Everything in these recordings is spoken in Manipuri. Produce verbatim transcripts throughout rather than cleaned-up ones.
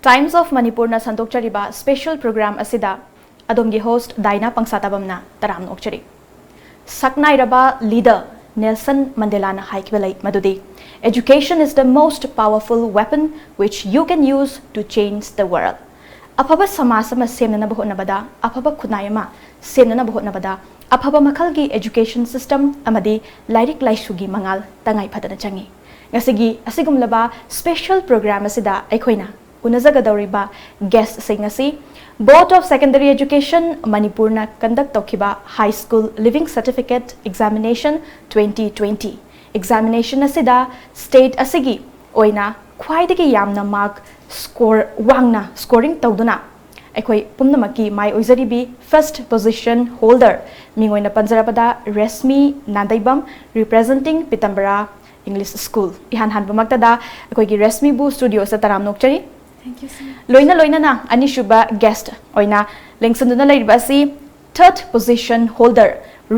Times of Manipurꯅ ꯁꯟꯗꯣꯛꯆꯔꯤꯕ special program ꯑꯁꯤꯗ ꯑꯗꯣꯝꯒꯤ host ꯗꯥꯏꯅꯥ ꯄꯪꯁꯥꯇꯥꯕꯝꯅ ꯇꯔꯥꯝꯅ ꯑꯣꯛꯆꯔꯤ꯫ ꯁꯛꯅꯥꯏꯔꯕ leader ꯅꯦꯜꯁꯟ ꯃꯟꯗꯦꯂꯥꯅ ꯍꯥꯏꯈꯤꯕ ꯂꯩ ꯃꯗꯨꯗꯤ, "Education is the most powerful weapon which you can use to change the world." ꯑꯐꯕ ꯁꯃꯥꯖ ꯑꯃ ꯁꯦꯝꯅꯅꯕ ꯍꯣꯠꯅꯕꯗ, ꯑꯐꯕ ꯈꯨꯟꯅꯥꯏ ꯑꯃ ꯁꯦꯝꯅꯅꯕ ꯍꯣꯠꯅꯕꯗ, ꯑꯐꯕ ꯃꯈꯜꯒꯤ education system ꯑꯃꯗꯤ ꯂꯥꯏꯔꯤꯛ ꯂꯥꯏꯁꯨꯒꯤ ꯃꯉꯥꯜ ꯇꯉꯥꯏ ꯐꯗꯅ ꯆꯪꯏ꯫ ꯉꯁꯤꯒꯤ ꯑꯁꯤꯒꯨꯝꯂꯕ special program ꯑꯁꯤꯗ ꯑꯩꯈꯣꯏꯅ ꯎꯅꯖꯒꯗꯧꯔꯤꯕ guestꯁꯤꯡ ꯑꯁꯤ Board of Secondary Education ꯃꯅꯤꯄꯨꯔꯅ conduct ꯇꯧꯈꯤꯕ High School Leaving Certificate Examination twenty twenty examination ꯑꯁꯤꯗ state ꯑꯁꯤꯒꯤ ꯑꯣꯏꯅ ꯈ꯭ꯋꯥꯏꯗꯒꯤ ꯌꯥꯝꯅ mark score ꯋꯥꯡꯅ scoring ꯇꯧꯗꯨꯅ ꯑꯩꯈꯣꯏ ꯄꯨꯝꯅꯃꯛꯀꯤ ꯃꯥꯏ ꯑꯣꯏꯖꯔꯤꯕꯤ first position holder ꯃꯤꯡ ꯑꯣꯏꯅ ꯄꯟꯖꯔꯕꯗ Rashmi Nandeibam, representing ꯄꯤꯇꯝꯕꯔꯥ English School꯫ ꯏꯍꯥꯟ ꯍꯥꯟꯕꯃꯛꯇꯗ ꯑꯩꯈꯣꯏꯒꯤ ꯔꯦꯁꯃꯤꯕꯨ studioꯁꯤꯗ ꯇꯔꯥꯝꯅ ꯑꯣꯛꯆꯔꯤ꯫ Thank you, sir. ꯂꯣꯏꯅ ꯂꯣꯏꯅꯅ ꯑꯅꯤꯁꯨꯕ guest ꯑꯣꯏꯅ ꯂꯦꯡꯁꯤꯟꯗꯨꯅ ꯂꯩꯔꯤꯕ ꯑꯁꯤ third position holder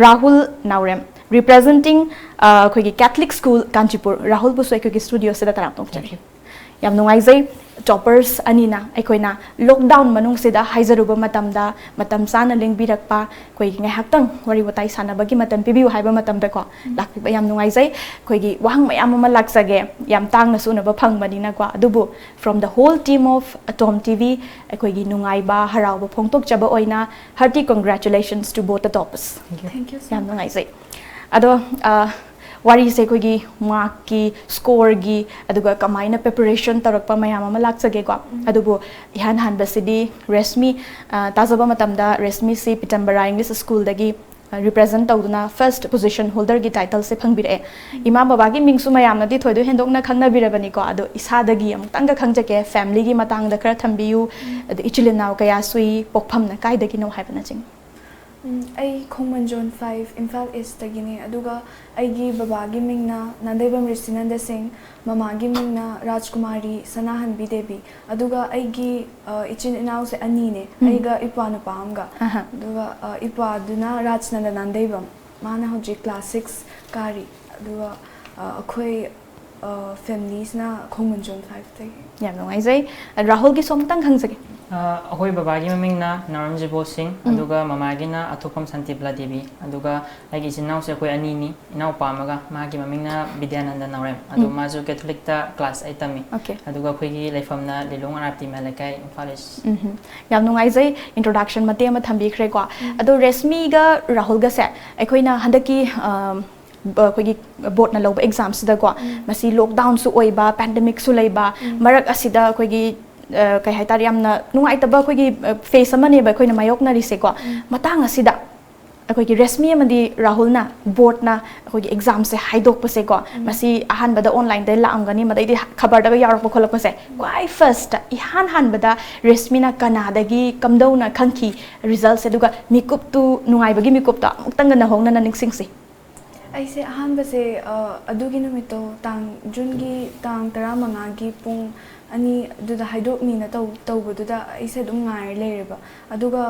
ꯔꯥꯍꯨꯜ ꯅꯥꯎꯔꯦꯝ, representing, ꯑ, ꯑꯩꯈꯣꯏꯒꯤ Catholic School ꯀꯥꯟꯆꯤꯄꯨꯔ꯫ ꯔꯥꯍꯨꯜꯕꯨꯁꯨ ꯑꯩꯈꯣꯏꯒꯤ studioꯁꯤꯗ ꯇꯔꯥꯝꯅ ꯑꯣꯛꯆꯔꯤ꯫ Thank you. ꯌꯥꯝ ꯅꯨꯡꯉꯥꯏꯖꯩ꯫ Toppers ꯑꯅꯤꯅ ꯑꯩꯈꯣꯏꯅ lockdown ꯃꯅꯨꯡꯁꯤꯗ ꯍꯥꯏꯖꯔꯨꯕ ꯃꯇꯝꯗ ꯃꯇꯝ ꯆꯥꯅ ꯂꯦꯡꯕꯤꯔꯛꯄ, ꯑꯩꯈꯣꯏꯒꯤ ꯉꯥꯏꯍꯥꯛꯇꯪ ꯋꯥꯔꯤ ꯋꯥꯇꯥꯏ ꯁꯥꯟꯅꯕꯒꯤ ꯃꯇꯝ ꯄꯤꯕꯤꯌꯨ ꯍꯥꯏꯕ ꯃꯇꯝꯗꯀꯣ ꯂꯥꯛꯄꯤꯕ ꯌꯥꯝ ꯅꯨꯡꯉꯥꯏꯖꯩ꯫ ꯑꯩꯈꯣꯏꯒꯤ ꯋꯥꯍꯪ ꯃꯌꯥꯝ ꯑꯃ ꯂꯥꯛꯆꯒꯦ, ꯌꯥꯝ ꯇꯥꯡꯅꯁꯨ ꯎꯅꯕ ꯐꯪꯕꯅꯤꯅꯀꯣ꯫ ꯑꯗꯨꯕꯨ from the whole team of Atom TV ꯑꯩꯈꯣꯏꯒꯤ ꯅꯨꯡꯉꯥꯏꯕ ꯍꯔꯥꯎꯕ ꯐꯣꯡꯗꯣꯛꯆꯕ ꯑꯣꯏꯅ hearty congratulations to both the toppers꯫ Thank you, sir. ꯌꯥꯝ ꯅꯨꯡꯉꯥꯏꯖꯩ꯫ ꯑꯗꯣ, ꯑ, ꯋꯥꯔꯤꯁꯦ ꯑꯩꯈꯣꯏꯒꯤ markꯀꯤ, scoreꯒꯤ, ꯑꯗꯨꯒ ꯀꯃꯥꯏꯅ preparation ꯇꯧꯔꯛꯄ ꯃꯌꯥꯝ ꯑꯃ ꯂꯥꯛꯆꯒꯦꯀꯣ꯫ ꯑꯗꯨꯕꯨ ꯏꯍꯥꯟ ꯍꯥꯟꯕꯁꯤꯗꯤ ꯔꯦꯁꯃꯤ, ꯑ, ꯇꯥꯖꯕ ꯃꯇꯝꯗ ꯔꯦꯁꯃꯤꯁꯤ ꯄꯤꯇꯝꯕꯔꯥ English Schoolꯗꯒꯤ, ꯑ, represent ꯇꯧꯗꯨꯅ first position holderꯒꯤ titleꯁꯦ ꯐꯪꯕꯤꯔꯛꯑꯦ꯫ ꯏꯃꯥ ꯕꯕꯥꯒꯤ ꯃꯤꯡꯁꯨ ꯃꯌꯥꯝꯅꯗꯤ ꯊꯣꯏꯗꯣꯛ ꯍꯦꯟꯗꯣꯛꯅ ꯈꯪꯅꯕꯤꯔꯕꯅꯤꯀꯣ꯫ ꯑꯗꯣ ꯏꯁꯥꯗꯒꯤ ꯑꯃꯨꯛꯇꯪꯒ ꯈꯪꯖꯒꯦ, familyꯒꯤ ꯃꯇꯥꯡꯗ ꯈꯔ ꯊꯝꯕꯤꯌꯨ꯫ ꯑꯗ ꯏꯆꯤꯜ ꯏꯅꯥꯎ ꯀꯌꯥ ꯁꯨꯏ, ꯄꯣꯛꯐꯝꯅ ꯀꯥꯏꯗꯒꯤꯅꯣ ꯍꯥꯏꯕꯅꯆꯤꯡꯕ꯫ ꯎꯝ, ꯑꯩ ꯈꯣꯡꯃꯟ Zone five, ꯏꯝꯐꯥꯜ Eastꯇꯒꯤꯅꯤ꯫ ꯑꯗꯨꯒ ꯑꯩꯒꯤ ꯕꯕꯥꯒꯤ ꯃꯤꯡꯅ ꯅꯥꯟꯗꯩꯕꯝ ꯔꯤꯁꯤꯅꯟꯗ ꯁꯤꯡ, ꯃꯃꯥꯒꯤ ꯃꯤꯡꯅ ꯔꯥꯖꯀꯨꯃꯥꯔꯤ ꯁꯅꯥꯍꯟꯕꯤ ꯗꯦꯕꯤ꯫ ꯑꯗꯨꯒ ꯑꯩꯒꯤ, ꯑ, ꯏꯆꯤꯟ ꯏꯅꯥꯎꯁꯦ ꯑꯅꯤꯅꯦ, ꯎꯝ꯫ ꯑꯩꯒ ꯏꯄ꯭ꯋꯥ ꯅꯨꯄꯥ ꯑꯃꯒ꯫ ꯑꯍ꯫ ꯑꯗꯨꯒ, ꯑ, ꯏꯄ꯭ꯋꯥꯗꯨꯅ ꯔꯥꯖꯅꯟꯗ ꯅꯥꯟꯗꯩꯕꯝ, ꯃꯥꯅ ꯍꯧꯖꯤꯛ class six ꯀꯥꯔꯤ꯫ ꯑꯗꯨꯒ, ꯑ, ꯑꯩꯈꯣꯏ ꯐꯦꯃꯤꯂꯤꯁꯤꯅ ꯈꯣꯡꯃꯟꯖꯣꯝ ꯐꯥꯏꯚꯇꯒꯤ꯫ ꯌꯥꯝ ꯅꯨꯡꯉꯥꯏꯖꯩ꯫ ꯔꯥꯍꯨꯜꯒꯤ ꯁꯣꯝꯇꯪ ꯈꯪꯖꯒꯦ꯫ ꯑ, ꯑꯩꯈꯣꯏ ꯕꯕꯥꯒꯤ ꯃꯃꯤꯡꯅ ꯅꯥꯎꯔꯦꯝ ꯖꯤꯕꯣ ꯁꯤꯡ, ꯎꯝ꯫ ꯑꯗꯨꯒ ꯃꯃꯥꯒꯤꯅ ꯑꯊꯣꯛꯐꯝ ꯁꯥꯟꯇꯤꯕꯂꯥ ꯗꯦꯕꯤ, ꯑꯗꯨꯒ ꯑꯩꯒꯤ ꯏꯆꯤꯟ ꯏꯅꯥꯎꯁꯦ ꯑꯩꯈꯣꯏ ꯑꯅꯤꯅꯤ꯫ ꯏꯅꯥꯎꯄꯥ ꯑꯃꯒ, ꯃꯥꯒꯤ ꯃꯃꯤꯡꯅ ꯕꯤꯗ꯭ꯌꯥꯅꯟꯗ ꯅꯥꯎꯔꯦꯝ, ꯑꯗꯣ ꯎꯝ꯫ ꯃꯥꯁꯨ ꯀꯦꯊꯣꯂꯤꯛꯇ ꯀ꯭ꯂꯥꯁ ꯑꯩꯠ ꯇꯝꯃꯤ꯫ ꯑꯣꯀꯦ꯫ ꯑꯗꯨꯒ ꯑꯩꯈꯣꯏꯒꯤ ꯂꯩꯐꯝꯅ ꯂꯤꯂꯣꯡ ꯑꯔꯥꯞꯇꯤ ꯃꯌꯥꯏ ꯂꯩꯀꯥꯏ, ꯏꯝꯐꯥꯜ ꯏꯁ꯫ ꯎꯝ꯫ ꯌꯥꯝ ꯅꯨꯡꯉꯥꯏꯖꯩ, ꯏꯟꯇ꯭ꯔꯣꯗꯛꯁꯟ ꯃꯇꯦꯛ ꯑꯃ ꯊꯝꯕꯤꯈ꯭ꯔꯦꯀꯣ꯫ ꯑꯗꯣ ꯔꯦꯁꯃꯤꯒ ꯔꯥꯍꯨꯜꯒꯁꯦ ꯑꯩꯈꯣꯏꯅ ꯍꯟꯗꯛꯀꯤ ꯑꯝ, ꯕ- ꯑꯩꯈꯣꯏꯒꯤ ꯕꯣꯔꯗꯅ ꯂꯧꯕ ꯑꯦꯛꯖꯥꯝꯁꯤꯗꯀꯣ, ꯎꯝ꯫ ꯃꯁꯤ ꯂꯣꯛꯗꯥꯎꯟꯁꯨ ꯑꯣꯏꯕ, ꯄꯦꯟꯗꯦꯃꯤꯛꯁꯨ ꯂꯩꯕ, ꯎꯝ꯫ ꯃꯔꯛ ꯑꯁꯤꯗ ꯑꯩꯈꯣꯏꯒꯤ ꯑ, ꯀꯩ ꯍꯥꯏꯇꯥꯔꯦ, ꯌꯥꯝꯅ ꯅꯨꯡꯉꯥꯏꯇꯕ ꯑꯩꯈꯣꯏꯒꯤ ꯐꯦꯁ ꯑꯃꯅꯦꯕ ꯑꯩꯈꯣꯏꯅ ꯃꯥꯌꯣꯛꯅꯔꯤꯁꯦꯀꯣ꯫ ꯎꯝ꯫ ꯃꯇꯥꯡ ꯑꯁꯤꯗ ꯑꯩꯈꯣꯏꯒꯤ ꯔꯦꯁꯃꯤ ꯑꯃꯗꯤ ꯔꯥꯍꯨꯜꯅ ꯕꯣꯔꯗꯅ ꯑꯩꯈꯣꯏꯒꯤ ꯑꯦꯛꯖꯥꯝꯁꯦ ꯍꯥꯏꯗꯣꯛꯄꯁꯦꯀꯣ, ꯎꯝ꯫ ꯃꯁꯤ ꯑꯍꯥꯟꯕꯗ ꯑꯣꯟꯂꯥꯏꯟꯗ ꯂꯥꯛꯑꯝꯒꯅꯤ, ꯃꯗꯩꯗꯤ ꯈꯕꯔꯗꯒ ꯌꯥꯎꯔꯛꯄ ꯈꯣꯠꯂꯛꯄꯁꯦ, ꯈ꯭ꯋꯥꯏ ꯐꯥꯔꯁꯇ ꯏꯍꯥꯟ ꯍꯥꯟꯕꯗ ꯔꯦꯁꯃꯤꯅ ꯀꯅꯥꯗꯒꯤ ꯀꯝꯗꯧꯅ ꯈꯪꯈꯤ ꯔꯤꯖꯜꯁꯦ? ꯑꯗꯨꯒ ꯃꯤꯀꯨꯞꯇꯨ, ꯅꯨꯡꯉꯥꯏꯕꯒꯤ ꯃꯤꯀꯨꯞꯇꯣ ꯑꯃꯨꯛꯇꯪꯒ ꯅꯧꯍꯧꯅꯅ ꯅꯤꯡꯁꯤꯡꯁꯤ꯫ ꯑꯩꯁꯦ ꯑꯍꯥꯟꯕꯁꯦ, ꯑ, ꯑꯗꯨꯒꯤ ꯅꯨꯃꯤꯠꯇꯣ, ꯇꯥꯡ, ꯖꯨꯟꯒꯤ ꯇꯥꯡ ꯇꯔꯥꯃꯉꯥꯒꯤ ꯄꯨꯡ ꯑꯅꯤ ꯑꯗꯨꯗ ꯍꯥꯏꯗꯣꯛꯅꯤꯅ ꯇꯧ-, ꯇꯧꯕꯗꯨꯗ ꯑꯩꯁꯦ ꯑꯗꯨꯝ ꯉꯥꯏꯔ ꯂꯩꯔꯦꯕ꯫ ꯑꯗꯨꯒ,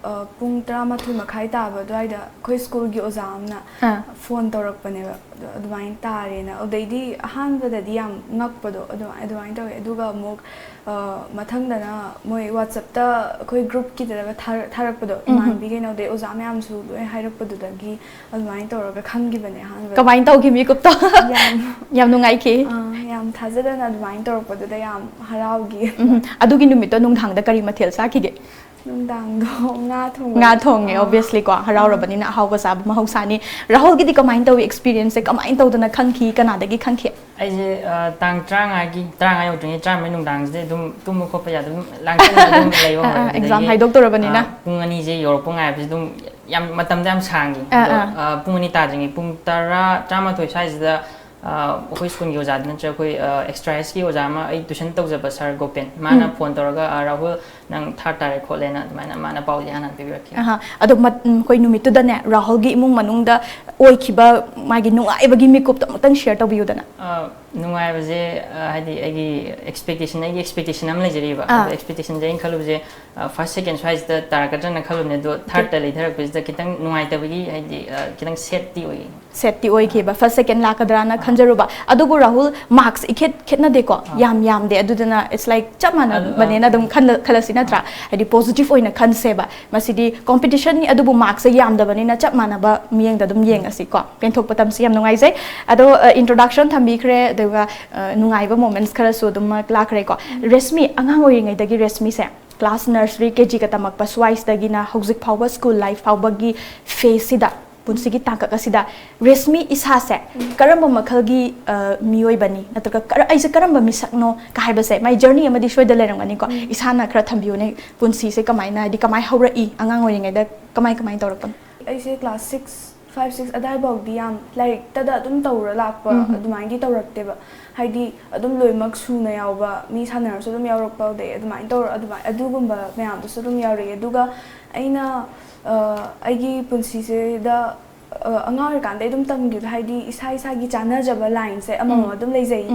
ꯑ, ꯄꯨꯡ ꯇꯔꯥꯃꯥꯊꯣꯏ ꯃꯈꯥꯏ ꯇꯥꯕ ꯑꯗꯨꯋꯥꯏꯗ ꯑꯩꯈꯣꯏ ꯁ꯭ꯀꯨꯜꯒꯤ ꯑꯣꯖꯥ ꯑꯃꯅ ꯑꯥ꯫ ꯐꯣꯟ ꯇꯧꯔꯛꯄꯅꯦꯕ꯫ ꯑꯗꯣ ꯑꯗꯨꯃꯥꯏꯅ ꯇꯥꯔꯦꯅ꯫ ꯑꯗꯩꯗꯤ ꯑꯍꯥꯟꯕꯗꯗꯤ ꯌꯥꯝ ꯉꯛꯄꯗꯣ ꯑꯗꯨꯃꯥꯏ-, ꯑꯗꯨꯃꯥꯏꯅ ꯇꯧꯋꯦ꯫ ꯑꯗꯨꯒ ꯑꯃꯨꯛ, ꯑ, ꯃꯊꯪꯗꯅ ꯃꯣꯏ WhatsApp-ꯇ ꯑꯩꯈꯣꯏ ꯒ꯭ꯔꯨꯞꯀꯤꯗꯒ ꯊꯥꯔ-, ꯊꯥꯔꯛꯄꯗꯣ, ꯎꯝ꯫ ꯏꯃꯥꯟꯅꯕꯤꯈꯩꯅ, ꯑꯗꯩ ꯑꯣꯖꯥ ꯃꯌꯥꯝꯁꯨ ꯂꯣꯏ ꯍꯥꯏꯔꯛꯄꯗꯨꯗꯒꯤ ꯑꯗꯨꯃꯥꯏꯅ ꯇꯧꯔꯒ ꯈꯪꯈꯤꯕꯅꯦ ꯑꯍꯥꯟꯕꯗ꯫ ꯀꯃꯥꯏꯅ ꯇꯧꯈꯤ ꯃꯤꯀꯨꯞꯇꯣ? ꯌꯥꯝ ꯌꯥꯝ ꯅꯨꯡꯉꯥꯏꯈꯤ꯫ ꯑ, ꯌꯥꯝ ꯊꯥꯖꯗꯅ ꯑꯗꯨꯃꯥꯏꯅ ꯇꯧꯔꯛꯄꯗꯨꯗ ꯌꯥꯝ ꯍꯔꯥꯎꯈꯤ꯫ ꯎꯝ, ꯑꯗꯨꯒꯤ ꯅꯨꯃꯤꯠꯇꯣ ꯅꯨꯡꯗꯥꯡꯗ ꯀꯔꯤ ꯃꯊꯦꯜ ꯆꯥꯈꯤꯒꯦ? ꯅꯨꯡꯗꯥꯡꯗꯣ ꯉꯥ ꯊꯣꯡꯕ꯫ ꯉꯥ ꯊꯣꯡꯉꯦ, ꯑꯥ꯫ obviously ꯀꯣ, ꯍꯔꯥꯎꯔꯕꯅꯤꯅ ꯑꯍꯥꯎꯕ ꯆꯥꯕ ꯃꯍꯧꯁꯥꯅꯤ꯫ ꯔꯥꯍꯨꯜꯒꯤꯗꯤ ꯀꯃꯥꯏꯅ ꯇꯧꯏ experience-ꯁꯦ? ꯀꯃꯥꯏꯅ ꯇꯧꯗꯅ ꯈꯪꯈꯤ? ꯀꯅꯥꯗꯒꯤ ꯈꯪꯈꯤ? ꯑꯩꯁꯦ, ꯑ, ꯇꯥꯡ ꯇꯔꯥꯃꯉꯥꯒꯤ, ꯇꯔꯥꯃꯉꯥ ꯌꯧꯗ꯭ꯔꯤꯉꯩ ꯇꯔꯥꯃꯔꯤ ꯅꯨꯡꯗꯥꯡꯁꯤꯗ ꯑꯗꯨꯝ ꯇꯨꯝꯕ ꯈꯣꯠꯄ ꯌꯥꯗ ꯑꯗꯨꯝ ꯂꯥꯡꯁꯤꯟꯗꯅ ꯑꯗꯨꯝ ꯂꯩꯕ ꯑꯥ, ꯍꯧꯔꯦ꯫ ꯑꯥ, exam ꯑꯗꯨꯗꯒꯤ, ꯍꯥꯏꯗꯣꯛꯇꯣꯔꯕꯅꯤꯅ꯫ ꯑ, ꯄꯨꯡ ꯑꯅꯤꯁꯦ ꯌꯧꯔꯛꯄ ꯉꯥꯏꯕꯁꯤ ꯑꯗꯨꯝ ꯌꯥꯝ ꯃꯇꯝꯗ ꯌꯥꯝ ꯁꯥꯡꯈꯤ꯫ ꯑꯥ, ꯑꯗꯣ, ꯑꯥ꯫ ꯑ, ꯄꯨꯡ ꯑꯅꯤ ꯇꯥꯗ꯭ꯔꯤꯉꯩ ꯄꯨꯡ ꯇꯔꯥ, ꯇꯔꯥꯃꯥꯊꯣꯏ ꯁ꯭ꯋꯥꯏꯁꯤꯗ, ꯑ, ꯑꯩꯈꯣꯏ ꯁ꯭ꯀꯨꯜꯒꯤ ꯑꯣꯖꯥꯗ ꯅꯠꯇ꯭ꯔꯒ ꯑꯩꯈꯣꯏ, ꯑ, extra-ꯒꯤ ꯑꯣꯖꯥ ꯑꯃ, ꯑꯩ tuition ꯇꯧꯖꯕ sir ꯒꯣꯄꯦꯟ, ꯃꯥꯅ ꯎꯝ꯫ ꯐꯣꯟ ꯇꯧꯔꯒ, "ꯑ, ꯔꯥꯍꯨꯜ, ꯅꯪ third ꯇꯥꯔꯦ ꯈꯣꯠꯂꯦꯅ" ꯑꯗꯨꯃꯥꯏꯅ ꯃꯥꯅ ꯄꯥꯎꯁꯦ ꯍꯥꯟꯅ ꯄꯤꯕꯤꯔꯛꯈꯤ꯫ ꯑꯍꯥ, ꯑꯗꯣ ꯃꯠ-, ꯎꯝ, ꯑꯩꯈꯣꯏ ꯅꯨꯃꯤꯠꯇꯨꯗꯅꯦ ꯔꯥꯍꯨꯜꯒꯤ ꯏꯃꯨꯡ ꯃꯅꯨꯡꯗ ꯑꯣꯏꯈꯤꯕ ꯃꯥꯒꯤ ꯅꯨꯡꯉꯥꯏꯕꯒꯤ ꯃꯤꯀꯨꯞꯇꯣ ꯑꯃꯨꯛꯇꯪ share ꯇꯧꯕꯤꯌꯨꯗꯅ꯫ ꯑ, ꯅꯨꯡꯉꯥꯏꯕꯁꯦ, ꯑ, ꯍꯥꯏꯗꯤ ꯑꯩꯒꯤ expectation, ꯑꯩꯒꯤ expectation ꯑꯃ ꯂꯩꯖꯔꯤꯕ꯫ ꯑꯥ. ꯑꯗꯣ expectationꯁꯦ ꯑꯩꯅ ꯈꯜꯂꯨꯕꯁꯦ, ꯑ, first, second ꯁ꯭ꯋꯥꯏꯁꯤꯗ ꯇꯥꯔꯛꯀꯗ꯭ꯔꯅ ꯈꯜꯂꯨꯕꯅꯦ, ꯑꯗꯣ thirdꯇ ꯂꯩꯊꯔꯛꯄꯁꯤꯗ ꯈꯤꯇꯪ ꯅꯨꯡꯉꯥꯏꯇꯕꯒꯤ, ꯍꯥꯏꯗꯤ, ꯑ, ꯈꯤꯇꯪ sadꯇꯤ ꯑꯣꯏꯌꯦ꯫ Sadꯇꯤ ꯑꯣꯏꯈꯤꯕ, first, second ꯂꯥꯛꯀꯗ꯭ꯔꯥꯅ ꯈꯟꯖꯔꯨꯕ꯫ ꯑꯗꯨꯕꯨ ꯔꯥꯍꯨꯜ, marks ꯏꯈꯦꯠ ꯈꯦꯠꯅꯗꯦꯀꯣ, ꯑꯥ. ꯌꯥꯝ ꯌꯥꯝꯗꯦ, ꯑꯗꯨꯗꯨꯅ it's like ꯆꯞ ꯑꯗꯨ, ꯑꯥ. ꯃꯥꯟꯅꯕꯅꯦꯅ ꯑꯗꯨꯝ ꯈꯜꯂ- ꯈꯜꯂꯁꯤ ꯅꯠꯇ꯭ꯔꯥ? ꯍꯥꯏꯗꯤ positive ꯑꯣꯏꯅ ꯈꯟꯁꯦꯕ꯫ ꯃꯁꯤꯗꯤ competitionꯅꯤ, ꯑꯗꯨꯕꯨ marksꯁꯦ ꯌꯥꯝꯗꯕꯅꯤꯅ ꯆꯞ ꯃꯥꯟꯅꯕ ꯃꯤꯠꯌꯦꯡꯗ ꯑꯗꯨꯝ ꯌꯦꯡꯉꯁꯤꯀꯣ꯫ ꯄꯦꯟꯊꯣꯛꯄ ꯇꯝꯁꯤ, ꯌꯥꯝ ꯅꯨꯡꯉꯥꯏꯖꯩ꯫ ꯑꯗꯣ, ꯑ, introduction ꯊꯝꯕꯤꯈ꯭ꯔꯦ, ꯑꯗꯨꯒ, ꯑ, ꯅꯨꯡꯉꯥꯏꯕ moments ꯈꯔꯁꯨ ꯑꯗꯨꯝꯃꯛ ꯂꯥꯛꯈ꯭ꯔꯦꯀꯣ꯫ ꯔꯦꯁꯃꯤ, ꯑꯉꯥꯡ ꯑꯣꯏꯔꯤꯉꯩꯗꯒꯤ ꯔꯦꯁꯃꯤꯁꯦ class nursery, KGꯒ ꯇꯝꯃꯛꯄ ꯁ꯭ꯋꯥꯏꯁꯤꯗꯒꯤꯅ ꯍꯧꯖꯤꯛ ꯐꯥꯎꯕ school life ꯐꯥꯎꯕꯒꯤ phaseꯁꯤꯗ, ꯄꯨꯟꯁꯤꯒꯤ ꯇꯥꯡꯀꯛ ꯑꯁꯤꯗ ꯔꯦꯁꯃꯤ ꯏꯁꯥꯁꯦ ꯀꯔꯝꯕ ꯃꯈꯜꯒꯤ, ꯑ, ꯃꯤꯑꯣꯏꯕꯅꯤ, ꯅꯠꯇ꯭ꯔꯒ ꯀꯔ-, ꯑꯩꯁꯦ ꯀꯔꯝꯕ ꯃꯤꯁꯛꯅꯣ ꯀ ꯍꯥꯏꯕꯁꯦ, my journey ꯑꯃꯗꯤ ꯁꯣꯏꯗ ꯂꯩꯔꯝꯒꯅꯤꯀꯣ꯫ ꯏꯁꯥꯅ ꯈꯔ ꯊꯝꯕꯤꯌꯨꯅꯦ, ꯄꯨꯟꯁꯤꯁꯦ ꯀꯃꯥꯏꯅ, ꯍꯥꯏꯗꯤ ꯀꯃꯥꯏ ꯍꯧꯔꯛꯏ, ꯑꯉꯥꯡ ꯑꯣꯏꯔꯤꯉꯩꯗ ꯀꯃꯥꯏ ꯀꯃꯥꯏ ꯇꯧꯔꯛꯄꯅꯣ? ꯑꯩꯁꯦ class six, five, six ꯑꯗꯥꯏꯐꯥꯎꯗꯤ ꯌꯥꯝ ꯂꯥꯏꯔꯤꯛꯇꯗ ꯑꯗꯨꯝ ꯇꯧꯔ ꯂꯥꯛꯄ, ꯑꯗꯨꯃꯥꯏꯅꯗꯤ ꯇꯧꯔꯛꯇꯦꯕ꯫ ꯍꯥꯏꯗꯤ ꯑꯗꯨꯝ ꯂꯣꯏꯅꯃꯛ ꯁꯨꯅ ꯌꯥꯎꯕ, ꯃꯤ ꯁꯥꯟꯅꯔꯁꯨ ꯑꯗꯨꯝ ꯌꯥꯎꯔꯛꯄ, ꯑꯗꯩ ꯑꯗꯨꯃꯥꯏꯅ ꯇꯧꯔ, ꯑꯗꯨꯃꯥꯏ-, ꯑꯗꯨꯒꯨꯝꯕ ꯃꯌꯥꯝꯗꯨꯁꯨ ꯑꯗꯨꯝ ꯌꯥꯎꯔꯛꯑꯦ꯫ ꯑꯗꯨꯒ ꯑꯩꯅ, ꯑ, ꯑꯩꯒꯤ ꯄꯨꯟꯁꯤꯁꯤꯗ, ꯑ, ꯑꯉꯥꯡ ꯑꯣꯏꯔꯤꯀꯥꯟꯗꯩ ꯑꯗꯨꯝ ꯇꯝꯈꯤꯕꯗ, ꯍꯥꯏꯗꯤ ꯏꯁꯥ ꯏꯁꯥꯒꯤ ꯆꯥꯟꯅꯖꯕ lineꯁꯦ ꯑꯃꯃꯝ ꯑꯗꯨꯝ ꯂꯩꯖꯩ꯫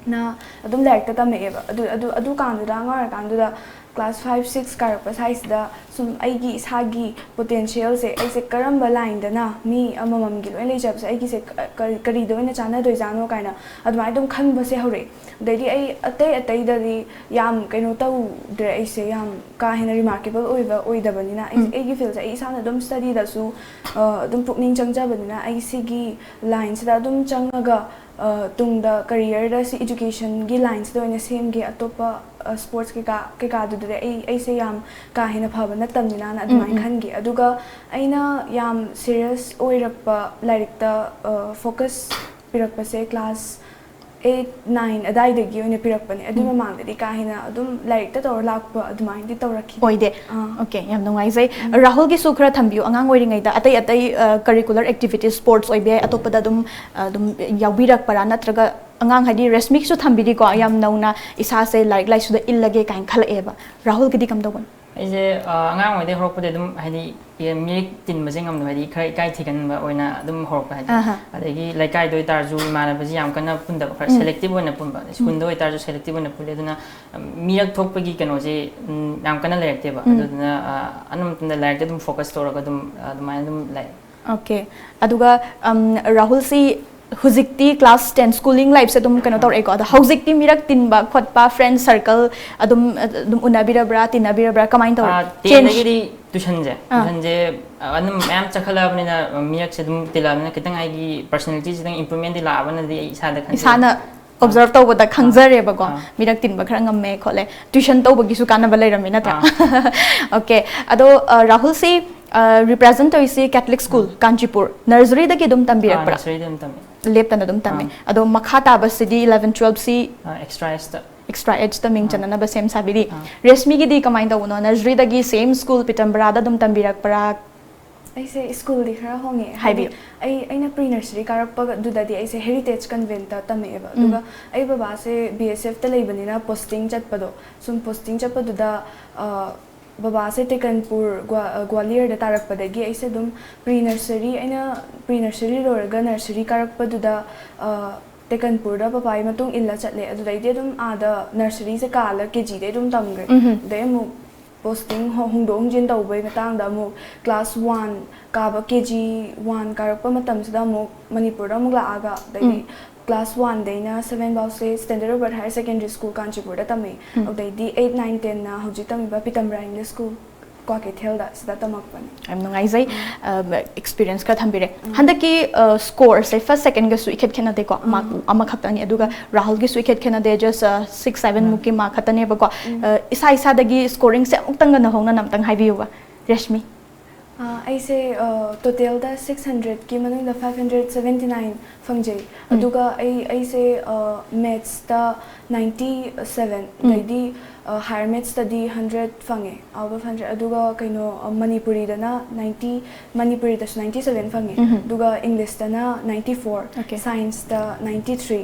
ꯅ ꯑꯗꯨꯝ ꯂꯥꯏꯔꯤꯛꯇ ꯇꯝꯃꯛꯑꯦꯕ꯫ ꯑꯗꯨ, ꯑꯗꯨ, ꯑꯗꯨ ꯀꯥꯟꯗꯨꯗ, ꯑꯉꯥꯡ ꯑꯣꯏꯔꯤꯀꯥꯟꯗꯨꯗ class five, six ꯀꯥꯔꯛꯄ ꯁ꯭ꯋꯥꯏꯁꯤꯗ ꯁꯨꯝ ꯑꯩꯒꯤ ꯏꯁꯥꯒꯤ potentialꯁꯦ, ꯑꯩꯁꯦ ꯀꯔꯝꯕ lineꯗꯅ, ꯃꯤ ꯑꯃꯃꯝꯒꯤ ꯂꯣꯏ ꯂꯩꯖꯕꯁꯦ, ꯑꯩꯒꯤꯁꯦ ꯀ-, ꯀꯔꯤ, ꯀꯔꯤꯗ ꯑꯣꯏꯅ ꯆꯥꯟꯅꯗꯣꯏꯖꯥꯠꯅꯣ ꯀꯥꯏꯅ ꯑꯗꯨꯃꯥꯏꯅ ꯑꯗꯨꯝ ꯈꯟꯕꯁꯦ ꯍꯧꯔꯛꯑꯦ꯫ ꯑꯗꯩꯗꯤ ꯑꯩ ꯑꯇꯩ ꯑꯇꯩꯗꯗꯤ ꯌꯥꯝ ꯀꯩꯅꯣ ꯇꯧꯗ꯭ꯔꯦ, ꯑꯩꯁꯦ ꯌꯥꯝ ꯀꯥ ꯍꯦꯟꯅ remarkable ꯑꯣꯏꯕ ꯑꯣꯏꯗꯕꯅꯤꯅ꯫ ꯑꯩ, ꯑꯩꯒꯤ fieldꯁꯦ ꯑꯩ ꯏꯁꯥꯅ ꯑꯗꯨꯝ studyꯗꯁꯨ, ꯑ, ꯑꯗꯨꯝ ꯄꯨꯛꯅꯤꯡ ꯆꯪꯖꯕꯅꯤꯅ, ꯑꯩ ꯁꯤꯒꯤ lineꯁꯤꯗ ꯑꯗꯨꯝ ꯆꯪꯉꯒ, ꯑ, ꯇꯨꯡꯗ careerꯗ ꯁꯤ educationꯒꯤ lineꯁꯤꯗ ꯑꯣꯏꯅ ꯁꯦꯝꯒꯦ, ꯑꯇꯣꯞꯄ, ꯑ, sports ꯀꯩꯀꯥ, ꯀꯩꯀꯥꯗꯨꯗꯗꯤ ꯑꯩ, ꯑꯩꯁꯦ ꯌꯥꯝ ꯀꯥ ꯍꯦꯟꯅ ꯐꯕ ꯅꯠꯇꯕꯅꯤꯅꯅ ꯑꯗꯨꯃꯥꯏꯅ ꯈꯟꯈꯤ꯫ ꯑꯗꯨꯒ ꯑꯩꯅ ꯌꯥꯝ serious ꯑꯣꯏꯔꯛꯄ ꯂꯥꯏꯔꯤꯛꯇ, ꯑ, focus ꯄꯤꯔꯛꯄꯁꯦ class eight, nine ꯑꯗꯥꯏꯗꯒꯤ ꯑꯣꯏꯅ ꯄꯤꯔꯛꯄꯅꯦ꯫ ꯑꯗꯨꯏ ꯃꯃꯥꯡꯗꯗꯤ ꯀꯥ ꯍꯦꯟꯅ ꯑꯗꯨꯝ ꯂꯥꯏꯔꯤꯛꯇ ꯇꯧꯔ ꯂꯥꯛꯄ ꯑꯗꯨꯃꯥꯏꯅꯗꯤ ꯇꯧꯔꯛꯈꯤꯗꯦ꯫ ꯑꯣꯏꯗꯦ꯫ ꯑꯥ꯫ Okay, ꯌꯥꯝ ꯅꯨꯡꯉꯥꯏꯖꯩ꯫ ꯔꯥꯍꯨꯜꯒꯤꯁꯨ ꯈꯔ ꯊꯝꯕꯤꯌꯨ, ꯑꯉꯥꯡ ꯑꯣꯏꯔꯤꯉꯩꯗ ꯑꯇꯩ ꯑꯇꯩ, ꯑ, curricular activities, sports ꯑꯣꯏꯕ ꯌꯥꯏ, ꯑꯇꯣꯞꯄꯗ ꯑꯗꯨꯝ, ꯑ, ꯑꯗꯨꯝ ꯌꯥꯎꯕꯤꯔꯛꯄꯔꯥ, ꯅꯠꯇ꯭ꯔꯒ ꯑꯉꯥꯡ, ꯍꯥꯏꯗꯤ ꯔꯦꯁꯃꯤꯒꯤꯁꯨ ꯊꯝꯕꯤꯔꯤꯀꯣ, ꯌꯥꯝ ꯅꯧꯅ ꯏꯁꯥꯁꯦ ꯂꯥꯏꯔꯤꯛ ꯂꯥꯏꯁꯨꯗ ꯏꯜꯂꯒꯦ ꯀꯥꯏꯅ ꯈꯜꯂꯛꯑꯦꯕ꯫ ꯔꯥꯍꯨꯜꯒꯤꯗꯤ ꯀꯝꯗꯧꯕꯅꯣ? ꯑꯩꯁꯦ ꯑ, ꯑꯉꯥꯡ ꯑꯣꯏꯗꯩ ꯍꯧꯔꯛꯄꯗꯩ ꯑꯗꯨꯝ ꯍꯥꯏꯗꯤ ꯃꯤꯔꯛ ꯇꯤꯟꯕꯁꯦ ꯉꯝꯗꯕ, ꯍꯥꯏꯗꯤ ꯈꯔ ꯏꯀꯥꯏ ꯊꯤꯒꯟꯕ ꯑꯣꯏꯅ ꯑꯗꯨꯝ ꯍꯧꯔꯛꯄ ꯍꯥꯏꯗꯤ꯫ ꯑꯍꯥ꯫ ꯑꯗꯒꯤ ꯂꯩꯀꯥꯏꯗ ꯑꯣꯏꯇꯥꯔꯁꯨ ꯏꯃꯥꯟꯅꯕꯁꯤ ꯌꯥꯝ ꯀꯟꯅ ꯄꯨꯟꯗꯕ, ꯈꯔ ꯎꯝ꯫ ꯁꯦꯂꯦꯛꯇꯤꯞ ꯑꯣꯏꯅ ꯄꯨꯟꯕ, ꯁ꯭ꯀꯨꯜꯗ ꯑꯣꯏꯇꯥꯔꯁꯨ ꯁꯦꯂꯦꯛꯇꯤꯞ ꯑꯣꯏꯅ ꯄꯨꯜꯂꯦ꯫ ꯑꯗꯨꯅ ꯎꯝ, ꯃꯤꯔꯛ ꯊꯣꯛꯄꯒꯤ ꯀꯩꯅꯣꯁꯦ ꯎꯝ, ꯌꯥꯝ ꯀꯟꯅ ꯂꯩꯔꯛꯇꯦꯕ꯫ ꯎꯝ꯫ ꯑꯗꯨꯗꯨꯅ ꯑ, ꯑꯅꯝꯕ ꯃꯇꯝꯗ ꯂꯥꯏꯔꯤꯛꯇ ꯑꯗꯨꯝ ꯐꯣꯀꯁ ꯇꯧꯔꯒ ꯑꯗꯨꯝ ꯑ, ꯑꯗꯨꯃꯥꯏꯅ ꯑꯗꯨꯝ ꯂꯩ꯫ ꯑꯣꯀꯦ꯫ ꯑꯗꯨꯒ ꯎꯝ, ꯔꯥꯍꯨꯜꯁꯤ ꯍꯧꯖꯤꯛꯇꯤ ꯀ꯭ꯂꯥꯁ ꯇꯦꯟ ꯁ꯭ꯀꯨꯂꯤꯡ ꯂꯥꯏꯐꯁꯦ ꯑꯗꯨꯝ ꯀꯩꯅꯣ ꯇꯧꯔꯛꯑꯦꯀꯣ, ꯑꯗꯣ ꯍꯧꯖꯤꯛꯇꯤ ꯃꯤꯔꯛ ꯇꯤꯟꯕ ꯈꯣꯠꯄ, ꯐ꯭ꯔꯦꯟ ꯁꯔꯀꯜ ꯑꯗꯨꯝ ꯑꯗꯨꯝ ꯎꯅꯕꯤꯔꯕ꯭ꯔꯥ, ꯇꯤꯟꯅꯕꯤꯔꯕ꯭ꯔꯥ, ꯀꯃꯥꯏꯅ ꯇꯧꯔꯦ? ꯑ, ꯆꯦꯟꯖ ꯇꯦꯟꯗꯒꯤꯗꯤ ꯇ꯭ꯌꯨꯁꯟꯁꯦ ꯑꯥ꯫ ꯇ꯭ꯌꯨꯁꯟꯁꯦ ꯑ, ꯑꯗꯨꯝ ꯃꯌꯥꯝ ꯆꯠꯈꯠꯂꯛꯑꯕꯅꯤꯅ ꯑ, ꯃꯤꯔꯛꯁꯦ ꯑꯗꯨꯝ ꯇꯤꯜꯂꯛꯑꯕꯅꯤꯅ ꯈꯤꯇꯪ ꯑꯩꯒꯤ ꯄꯔꯁꯅꯦꯂꯤꯇꯤꯁꯦ ꯈꯤꯇꯪ ꯏꯝꯄ꯭ꯔꯨꯚꯃꯦꯟꯗꯤ ꯂꯥꯛꯑꯕꯅꯗꯤ ꯑꯩ ꯏꯁꯥꯗ ꯈꯟꯖꯩ꯫ ꯏꯁꯥꯅ ꯑꯣꯕꯖꯔꯞ ꯇꯧꯕꯗ ꯈꯪꯖꯔꯦꯕꯀꯣ, ꯑꯥ꯫ ꯃꯤꯔꯛ ꯇꯤꯟꯕ ꯈꯔ ꯉꯝꯃꯦ ꯈꯣꯠꯂꯦ, ꯇ꯭ꯌꯨꯁꯟ ꯇꯧꯕꯒꯤꯁꯨ ꯀꯥꯟꯅꯕ ꯂꯩꯔꯝꯃꯤ ꯅꯠꯇ꯭ꯔꯥ? ꯑꯥ꯫ ꯑꯣꯀꯦ꯫ ꯑꯗꯣ ꯑ, ꯔꯥꯍꯨꯜꯁꯤ ꯔꯤꯄ꯭ꯔꯦꯖꯦꯟ ꯇꯧꯔꯤꯁꯤ ꯀꯦꯊꯂꯤꯛ ꯁ꯭ꯀꯨꯜ ꯑꯥ꯫ ꯀꯥꯟꯆꯤꯄꯨꯔ ꯅꯔꯖꯔꯤꯗꯒꯤ ꯑꯗꯨꯝ ꯑꯥ, ꯇꯝꯕꯤꯔꯛꯄ꯭ꯔꯥ? ꯅꯔꯁꯔꯤꯗ ꯑꯗꯨꯝ ꯇꯝꯃꯦ꯫ ꯂꯦꯞꯇꯅ ꯑꯗꯨꯝ ꯇꯝꯃꯦ꯫ ꯑꯥ꯫ ꯑꯗꯣ ꯃꯈꯥ ꯇꯥꯕꯁꯤꯗꯤ ꯏꯂꯚꯦꯟ ꯇꯨꯋꯦꯜꯞꯁꯤ ꯑꯥ, ꯑꯦꯛꯁꯇ꯭ꯔꯥ ꯑꯦꯖꯇ꯫ ꯑꯦꯛꯁꯇ꯭ꯔꯥ ꯑꯦꯖꯇ ꯃꯤꯡ ꯑꯥ꯫ ꯆꯟꯅꯅꯕ ꯁꯦꯝ ꯁꯥꯕꯤꯔꯤ꯫ ꯑꯥ꯫ ꯔꯦꯁꯃꯤꯒꯤꯗꯤ ꯀꯃꯥꯏꯅ ꯇꯧꯕꯅꯣ? ꯅꯔꯖꯔꯤꯗꯒꯤ ꯁꯦꯝ ꯁ꯭ꯀꯨꯜ ꯄꯤꯇꯝꯕꯔꯥꯗ ꯑꯗꯨꯝ ꯇꯝꯕꯤꯔꯛꯄ꯭ꯔꯥ? ꯑꯩꯁꯦ ꯁ꯭ꯀꯨꯜꯗꯤ ꯈꯔ ꯍꯣꯡꯉꯦ꯫ ꯍꯥꯏꯕꯤꯌꯨ꯫ ꯍꯥꯏꯗꯤ ꯑꯩ, ꯑꯩꯅ ꯄ꯭ꯔꯤ ꯅꯔꯁꯔꯤ ꯀꯥꯔꯛꯄꯗꯨꯗꯗꯤ ꯑꯩꯁꯦ ꯍꯦꯔꯤꯇꯦꯖ ꯀꯟꯚꯦꯟꯠꯇ ꯇꯝꯃꯛꯑꯦꯕ꯫ ꯎꯝ꯫ ꯑꯗꯨꯒ ꯑꯩ ꯕꯕꯥꯁꯦ ꯕꯤ ꯑꯦꯁ ꯑꯦꯐꯇ ꯂꯩꯕꯅꯤꯅ ꯄꯣꯁꯇꯤꯡ ꯆꯠꯄꯗꯣ, ꯁꯨꯝ ꯄꯣꯁꯇꯤꯡ ꯆꯠꯄꯗꯨꯗ, ꯑ, ꯕꯕꯥꯁꯦ ꯇꯦꯀꯟꯄꯨꯔ, ꯒ꯭ꯋꯥ-, ꯑ, ꯒ꯭ꯋꯥꯂꯤꯌꯔꯗ ꯇꯥꯔꯛꯄꯗꯒꯤ ꯑꯩꯁꯦ ꯑꯗꯨꯝ ꯄ꯭ꯔꯤ ꯅꯔꯁꯔꯤ, ꯑꯩꯅ ꯄ꯭ꯔꯤ ꯅꯔꯁꯔꯤ ꯂꯣꯏꯔꯒ ꯅꯔꯁꯔꯤ ꯀꯥꯔꯛꯄꯗꯨꯗ, ꯑ, ꯇꯦꯀꯟꯄꯨꯔꯗ ꯄꯄꯥꯒꯤ ꯃꯇꯨꯡ ꯏꯜꯂ ꯆꯠꯂꯦ꯫ ꯑꯗꯨꯗꯩꯗꯤ ꯑꯗꯨꯝ ꯑꯥꯗ ꯅꯔꯁꯔꯤꯁꯦ ꯀꯥꯜꯂ ꯀꯦ ꯖꯤꯗꯩ ꯑꯗꯨꯝ ꯇꯝꯈ꯭ꯔꯦ꯫ ꯎꯝꯍꯨꯝ꯫ ꯑꯗꯩ ꯑꯃꯨꯛ ꯄꯣꯁꯇꯤꯡ ꯍꯣ-, ꯍꯣꯡꯗꯣꯛ ꯍꯣꯡꯖꯤꯟ ꯇꯧꯕꯩ ꯃꯇꯥꯡꯗ ꯑꯃꯨꯛ ꯀ꯭ꯂꯥꯁ ꯋꯥꯟ ꯀꯥꯕ, ꯀꯦ ꯖꯤ ꯋꯥꯟ ꯀꯥꯔꯛꯄ ꯃꯇꯝꯁꯤꯗ ꯑꯃꯨꯛ ꯃꯅꯤꯄꯨꯔꯗ ꯑꯃꯨꯛ ꯂꯥꯛꯑꯒ, ꯑꯗꯩꯗꯤ ꯎꯝ꯫ ꯀ꯭ꯂꯥꯁ ꯋꯥꯟꯗꯩꯅ ꯁꯚꯦꯟ ꯐꯥꯎꯁꯦ standard Robert higher secondary school ꯀꯥꯟꯆꯤꯄꯨꯔꯗ ꯇꯝꯃꯛꯑꯦ꯫ ꯎꯝ꯫ ꯑꯗꯩꯗꯤ ꯑꯩꯠ, ꯅꯥꯏꯟ, ꯇꯦꯟꯅ ꯍꯧꯖꯤꯛ ꯇꯝꯃꯤꯕ ꯄꯤꯇꯝꯕꯔꯥ ꯏꯪꯂꯤꯁ ꯁ꯭ꯀꯨꯜ ꯀ꯭ꯋꯥꯀꯩꯊꯦꯜꯗ, ꯁꯤꯗ ꯇꯝꯃꯛꯄꯅꯦ꯫ ꯌꯥꯝ ꯅꯨꯡꯉꯥꯏꯖꯩ꯫ ꯎꯝ꯫ ꯑ, ꯑꯦꯛꯁꯄꯤꯔꯤꯌꯦꯟꯁ ꯈꯔ ꯊꯝꯕꯤꯔꯦ꯫ ꯎꯝ꯫ ꯍꯟꯗꯛꯀꯤ, ꯑ, ꯁ꯭ꯀꯣꯔꯁꯦ ꯐꯥꯔꯁ ꯁꯦꯀꯦꯟꯒꯁꯨ ꯏꯈꯦꯠ ꯈꯦꯠꯅꯗꯦꯀꯣ, ꯎꯝ꯫ ꯃꯥꯔꯛ ꯑꯃꯈꯛꯇꯅꯤ, ꯑꯗꯨꯒ ꯔꯥꯍꯨꯜꯒꯤꯁꯨ ꯏꯈꯦꯠ ꯈꯦꯠꯅꯗꯦ, ꯖꯁ, ꯑ, ꯁꯤꯛꯁ, ꯁꯚꯦꯟ ꯎꯝ꯫ ꯃꯨꯛꯀꯤ ꯃꯥꯔꯛ ꯈꯛꯇꯅꯦꯕꯀꯣ꯫ ꯎꯝ꯫ ꯑ, ꯏꯁꯥ ꯏꯁꯥꯗꯒꯤ ꯁ꯭ꯀꯣꯔꯤꯡꯁꯦ ꯑꯃꯨꯛꯇꯪꯒ ꯅꯧꯍꯧꯅꯅ ꯑꯝꯇꯪ ꯍꯥꯏꯕꯤꯌꯨꯕ, ꯔꯦꯁꯃꯤ꯫ ꯑ, ꯑꯩꯁꯦ, ꯑ, ꯇꯣꯇꯦꯜꯗ ꯁꯤꯛꯁ ꯍꯟꯗ꯭ꯔꯦꯠꯀꯤ ꯃꯅꯨꯡꯗ ꯐꯥꯏꯚ ꯍꯟꯗ꯭ꯔꯦꯠ ꯁꯚꯦꯟꯇꯤ ꯅꯥꯏꯟ ꯐꯪꯖꯩ꯫ ꯎꯝ꯫ ꯑꯗꯨꯒ ꯑꯩ, ꯑꯩꯁꯦ, ꯑ, ꯃꯦꯠꯁꯇ ꯅꯥꯏꯟꯇꯤ ꯁꯚꯦꯟ, ꯎꯝ꯫ ꯑꯗꯩꯗꯤ, ꯑ, ꯍꯥꯌꯔ ꯃꯦꯠꯁꯇꯗꯤ ꯍꯟꯗ꯭ꯔꯦꯠ ꯐꯪꯉꯦ, ꯑꯥꯎꯠ ꯑꯣꯐ ꯍꯟꯗ꯭ꯔꯦꯠ꯫ ꯑꯗꯨꯒ ꯀꯩꯅꯣ, ꯑ, ꯃꯅꯤꯄꯨꯔꯤꯗꯅ ꯅꯥꯏꯟꯇꯤ, ꯃꯅꯤꯄꯨꯔꯤꯗꯁꯨ ꯅꯥꯏꯟꯇꯤ ꯁꯚꯦꯟ ꯐꯪꯉꯦ꯫ ꯎꯝꯍꯨꯝ꯫ ꯑꯗꯨꯒ ꯏꯪꯂꯤꯁꯇꯅ ꯅꯥꯏꯟꯇꯤ ꯐꯣꯔ, ꯑꯣꯀꯦ꯫ ꯁꯥꯏꯟꯁꯇ ꯅꯥꯏꯟꯇꯤ ꯊ꯭ꯔꯤ꯫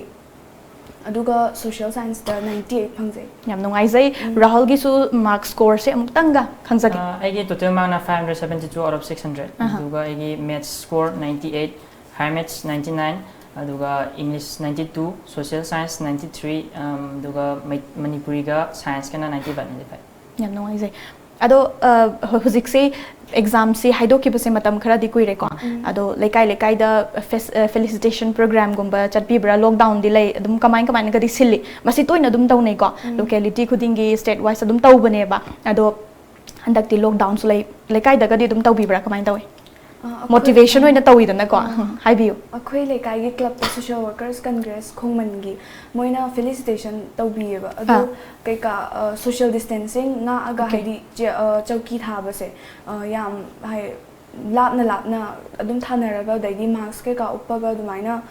ꯑꯗꯨꯒ ꯁꯣꯁꯤꯌꯦꯜ ꯁꯥꯏꯟꯁꯇ ꯅꯥꯏꯟꯇꯤ ꯑꯩꯠ ꯐꯪꯖꯩ꯫ ꯌꯥꯝ ꯅꯨꯡꯉꯥꯏꯖꯩ꯫ ꯔꯥꯍꯨꯜꯒꯤꯁꯨ ꯃꯥꯔꯛ ꯁ꯭ꯀꯣꯔꯁꯦ ꯑꯃꯨꯛꯇꯪꯒ ꯈꯪꯖꯒꯦ꯫ ꯑ, ꯑꯩꯒꯤ ꯇꯣꯇꯦꯜ ꯃꯥꯔꯛꯅ five hundred seventy two out of six hundred, ꯑꯍꯥ꯫ ꯑꯗꯨꯒ ꯑꯩꯒꯤ maths score ninety eight, higher maths ninety nine, ꯑꯗꯨꯒ English ninety two, social science ninety three, ꯑꯗꯨꯒ ꯃꯩ- ꯃꯅꯤꯄꯨꯔꯤꯒ ꯁꯥꯏꯟꯁꯀꯅ ninety five, ninety five꯫ ꯌꯥꯝ ꯅꯨꯡꯉꯥꯏꯖꯩ꯫ ꯑꯗꯣ ꯑ, ꯍꯧ- ꯍꯧꯖꯤꯛꯁꯤ ꯑꯦꯛꯖꯥꯝꯁꯤ ꯍꯥꯏꯗꯣꯛꯈꯤꯕꯁꯦ ꯃꯇꯝ ꯈꯔꯗꯤ ꯀꯨꯏꯔꯦꯀꯣ꯫ ꯑꯗꯣ ꯂꯩꯀꯥꯏ ꯂꯩꯀꯥꯏꯗ ꯐꯦꯁ- ꯑ, ꯐꯦꯂꯤꯁꯤꯇꯦꯁꯟ ꯄ꯭ꯔꯣꯒ꯭ꯔꯥꯝꯒꯨꯝꯕ ꯆꯠꯄꯤꯕ꯭ꯔꯥ? ꯂꯣꯛꯗꯥꯎꯟꯗꯤ ꯂꯩ, ꯑꯗꯨꯝ ꯀꯃꯥꯏ ꯀꯃꯥꯏꯅꯒꯗꯤ ꯁꯤꯜꯂꯤ? ꯃꯁꯤ ꯇꯣꯏꯅ ꯑꯗꯨꯝ ꯇꯧꯅꯩꯀꯣ, ꯂꯣꯀꯦꯂꯤꯇꯤ ꯈꯨꯗꯤꯡꯒꯤ, ꯁ꯭ꯇꯦꯠ ꯋꯥꯏꯁ ꯑꯗꯨꯝ ꯇꯧꯕꯅꯦꯕ꯫ ꯑꯗꯣ ꯍꯟꯗꯛꯇꯤ ꯂꯣꯛꯗꯥꯎꯟꯁꯨ ꯂꯩ, ꯂꯩꯀꯥꯏꯗꯒꯗꯤ ꯑꯗꯨꯝ ꯇꯧꯕꯤꯕ꯭ꯔꯥ? ꯀꯃꯥꯏꯅ ꯇꯧꯋꯤ? ꯑ, ꯑꯩꯈꯣꯏ- ꯃꯣꯇꯤꯚꯦꯁꯟ ꯑꯣꯏꯅ ꯇꯧꯋꯤꯗꯅꯀꯣ꯫ ꯍꯥꯏꯕꯤꯌꯨ꯫ ꯑꯩꯈꯣꯏ ꯂꯩꯀꯥꯏꯒꯤ ꯀ꯭ꯂꯕꯇ ꯁꯣꯁꯤꯌꯦꯜ ꯋꯥꯔꯀꯔꯁ ꯀꯪꯒ꯭ꯔꯦꯁ ꯈꯣꯡꯃꯟꯒꯤ ꯃꯣꯏꯅ ꯐꯦꯂꯤꯁꯤꯇꯦꯁꯟ ꯇꯧꯕꯤꯌꯦꯕ꯫ ꯑꯗꯣ ꯑꯥ꯫ ꯀꯩꯀꯥ ꯁꯣꯁꯤꯌꯦꯜ ꯗꯤꯁꯇꯦꯟꯁꯤꯡ ꯉꯥꯛꯑꯒ, Okay. ꯍꯥꯏꯗꯤ ꯆꯦ- ꯑ, ꯆꯧꯀꯤ ꯊꯥꯕꯁꯦ, ꯑ, ꯌꯥꯝ ꯍꯥꯏ ꯂꯥꯞꯅ ꯂꯥꯞꯅ ꯑꯗꯨꯝ ꯊꯥꯅꯔꯒ, ꯑꯗꯩꯗꯤ ꯃꯥꯛꯁ ꯀꯩꯀꯥ ꯎꯞꯄꯒ ꯑꯗꯨꯃꯥꯏꯅ,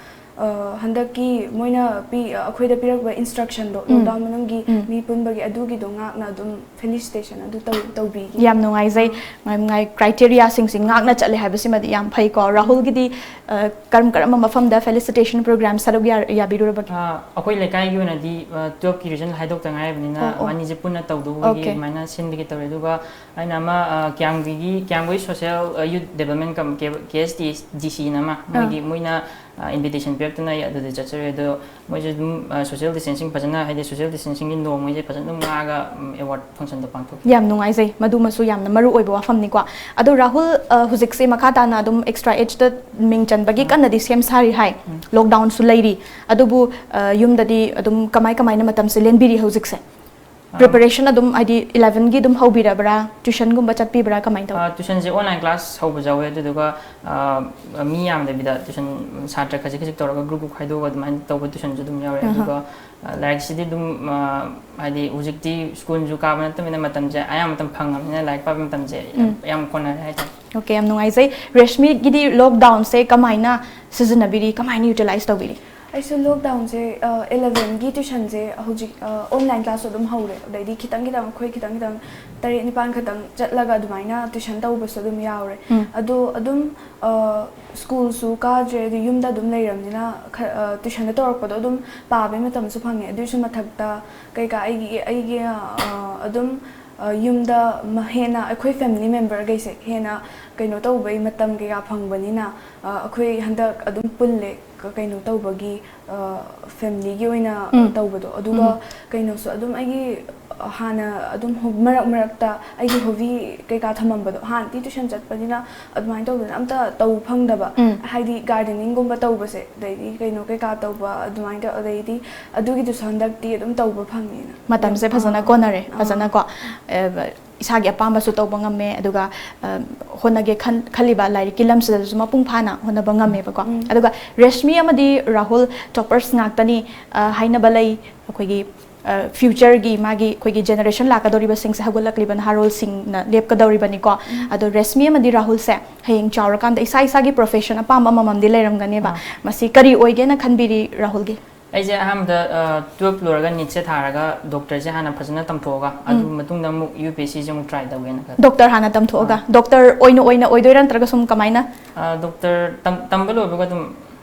ꯑ, ꯍꯟꯗꯛꯀꯤ ꯃꯣꯏꯅ ꯄꯤ ꯑꯩꯈꯣꯏꯗ ꯄꯤꯔꯛꯄ ꯏꯟꯁꯇ꯭ꯔꯛꯁꯟꯗꯣ, ꯂꯣꯛꯗꯥꯎꯟ ꯃꯅꯨꯡꯒꯤ ꯃꯤ ꯄꯨꯟꯕꯒꯤ, ꯑꯗꯨꯒꯤꯗꯣ ꯉꯥꯛꯅ ꯑꯗꯨꯝ ꯐꯦꯂꯤꯁꯤꯇꯦꯁꯟ ꯑꯗꯨ ꯇꯧ ꯇꯧꯕꯤꯒꯤ꯫ ꯌꯥꯝ ꯅꯨꯡꯉꯥꯏꯖꯩ꯫ ꯉꯥꯏ- ꯉꯥꯏ- ꯀ꯭ꯔꯥꯏꯇꯦꯔꯤꯌꯥꯁꯤꯡꯁꯤ ꯉꯥꯛꯅ ꯆꯠꯂꯦ ꯍꯥꯏꯕꯁꯤꯃꯗꯤ ꯌꯥꯝ ꯐꯩꯀꯣ꯫ ꯔꯥꯍꯨꯜꯒꯤꯗꯤ ꯑ, ꯀꯔꯝ ꯀꯔꯝꯕ ꯃꯐꯝꯗ ꯐꯦꯂꯤꯁꯤꯇꯦꯁꯟ ꯄ꯭ꯔꯣꯒ꯭ꯔꯥꯝ ꯁꯔꯨꯛ ꯌꯥ- ꯌꯥꯕꯤꯔꯨꯔꯕꯒꯦ? ꯑ, ꯑꯩꯈꯣꯏ ꯂꯩꯀꯥꯏꯒꯤ ꯑꯣꯏꯅꯗꯤ twelveꯀꯤ ꯔꯤꯖꯜ ꯍꯥꯏꯗꯣꯛꯇ ꯉꯥꯏꯔꯕꯅꯤꯅ ꯑꯣ, ꯑꯣ꯫ ꯑꯅꯤꯁꯦ ꯄꯨꯟꯅ ꯇꯧꯗꯧꯕꯒꯤ Okay. ꯑꯗꯨꯃꯥꯏꯅ ꯁꯤꯟꯕꯒꯤ ꯇꯧꯔꯦ꯫ ꯑꯗꯨꯒ ꯑꯩꯅ ꯑꯃ, ꯑ, ꯀ꯭ꯌꯥꯝꯒꯩꯒꯤ ꯀ꯭ꯌꯥꯝꯒꯩ ꯁꯣꯁꯤꯌꯦꯜ, ꯑ, ꯌꯨꯠ ꯗꯦꯕꯂꯞꯃꯦꯟ ꯀꯝ ꯀꯦ- ꯀꯦ ꯑꯦꯁ ꯗꯤ ꯁꯤꯅ ꯑꯃ, ꯃꯣꯏꯒꯤ, ꯃꯣꯏꯅ, ꯑ, ꯏꯟꯚꯤꯇꯦꯁꯟ ꯄꯤꯔꯛꯇꯅ ꯑꯩ ꯑꯗꯨꯗ ꯆꯠꯆꯔꯦ꯫ ꯑꯗꯣ ꯃꯣꯏꯁꯨ ꯑꯗꯨꯝ, ꯑ, ꯁꯣꯁꯤꯌꯦꯜ ꯗꯤꯁꯇꯦꯟꯁꯤꯡ ꯐꯖꯅ, ꯍꯥꯏꯗꯤ ꯁꯣꯁꯤꯌꯦꯜ ꯗꯤꯁꯇꯦꯟꯁꯤꯡꯒꯤ ꯅꯣꯡꯃꯩꯁꯦ ꯐꯖꯅ ꯑꯗꯨꯝ ꯉꯥꯛꯑꯒ, ꯎꯝ, ꯑꯦꯋꯥꯔꯗ ꯐꯪꯁꯟꯗꯣ ꯄꯥꯡꯊꯣꯛꯈꯤ꯫ ꯌꯥꯝ ꯅꯨꯡꯉꯥꯏꯖꯩ꯫ ꯃꯗꯨꯃꯁꯨ ꯌꯥꯝꯅ ꯃꯔꯨ ꯑꯣꯏꯕ ꯋꯥꯐꯝꯅꯤꯀꯣ꯫ ꯑꯗꯣ ꯔꯥꯍꯨꯜ, ꯑ, ꯍꯧꯖꯤꯛꯁꯦ ꯃꯈꯥ ꯇꯥꯅ ꯑꯗꯨꯝ ꯑꯦꯛꯁꯇ꯭ꯔꯥ ꯑꯦꯠꯁꯇ ꯃꯤꯡ ꯆꯟꯕꯒꯤ ꯀꯟꯅꯗꯤ ꯁꯦꯝ ꯁꯥꯔꯤ ꯍꯥꯏ꯫ ꯂꯣꯛꯗꯥꯎꯟꯁꯨ ꯂꯩꯔꯤ꯫ ꯑꯗꯨꯕꯨ, ꯑ, ꯌꯨꯝꯗꯗꯤ ꯑꯗꯨꯝ ꯀꯃꯥꯏ ꯀꯃꯥꯏꯅ ꯃꯇꯝꯁꯦ ꯂꯦꯟꯕꯤꯔꯤ ꯍꯧꯖꯤꯛꯁꯦ? ꯄ꯭ꯔꯤꯄꯦꯔꯦꯁꯟ ꯑꯗꯨꯝ, ꯍꯥꯏꯗꯤ ꯏꯂꯦꯚꯦꯟꯒꯤ ꯑꯗꯨꯝ ꯍꯧꯕꯤꯔꯕ꯭ꯔꯥ? ꯇ꯭ꯌꯨꯁꯟꯒꯨꯝꯕ ꯆꯠꯄꯤꯕ꯭ꯔꯥ? ꯀꯃꯥꯏꯅ ꯇꯧꯏ? ꯑ, ꯇ꯭ꯌꯨꯁꯟꯁꯦ ꯑꯣꯟꯂꯥꯏꯟ ꯀ꯭ꯂꯥꯁ ꯍꯧꯕꯁꯨ ꯌꯥꯎꯋꯦ, ꯑꯗꯨꯗꯨꯒ, ꯑ, ꯃꯤ ꯌꯥꯝꯗꯕꯤꯗ ꯇ꯭ꯌꯨꯁꯟ ꯁꯥꯇ꯭ꯔ ꯈꯖꯤꯛ ꯈꯖꯤꯛ ꯇꯧꯔꯒ ꯒ꯭ꯔꯨꯞ ꯒ꯭ꯔꯨꯞ ꯈꯥꯏꯗꯣꯛꯑꯒ ꯑꯗꯨꯃꯥꯏꯅ ꯇꯧꯕ ꯇ꯭ꯌꯨꯁꯟꯁꯨ ꯑꯗꯨꯝ ꯌꯥꯎꯔꯦ꯫ ꯑꯗꯨꯒ, ꯑ, ꯂꯥꯏꯔꯤꯛꯁꯤꯗꯤ ꯑꯗꯨꯝ, ꯑ, ꯍꯥꯏꯗꯤ ꯍꯧꯖꯤꯛꯇꯤ ꯁ꯭ꯀꯨꯜꯁꯨ ꯀꯥꯕ ꯅꯠꯇꯕꯅꯤꯅ ꯃꯇꯝꯁꯦ ꯑꯌꯥꯝꯕ ꯃꯇꯝ ꯐꯪꯉꯕꯅꯤꯅ ꯂꯥꯏꯔꯤꯛ ꯄꯥꯕꯒꯤ ꯃꯇꯝꯁꯦ ꯌꯥꯝ ꯀꯣꯟꯅꯔꯦ ꯍꯥꯏꯇꯥꯔꯦ꯫ ꯑꯣꯀꯦ, ꯌꯥꯝ ꯅꯨꯡꯉꯥꯏꯖꯩ꯫ ꯔꯦꯁꯃꯤꯒꯤꯗꯤ ꯂꯣꯛꯗꯥꯎꯟꯁꯦ ꯀꯃꯥꯏꯅ ꯁꯤꯖꯤꯟꯅꯕꯤꯔꯤ, ꯀꯃꯥꯏꯅ ꯌꯨꯇꯤꯂꯥꯏꯁ ꯇꯧꯕꯤꯔꯤ? ꯑꯩꯁꯨ ꯂꯣꯛꯗꯥꯎꯟꯁꯦ ꯑꯦꯂꯚꯦꯟꯒꯤ ꯇ꯭ꯋꯤꯁꯟꯁꯦ ꯍꯧꯖꯤꯛ ꯑꯣꯟꯂꯥꯏꯟ ꯀ꯭ꯂꯥꯁꯁꯨ ꯑꯗꯨꯝ ꯍꯧꯔꯦ, ꯑꯗꯩꯗꯤ ꯈꯤꯇꯪ ꯈꯤꯇꯪ ꯑꯩꯈꯣꯏ ꯈꯤꯇꯪ ꯈꯤꯇꯪ ꯇꯔꯦꯠ ꯅꯤꯄꯥꯜ ꯈꯛꯇꯪ ꯆꯠꯂꯒ ꯑꯗꯨꯃꯥꯏꯅ ꯇ꯭ꯋꯤꯁꯟ ꯇꯧꯕꯁꯨ ꯑꯗꯨꯝ ꯌꯥꯎꯔꯦ꯫ ꯎꯝ. ꯑꯗꯣ ꯑꯗꯨꯝ ꯁ꯭ꯀꯨꯜꯁꯨ ꯀꯥꯗ꯭ꯔꯦ, ꯑꯗꯨ ꯌꯨꯝꯗ ꯑꯗꯨꯝ ꯂꯩꯔꯕꯅꯤꯅ ꯇ꯭ꯋꯤꯁꯟꯗ ꯇꯧꯔꯛꯄꯗꯣ ꯑꯗꯨꯝ ꯄꯥꯕꯩ ꯃꯇꯝꯁꯨ ꯐꯪꯉꯦ꯫ ꯑꯗꯨꯏꯁꯨ ꯃꯊꯛꯇ ꯀꯩꯀꯥ ꯑꯩꯒꯤ ꯑꯩꯒꯤ ꯑꯗꯨꯝ ꯌꯨꯝꯗ ꯍꯦꯟꯅ ꯑꯩꯈꯣꯏ ꯐꯦꯃꯤꯂꯤ ꯃꯦꯝꯕꯔꯈꯩꯁꯦ ꯍꯦꯟꯅ ꯀꯩꯅꯣ ꯇꯧꯕꯩ ꯃꯇꯝ ꯀꯩꯀꯥ ꯐꯪꯕꯅꯤꯅ ꯑꯩꯈꯣꯏ ꯍꯟꯗꯛ ꯑꯗꯨꯝ ꯄꯨꯜꯂꯦ꯫ ꯀꯩꯅꯣ ꯇꯧꯕꯒꯤ ꯐꯦꯃꯤꯂꯤꯒꯤ ꯑꯣꯏꯅ ꯎꯝ. ꯇꯧꯕꯗꯣ꯫ ꯑꯗꯨꯒ ꯎꯝ. ꯀꯩꯅꯣꯁꯨ ꯑꯗꯨꯝ ꯑꯩꯒꯤ ꯍꯥꯟꯅ ꯑꯗꯨꯝ ꯍꯣ- ꯃꯔꯛ ꯃꯔꯛꯇ ꯑꯩꯒꯤ ꯍꯣꯕꯤ ꯀꯩꯀꯥ ꯊꯝꯃꯝꯕꯗꯣ, ꯍꯥꯟꯅꯗꯤ ꯇ꯭ꯋꯤꯁꯟ ꯆꯠꯄꯅꯤꯅ ꯑꯗꯨꯃꯥꯏꯅ ꯇꯧꯗꯅ ꯑꯝꯇ ꯇꯧ ꯐꯪꯗꯕ꯫ ꯎꯝ. ꯍꯥꯏꯗꯤ ꯒꯥꯔꯗꯦꯅꯤꯡꯒꯨꯝꯕ ꯇꯧꯕꯁꯦ, ꯑꯗꯩꯗꯤ ꯀꯩꯅꯣ ꯀꯩꯀꯥ ꯇꯧꯕ ꯑꯗꯨꯃꯥꯏꯅ ꯇꯧ ꯑꯗꯩꯗꯤ ꯑꯗꯨꯒꯤꯗꯨꯁꯨ ꯍꯟꯗꯛꯇꯤ ꯑꯗꯨꯝ ꯇꯧꯕ ꯐꯪꯉꯦꯅ꯫ ꯃꯇꯝꯁꯦ ꯐꯖꯅ ꯑꯥ. ꯀꯣꯟꯅꯔꯦ, ꯑꯥ. ꯐꯖꯅꯀꯣ꯫ ꯑ, ꯏꯁꯥꯒꯤ ꯑꯄꯥꯝꯕꯁꯨ ꯇꯧꯕ ꯉꯝꯃꯦ, ꯑꯗꯨꯒ ꯑ, ꯍꯣꯠꯅꯒꯦ ꯈꯟ- ꯈꯜꯂꯤꯕ ꯂꯥꯏꯔꯤꯛꯀꯤ ꯂꯝꯁꯤꯗꯁꯨ ꯃꯄꯨꯡ ꯐꯥꯅ ꯍꯣꯠꯅꯕ ꯉꯝꯃꯦꯕꯀꯣ꯫ ꯎꯝ. ꯑꯗꯨꯒ ꯔꯦꯁꯃꯤ ꯑꯃꯗꯤ ꯔꯥꯍꯨꯜ ꯇꯣꯄꯔꯁ ꯉꯥꯛꯇꯅꯤ, ꯑ, ꯍꯥꯏꯅꯕ ꯂꯩ꯫ ꯑꯩꯈꯣꯏꯒꯤ ꯐ꯭ꯌꯨꯆꯔꯒꯤ ꯃꯥꯒꯤ ꯑꯩꯈꯣꯏꯒꯤ ꯖꯦꯅꯦꯔꯦꯁꯟ ꯂꯥꯛꯀꯗꯧꯔꯤꯕꯁꯤꯡꯁꯦ ꯍꯧꯒꯠꯂꯛꯂꯤꯕ ꯅꯍꯥꯔꯣꯜꯁꯤꯡꯅ ꯂꯦꯞꯀꯗꯧꯔꯤꯕꯅꯤꯀꯣ꯫ ꯎꯝ. ꯑꯗꯣ ꯔꯦꯁꯃꯤ ꯑꯃꯗꯤ ꯔꯥꯍꯨꯜꯁꯦ ꯍꯌꯦꯡ ꯆꯥꯎꯔꯀꯥꯟꯗ ꯏꯁꯥ ꯏꯁꯥꯒꯤ ꯄ꯭ꯔꯣꯐꯦꯁꯟ ꯑꯄꯥꯝꯕ ꯑꯃꯃꯝꯗꯤ ꯂꯩꯔꯝꯒꯅꯦꯕ꯫ ꯑꯥ. ꯃꯁꯤ ꯀꯔꯤ ꯑꯣꯏꯒꯦꯅ ꯈꯟꯕꯤꯔꯤ ꯔꯥꯍꯨꯜꯒꯤ? ꯑꯩꯁꯦ ꯑꯍꯥꯟꯕꯗ ꯇꯨꯋꯦꯜꯞ ꯂꯣꯏꯔꯒ ꯅꯤꯠꯁꯦ ꯊꯥꯔꯒ ꯗꯣꯛꯇꯔꯁꯦ ꯍꯥꯟꯅ ꯐꯖꯅ ꯇꯝꯊꯣꯛꯑꯒ ꯑꯗꯨ ꯎꯝ. ꯃꯇꯨꯡꯗ ꯑꯃꯨꯛ ꯌꯨ ꯄꯤ ꯑꯦꯁ ꯁꯤꯁꯦ ꯑꯃꯨꯛ ꯇ꯭ꯔꯥꯏ ꯇꯧꯒꯦꯅ ꯈꯜꯂꯦ꯫ ꯗꯣꯛꯇꯔ ꯍꯥꯟꯅ ꯇꯝꯊꯣꯛꯑꯒ ꯑꯥ. ꯗꯣꯛꯇꯔ ꯑꯣꯏꯅ ꯑꯣꯏꯅ ꯑꯣꯏꯗꯣꯏꯔꯥ, ꯅꯠꯇ꯭ꯔꯒ ꯁꯨꯝ ꯀꯃꯥꯏꯅ? ꯑ, ꯗꯣꯛꯇꯔ ꯇꯝ- ꯇꯝꯕ ꯂꯣꯏꯕꯒ ꯑꯗꯨꯝ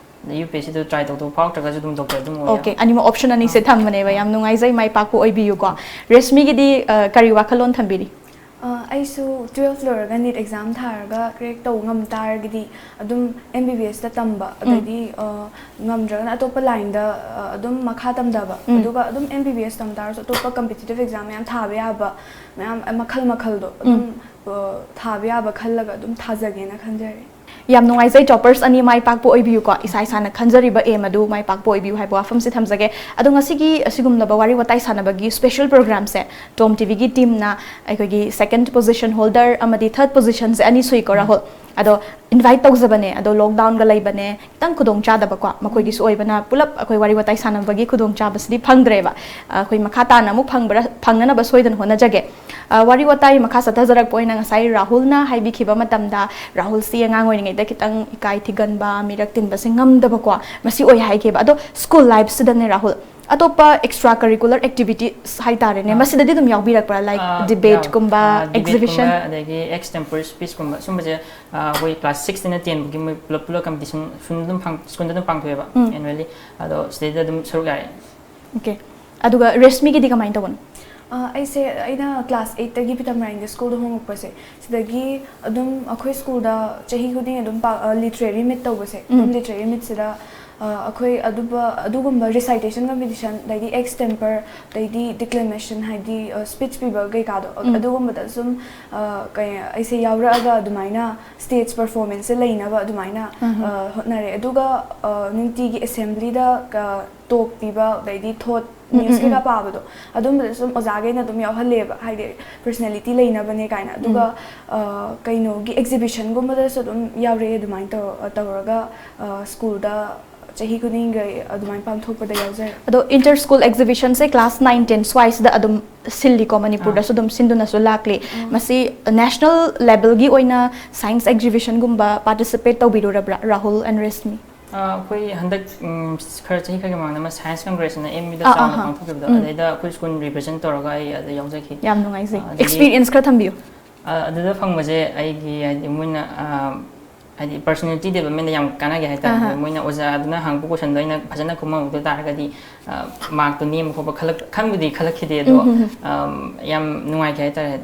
ꯌꯨ ꯄꯤ ꯑꯦꯁ ꯁꯤꯗ ꯇ꯭ꯔꯥꯏ ꯇꯧꯊꯣꯛ ꯐꯥꯎꯔꯛꯇ꯭ꯔꯒꯁꯨ ꯑꯗꯨꯝ ꯗꯣꯛꯇꯔ ꯑꯗꯨꯝ ꯑꯣꯏꯌꯦ꯫ ꯑꯣꯀꯦ, ꯑꯅꯤꯃꯛ ꯑꯣꯞꯁꯟ ꯑꯅꯤꯁꯦ ꯑꯥ. ꯊꯝꯕꯅꯦꯕ꯫ ꯌꯥꯝ ꯅꯨꯡꯉꯥꯏꯖꯩ, ꯃꯥꯏ ꯄꯥꯛꯄ ꯑꯣꯏꯕꯤꯌꯨꯀꯣ꯫ ꯔꯦꯁꯃꯤꯒꯤꯗꯤ ꯑ, ꯀꯔꯤ ꯋꯥꯈꯜꯂꯣꯟ ꯊꯝꯕꯤꯔꯤ? ꯑ, ꯑꯩꯁꯨ ꯇꯨꯋꯦꯜꯐ ꯂꯣꯏꯔꯒ ꯅꯤꯠ ꯑꯦꯛꯖꯥꯝ ꯊꯥꯔꯒ ꯀ꯭ꯔꯦꯛ ꯇꯧꯕ ꯉꯝ ꯇꯥꯔꯒꯗꯤ ꯑꯗꯨꯝ ꯑꯦꯝ ꯕꯤ ꯕꯤ ꯑꯦꯁꯇ ꯇꯝꯕ, ꯎꯝ. ꯑꯗꯩꯗꯤ ꯑ, ꯉꯝꯗ꯭ꯔꯒꯅ ꯑꯇꯣꯞꯄ ꯂꯥꯏꯟꯗ ꯑ, ꯑꯗꯨꯝ ꯃꯈꯥ ꯇꯝꯊꯕ꯫ ꯎꯝ. ꯑꯗꯨꯒ ꯑꯗꯨꯝ ꯑꯦꯝ ꯕꯤ ꯕꯤ ꯑꯦꯁ ꯇꯝ ꯇꯥꯔꯁꯨ ꯑꯇꯣꯞꯄ ꯀꯝꯄꯤꯇꯤꯇꯤꯚ ꯑꯦꯛꯖꯥꯝ ꯃꯌꯥꯝ ꯊꯥꯕ ꯌꯥꯕ, ꯃꯌꯥꯝ ꯃꯈꯜ ꯃꯈꯜꯗꯣ ꯑꯗꯨꯝ ꯑ, ꯊꯥꯕ ꯌꯥꯕ ꯈꯜꯂꯒ ꯑꯗꯨꯝ ꯊꯥꯖꯒꯦꯅ ꯈꯟꯖꯔꯤ꯫ ꯌꯥꯝ ꯅꯨꯡꯉꯥꯏꯖꯩ, ꯇꯣꯄꯔꯁ ꯑꯅꯤ ꯃꯥꯏ ꯄꯥꯛꯄ ꯑꯣꯏꯕꯤꯌꯨꯀꯣ꯫ ꯏꯁꯥ ꯏꯁꯥꯅ ꯈꯟꯖꯔꯤꯕ ꯑꯦꯝ ꯑꯗꯨ ꯃꯥꯏ ꯄꯥꯛꯄ ꯑꯣꯏꯕꯤꯌꯨ ꯍꯥꯏꯕ ꯋꯥꯐꯝꯁꯤ ꯊꯝꯖꯒꯦ꯫ ꯑꯗꯣ ꯉꯁꯤꯒꯤ ꯑꯁꯤꯒꯨꯝꯂꯕ ꯋꯥꯔꯤ ꯋꯥꯇꯥꯏ ꯁꯥꯟꯅꯕꯒꯤ ꯁ꯭ꯄꯦꯁꯦꯜ ꯄ꯭ꯔꯣꯒ꯭ꯔꯥꯝꯁꯦ ꯇꯣꯝ ꯇꯤꯚꯤꯒꯤ ꯇꯤꯝꯅ ꯑꯩꯈꯣꯏꯒꯤ ꯁꯦꯀꯦꯟ ꯄꯣꯖꯤꯁꯟ ꯍꯣꯜꯗꯔ ꯑꯃꯗꯤ ꯊꯔꯠ ꯄꯣꯖꯤꯁꯟꯁꯦ ꯑꯅꯤ ꯁꯨꯏꯀꯣ, ꯔꯥꯍꯨꯜ꯫ ꯑꯗꯣ ꯏꯟꯚꯥꯏꯠ ꯇꯧꯖꯕꯅꯦ, ꯑꯗꯣ ꯂꯣꯛꯗꯥꯎꯟꯒ ꯂꯩꯕꯅꯦ, ꯈꯤꯇꯪ ꯈꯨꯗꯣꯡ ꯆꯥꯗꯕꯀꯣ, ꯃꯈꯣꯏꯒꯤꯁꯨ ꯑꯣꯏꯕꯅ ꯄꯨꯂꯞ ꯑꯩꯈꯣꯏ ꯋꯥꯔꯤ ꯋꯥꯇꯥꯏ ꯁꯥꯟꯅꯕꯒꯤ ꯈꯨꯗꯣꯡ ꯆꯥꯕꯁꯤꯗꯤ ꯐꯪꯗ꯭ꯔꯦꯕ꯫ ꯑꯩꯈꯣꯏ ꯃꯈꯥ ꯇꯥꯅ ꯑꯃꯨꯛ ꯐꯪꯕ꯭ꯔꯥ, ꯐꯪꯅꯅꯕ ꯁꯣꯏꯗꯅ ꯍꯣꯠꯅꯖꯒꯦ꯫ ꯑ, ꯋꯥꯔꯤ ꯋꯥꯇꯥꯏ ꯃꯈꯥ ꯆꯠꯊꯖꯔꯛꯄ ꯑꯣꯏꯅ ꯉꯁꯥꯏ ꯔꯥꯍꯨꯜꯅ ꯍꯥꯏꯕꯤꯈꯤꯕ ꯃꯇꯝꯗ, ꯔꯥꯍꯨꯜꯁꯤ ꯑꯉꯥꯡ ꯑꯣꯏꯔꯤꯉꯩꯗ ꯈꯤꯇꯪ ꯏꯀꯥꯏ ꯊꯤꯒꯟꯕ, ꯃꯤꯔꯛ ꯇꯤꯟꯕꯁꯦ ꯉꯝꯗꯕꯀꯣ, ꯃꯁꯤ ꯑꯣꯏ ꯍꯥꯏꯈꯤꯕ꯫ ꯑꯗꯣ ꯁ꯭ꯀꯨꯜ ꯂꯥꯏꯐꯁꯤꯗꯅꯦ ꯔꯥꯍꯨꯜ, ꯑꯇꯣꯞꯄ ꯑꯦꯛꯁꯇ꯭ꯔꯥ ꯀꯔꯤꯀꯨꯂꯔ ꯑꯦꯛꯇꯤꯚꯤꯇꯤꯁ ꯍꯥꯏꯇꯥꯔꯦꯅꯦ, ꯑꯥ꯫ ꯃꯁꯤꯗꯗꯤ ꯑꯗꯨꯝ ꯌꯥꯎꯕꯤꯔꯛꯄ꯭ꯔꯥ? ꯂꯥꯏꯛ ꯑꯥ, ꯗꯤꯕꯦꯠꯀꯨꯝꯕ, ꯌꯥꯎ-, ꯑꯥ, ꯑꯦꯛꯖꯤꯕꯤꯁꯟ? ꯗꯤꯕꯦꯠꯀꯨꯝꯕ, ꯑꯗꯒꯤ ꯑꯦꯛꯁ ꯇꯦꯝꯄꯣꯔ ꯁ꯭ꯄꯤꯆꯀꯨꯝꯕ ꯁꯨꯝꯕꯁꯦ, ꯑꯥ, ꯑꯩꯈꯣꯏ ꯀ꯭ꯂꯥꯁ ꯁꯤꯛꯁꯇꯩꯅ ꯇꯦꯟꯕꯨꯛꯀꯤ ꯃꯣꯏ ꯄꯨꯂꯞ ꯄꯨꯂꯞ ꯀꯝꯄꯤꯇꯤꯁꯟ ꯁ꯭ꯀꯨꯜꯗ ꯑꯗꯨꯝ ꯐꯪ-, ꯁ꯭ꯀꯨꯜꯗ ꯑꯗꯨꯝ ꯄꯥꯡꯊꯣꯛꯑꯦꯕ, ꯎꯝ꯫ ꯑꯦꯅꯨꯋꯦꯂꯤ꯫ ꯑꯗꯣ ꯁꯤꯗꯩꯗ ꯑꯗꯨꯝ ꯁꯔꯨꯛ ꯌꯥꯏ꯫ ꯑꯣꯀꯦ꯫ ꯑꯗꯨꯒ ꯔꯦꯁꯃꯤꯒꯤꯗꯤ ꯀꯃꯥꯏꯅ ꯇꯧꯕꯅꯣ? ꯑ, ꯑꯩꯁꯦ, ꯑꯩꯅ ꯀ꯭ꯂꯥꯁ ꯑꯩꯠꯇꯒꯤ ꯄꯤꯇꯝ ꯔꯥꯏꯟꯒꯤ ꯁ꯭ꯀꯨꯜꯗ ꯍꯣꯡꯉꯛꯄꯁꯦ, ꯁꯤꯗꯒꯤ ꯑꯗꯨꯝ ꯑꯩꯈꯣꯏ ꯁ꯭ꯀꯨꯜꯗ ꯆꯍꯤ ꯈꯨꯗꯤꯡꯒꯤ ꯑꯗꯨꯝ ꯄꯥ-, ꯑ, ꯂꯤꯇꯔꯦꯔꯤ ꯃꯤꯠ ꯇꯧꯕꯁꯦ, ꯑꯗꯨꯝ ꯎꯝ꯫ ꯂꯤꯇꯔꯦꯔꯤ ꯃꯤꯠꯁꯤꯗ, ꯑ, ꯑꯩꯈꯣꯏ ꯑꯗꯨꯕ-, ꯑꯗꯨꯒꯨꯝꯕ ꯔꯤꯁꯥꯏꯇꯦꯁꯟ ꯀꯝꯄꯤꯇꯤꯁꯟ, ꯑꯗꯩꯗꯤ ꯑꯦꯛꯁ ꯇꯦꯝꯄꯔ, ꯑꯗꯩꯗꯤ ꯗꯤꯀ꯭ꯂꯦꯃꯦꯁꯟ, ꯍꯥꯏꯗꯤ, ꯑ, ꯁ꯭ꯄꯤꯆ ꯄꯤꯕ ꯀꯩꯀꯥꯗꯣ, ꯑ-, ꯎꯝ꯫ ꯑꯗꯨꯒꯨꯝꯕꯗ ꯁꯨꯝ, ꯑ, ꯀꯩ, ꯑꯩꯁꯦ ꯌꯥꯎꯔꯛꯑꯒ ꯑꯗꯨꯃꯥꯏꯅ ꯁ꯭ꯇꯦꯖ ꯄꯔꯐꯣꯔꯃꯦꯟꯁꯁꯦ ꯂꯩꯅꯕ ꯑꯗꯨꯃꯥꯏꯅ, ꯎꯝ꯫ ꯑ, ꯍꯣꯠꯅꯔꯦ꯫ ꯑꯗꯨꯒ, ꯑ, ꯅꯨꯡꯇꯤꯒꯤ ꯑꯦꯁꯦꯝꯕ꯭ꯂꯤꯗ, ꯑ, ꯇꯣꯛ ꯄꯤꯕ, ꯑꯗꯩꯗꯤ ꯊꯣꯠ, ꯎꯝ, ꯅ꯭ꯌꯨꯁ ꯎꯝ, ꯀꯩꯀꯥ ꯎꯝ꯫ ꯄꯥꯕꯗꯣ, ꯑꯗꯨꯝꯕꯗ ꯁꯨꯝ ꯑꯣꯖꯥꯈꯩꯅ ꯑꯗꯨꯝ ꯌꯥꯎꯍꯜꯂꯦꯕ, ꯍꯥꯏꯗꯤ ꯄꯔꯁꯅꯦꯂꯤꯇꯤ ꯂꯩꯅꯕꯅꯦ ꯀꯥꯏꯅ꯫ ꯑꯗꯨꯒ, ꯎꯝ꯫ ꯑ, ꯀꯩꯅꯣꯒꯤ ꯑꯦꯛꯖꯤꯕꯤꯁꯟꯒꯨꯝꯕꯗꯁꯨ ꯑꯗꯨꯝ ꯌꯥꯎꯔꯛꯑꯦ꯫ ꯑꯗꯨꯃꯥꯏꯅ ꯇꯧꯔ-, ꯇꯧꯔꯒ, ꯑ, ꯁ꯭ꯀꯨꯜꯗ ꯆꯍꯤ ꯈꯨꯗꯤꯡꯒꯤ ꯑꯗꯨꯃꯥꯏꯅ ꯄꯥꯡꯊꯣꯛꯄꯗ ꯌꯥꯎꯖꯔꯦ꯫ ꯑꯗꯣ ꯏꯟꯇꯔ ꯁ꯭ꯀꯨꯜ ꯑꯦꯛꯖꯤꯕꯤꯁꯟꯁꯦ ꯀ꯭ꯂꯥꯁ ꯅꯥꯏꯟ, ꯇꯦꯟ ꯁ꯭ꯋꯥꯏꯁꯤꯗ ꯑꯗꯨꯝ ꯁꯤꯜꯂꯤꯀꯣ, ꯃꯅꯤꯄꯨꯔꯗꯁꯨ ꯑꯥ꯫ ꯑꯗꯨꯝ ꯁꯤꯟꯗꯨꯅꯁꯨ ꯂꯥꯛꯂꯤ꯫ ꯑꯥ꯫ ꯃꯁꯤ ꯅꯦꯁꯅꯦꯜ ꯂꯦꯕꯦꯜꯒꯤ ꯑꯣꯏꯅ science ꯑꯦꯛꯖꯤꯕꯤꯁꯟꯒꯨꯝꯕ participate ꯇꯧꯕꯤꯔꯨꯔꯕ꯭ꯔꯥ, Rahul and Rashmi? ꯑ, ꯑꯩꯈꯣꯏ ꯍꯟꯗꯛ, ꯎꯝ, ꯈꯔ ꯆꯍꯤ ꯈꯔꯒꯤ ꯃꯃꯥꯡꯗ ꯑꯃ ꯁꯥꯏꯟꯁ ꯀꯪꯒ꯭ꯔꯦꯁ ꯑꯅ ꯑꯦꯝ ꯌꯨꯗ ꯑꯥ, ꯑꯥ, ꯆꯥꯎꯅ ꯑꯥ꯫ ꯄꯥꯡꯊꯣꯛꯈꯤꯕꯗꯣ, ꯎꯝ꯫ ꯑꯗꯩꯗ ꯑꯩꯈꯣꯏ ꯁ꯭ꯀꯨꯜ ꯔꯤꯄ꯭ꯔꯖꯦꯟ ꯇꯧꯔꯒ ꯑꯩ ꯑꯗ ꯌꯥꯎꯖꯈꯤ꯫ ꯌꯥꯝ ꯅꯨꯡꯉꯥꯏꯖꯩ꯫ ꯑ, ꯑꯗꯒꯤ ꯑꯦꯛꯁꯄꯤꯔꯤꯌꯦꯟꯁ ꯈꯔ ꯊꯝꯕꯤꯌꯨ꯫ ꯑ, ꯑꯗꯨꯗ ꯐꯪꯕꯁꯦ ꯑꯩꯒꯤ, ꯍꯥꯏꯗꯤ, ꯃꯣꯏꯅ, ꯑ, ꯍꯥꯏꯗꯤ, ꯄꯔꯁꯅꯦꯂꯤꯇꯤ ꯗꯦꯕꯂꯞꯃꯦꯟꯗ ꯌꯥꯝ ꯀꯥꯟꯅꯒꯦ ꯍꯥꯏꯇꯥꯔꯦ꯫ ꯑꯍꯥ꯫ ꯃꯣꯏꯅ ꯑꯣꯖꯥꯗꯨꯅ ꯍꯪꯉꯛꯄ ꯀꯣꯏꯁꯟꯗꯣ ꯑꯩꯅ ꯐꯖꯅ ꯈꯨꯝꯃꯝꯍꯧꯗ ꯇꯥꯔꯒꯗꯤ, ꯑ, ꯃꯥꯔꯛꯇꯣ ꯅꯦꯝꯕ ꯈꯣꯠꯄ ꯈꯜꯂꯛ-, ꯈꯟꯕꯨꯗꯤ ꯈꯜꯂꯛꯈꯤꯗꯦ, ꯑꯗꯣ, ꯎꯝ, ꯍꯝ, ꯍꯝ꯫ ꯑꯝ, ꯌꯥꯝ ꯅꯨꯡꯉꯥꯏꯈꯤ ꯍꯥꯏꯇꯥꯔꯦ꯫